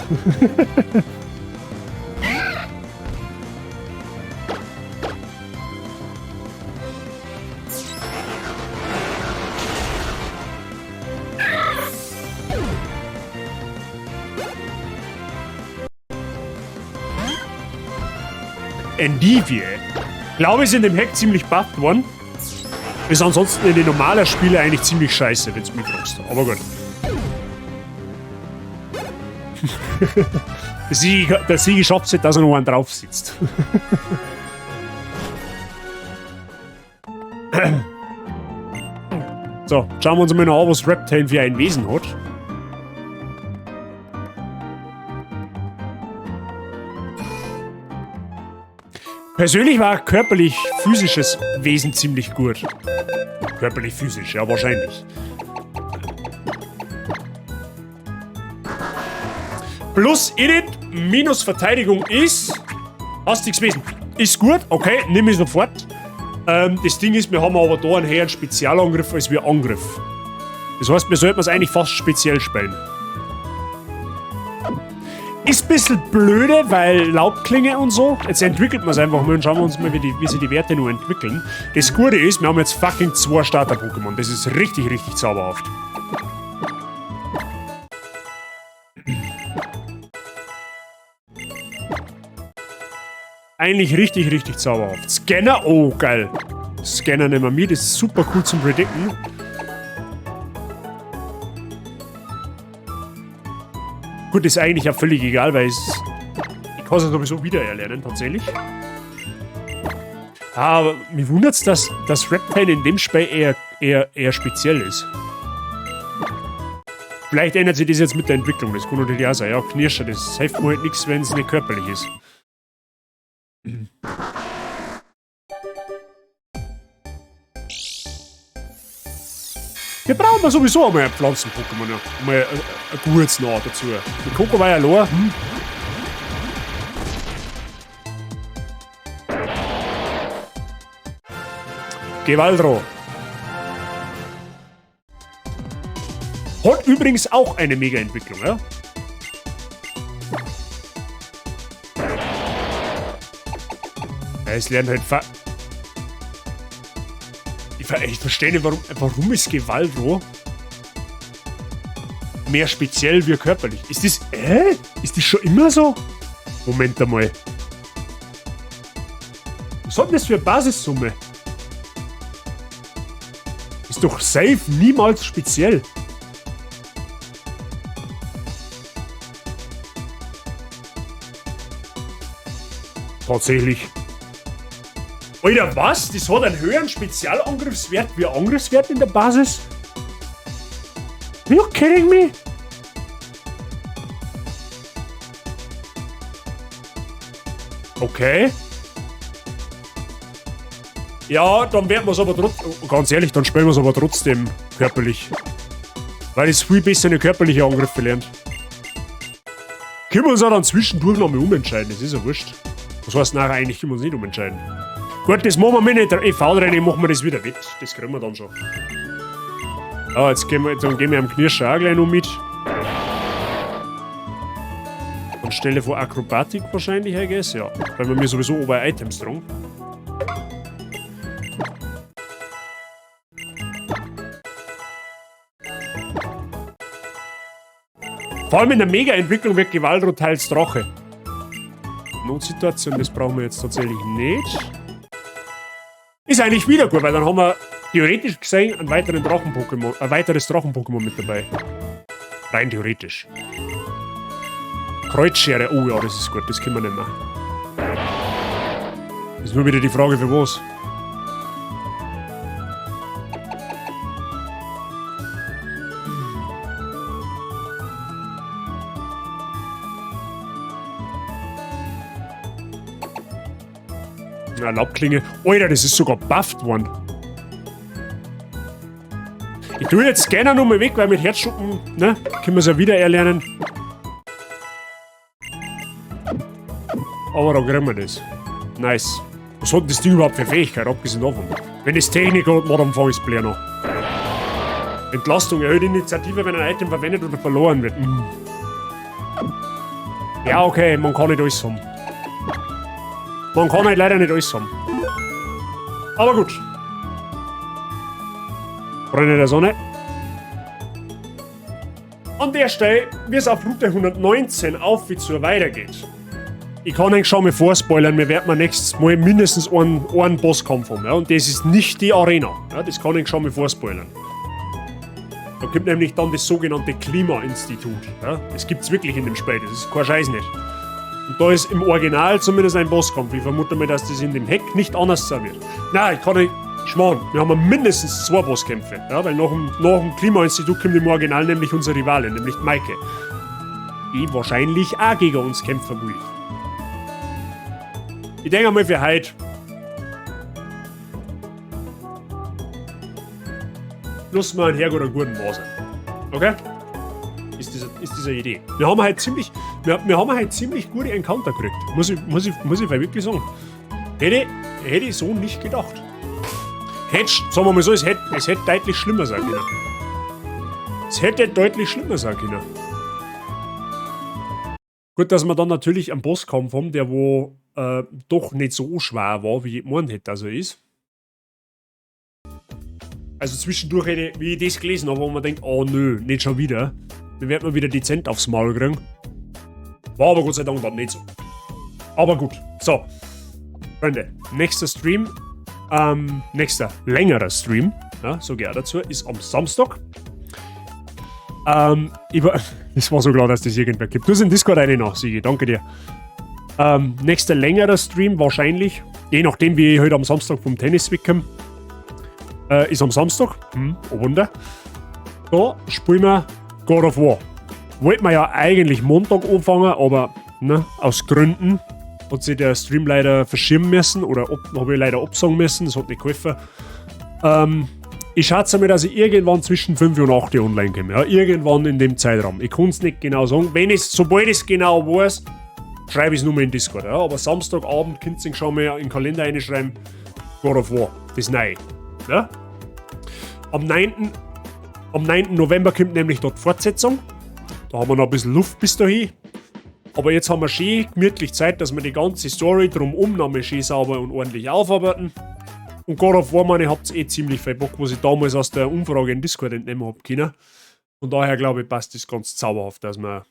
Endivie. Glaube ich, ist in dem Hack ziemlich bufft worden. Ist ansonsten in den normalen Spielen eigentlich ziemlich scheiße, wenn's mich fragst. Aber gut. Der Sieg schafft es, dass er noch einen drauf sitzt. So, schauen wir uns mal noch an, was Reptile für ein Wesen hat. Persönlich war körperlich-physisches Wesen ziemlich gut. Körperlich-physisch, ja, wahrscheinlich. Plus Init minus Verteidigung ist... Hastiges Wesen. Ist gut, okay, nimm ich sofort. Das Ding ist, wir haben aber da einen höheren Spezialangriff als wir Angriff. Das heißt, wir sollten es eigentlich fast speziell spielen. Ist ein bisschen blöde, weil Laubklinge und so. Jetzt entwickelt man es einfach mal und schauen wir uns mal, wie sich die Werte nur entwickeln. Das Gute ist, wir haben jetzt fucking 2 Starter-Pokémon. Das ist richtig, richtig zauberhaft. Eigentlich richtig, richtig zauberhaft. Scanner, oh geil. Scanner nehmen wir mit, ist super cool zum Predicten. Gut, ist eigentlich auch völlig egal, weil ich kann es ja sowieso wieder erlernen, tatsächlich. Aber mich wundert's, dass das Reptile in dem Spiel eher speziell ist. Vielleicht ändert sich das jetzt mit der Entwicklung, das kann natürlich auch sein. Ja, Knirscher, das hilft mir halt nichts, wenn's nicht körperlich ist. Wir brauchen wir sowieso einmal ein Pflanzen-Pokémon, ja. Mal ein gutes noch dazu. Die Koko war ja allein. Gewaldro. Hat übrigens auch eine Mega-Entwicklung, ja? Ja, es lernt halt fa Ich verstehe nicht, warum ist Gewaldro mehr speziell wie körperlich? Ist das, Ist das schon immer so? Moment einmal. Was hat denn das für eine Basissumme? Ist doch safe niemals speziell. Tatsächlich. Alter, was? Das hat einen höheren Spezialangriffswert wie Angriffswert in der Basis? Are you kidding me? Okay. Ja, dann werden wir's aber trotzdem... Ganz ehrlich, dann spielen wir's aber trotzdem körperlich. Weil es viel besser eine körperliche Angriffe lernt. Können wir uns auch dann zwischendurch nochmal umentscheiden, das ist ja wurscht. Was heißt nachher eigentlich, können wir uns nicht umentscheiden. Gut, das machen wir mit der EV-Training, machen wir das wieder wett. Das kriegen wir dann schon. Ah, jetzt gehen wir, dann gehen wir am Knirscher auch gleich noch mit. Anstelle von Akrobatik wahrscheinlich, I guess. Ja, weil wir mir sowieso ober Items tragen. Vor allem in der Mega-Entwicklung wird Gewaldro teils Drache. Notsituation, das brauchen wir jetzt tatsächlich nicht. Ist eigentlich wieder gut, weil dann haben wir theoretisch gesehen einen weiteren Drachen-Pokémon, ein weiteres Drachen-Pokémon mit dabei. Rein theoretisch. Kreuzschere, oh ja, das ist gut, das können wir nicht mehr. Ist nur wieder die Frage, für was. Na, Laubklinge. Alter, das ist sogar bufft worden. Ich tue jetzt Scanner nochmal weg, weil mit Herzschuppen, ne, können wir es ja wieder erlernen. Aber da kriegen wir das. Nice. Was hat denn das Ding überhaupt für Fähigkeit, abgesehen davon? Wenn es Technik hat, dann fang ich's Blair noch. Entlastung, erhöht Initiative, wenn ein Item verwendet oder verloren wird. Ja, okay, man kann nicht alles haben. Man kann halt leider nicht alles haben. Aber gut. Freunde der Sonne. An der Stelle, wie es auf Route 119 auf wie zu weitergeht. Ich kann euch schon mal vorspoilern, wir werden nächstes Mal mindestens einen Bosskampf haben. Ja? Und das ist nicht die Arena. Ja? Das kann ich schon mal vorspoilern. Da kommt nämlich dann das sogenannte Klimainstitut. Ja? Das gibt's wirklich in dem Spiel, das ist kein Scheiß nicht. Und da ist im Original zumindest ein Bosskampf. Ich vermute mal, dass das in dem Hack nicht anders sein wird. Nein, ich kann nicht schmarrn. Wir haben mindestens 2 Bosskämpfe. Ja, weil nach dem Klimainstitut kommt im Original nämlich unsere Rivalin, nämlich Maike. Die wahrscheinlich auch gegen uns kämpfen will. Ich denke mal für heute. Lass mal einen Herrgott einen guten Maser. Okay? Ist diese Idee. Wir haben halt ziemlich, wir haben halt ziemlich gute Encounter gekriegt. Muss ich wirklich sagen. Hätte ich so nicht gedacht. Hätte, sagen wir mal so, es hätte deutlich schlimmer sein können. Es hätte deutlich schlimmer sein können. Gut, dass wir dann natürlich einen Bosskampf haben, der wo doch nicht so schwer war, wie ich gemeint hätte, dass er ist. Also zwischendurch hätte ich, wie ich das gelesen habe, wo man denkt, oh nö, nicht schon wieder. Dann wird man wieder dezent aufs Maul kriegen. War aber Gott sei Dank dann nicht so. Aber gut, so. Freunde, nächster Stream, nächster längerer Stream, ja, so gehe ich dazu, ist am Samstag. Es war so klar, dass das irgendwer gibt. Du hast in Discord eine noch, Sigi, danke dir. Nächster längerer Stream wahrscheinlich, je nachdem wie ich heute am Samstag vom Tennis wegkomme, ist am Samstag, oh Wunder. Da spielen wir God of War. Wollten wir ja eigentlich Montag anfangen, aber ne, aus Gründen hat sich der Stream leider verschieben müssen oder habe ich leider absagen müssen, das hat nicht geholfen. Ich schätze mal, dass ich irgendwann zwischen 5 und 8 Uhr online komme. Ja, irgendwann in dem Zeitraum. Ich kann es nicht genau sagen. Wenn ich, sobald ich es genau weiß, schreibe ich es nur mal in Discord. Ja. Aber Samstagabend könnt ihr schon mal in den Kalender reinschreiben: God of War, das Neue. Ja? Am 9. November kommt nämlich dort Fortsetzung. Da haben wir noch ein bisschen Luft bis dahin. Aber jetzt haben wir schön gemütlich Zeit, dass wir die ganze Story drumum noch mal schön sauber und ordentlich aufarbeiten. Und God of War, meine, habt eh ziemlich viel Bock, was ich damals aus der Umfrage in Discord entnehmen hab können. Von daher glaube ich, passt das ganz zauberhaft, dass wir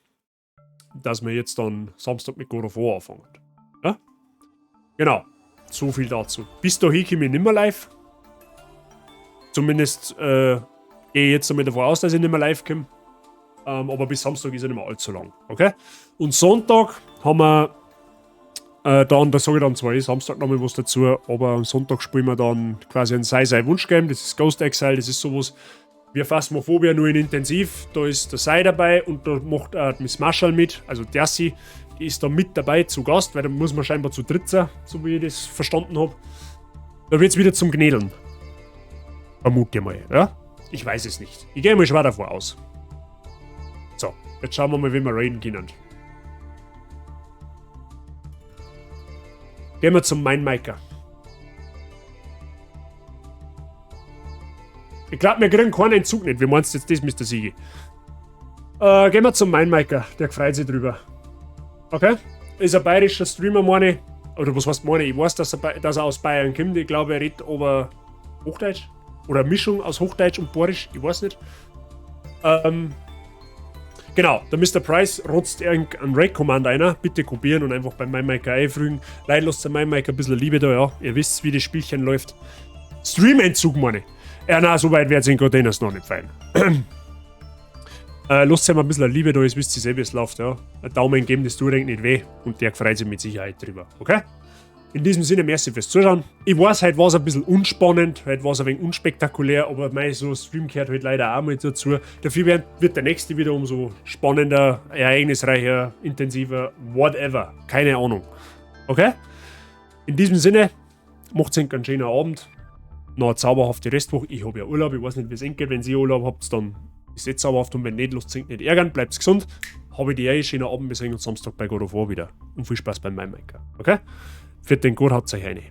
jetzt dann Samstag mit God of War anfangen. Ja? Genau. So viel dazu. Bis dahin komme ich nicht mehr live. Zumindest gehe ich jetzt damit davon aus, dass ich nicht mehr live komme. Aber bis Samstag ist ja nicht mehr allzu lang. Okay? Und Sonntag haben wir dann, da sage ich dann zwar eh Samstag nochmal was dazu, aber am Sonntag spielen wir dann quasi ein Sei sei Wunschgame. Das ist Ghost Exile, das ist sowas wie Phasmophobia, nur in intensiv. Da ist der Sei dabei und da macht auch Miss Marshall mit, also Darcy, die ist da mit dabei zu Gast, weil da muss man scheinbar zu dritt sein, so wie ich das verstanden habe. Da wird es wieder zum Gnädeln. Vermute ich mal, ja? Ich weiß es nicht. Ich gehe mal schwer davon aus. So, jetzt schauen wir mal, wie wir raiden können. Gehen wir zum Mindmaker. Ich glaube, wir kriegen keinen Entzug nicht. Wie meinst du jetzt das, Mr. Siegi? Gehen wir zum Mindmaker. Der freut sich drüber. Okay? Ist ein bayerischer Streamer, meine ich. Oder was heißt meine ich? Ich weiß, dass er aus Bayern kommt. Ich glaube, er redet aber Hochdeutsch. Oder Mischung aus Hochdeutsch und Bayerisch. Ich weiß nicht. Genau, der Mr. Price rotzt irgendein Raid-Command einer. Bitte kopieren und einfach beim MyMaker einfügen. Leute, lasst dem MyMaker ein bisschen Liebe da, ja. Ihr wisst, wie das Spielchen läuft. Stream-Entzug, meine ich. Ja, nein, so weit wird's in Containers noch nicht fein. Lasst ihm ein bisschen Liebe da, ihr wisst ihr selbst, wie es läuft, ja. Ein Daumen geben, das tut nicht weh. Und der freut sich mit Sicherheit drüber, okay? In diesem Sinne, merci fürs Zuschauen. Ich weiß, heute war es ein bisschen unspannend, heute war es ein wenig unspektakulär, aber mei, so Stream gehört halt leider auch mal dazu. Dafür wird der nächste wieder umso spannender, ereignisreicher, intensiver, whatever. Keine Ahnung. Okay? In diesem Sinne, macht's einen schönen Abend. Noch eine zauberhafte Restwoche. Ich habe ja Urlaub, ich weiß nicht, wie es geht. Wenn ihr Urlaub habt, dann ist es zauberhaft und wenn nicht, lasst es nicht ärgern, bleibt gesund. Habe ich die Ehre, schönen Abend, wir sehen uns Samstag bei God of War wieder. Und viel Spaß beim Mindmaker. Okay? Für den Gott haut euch eine.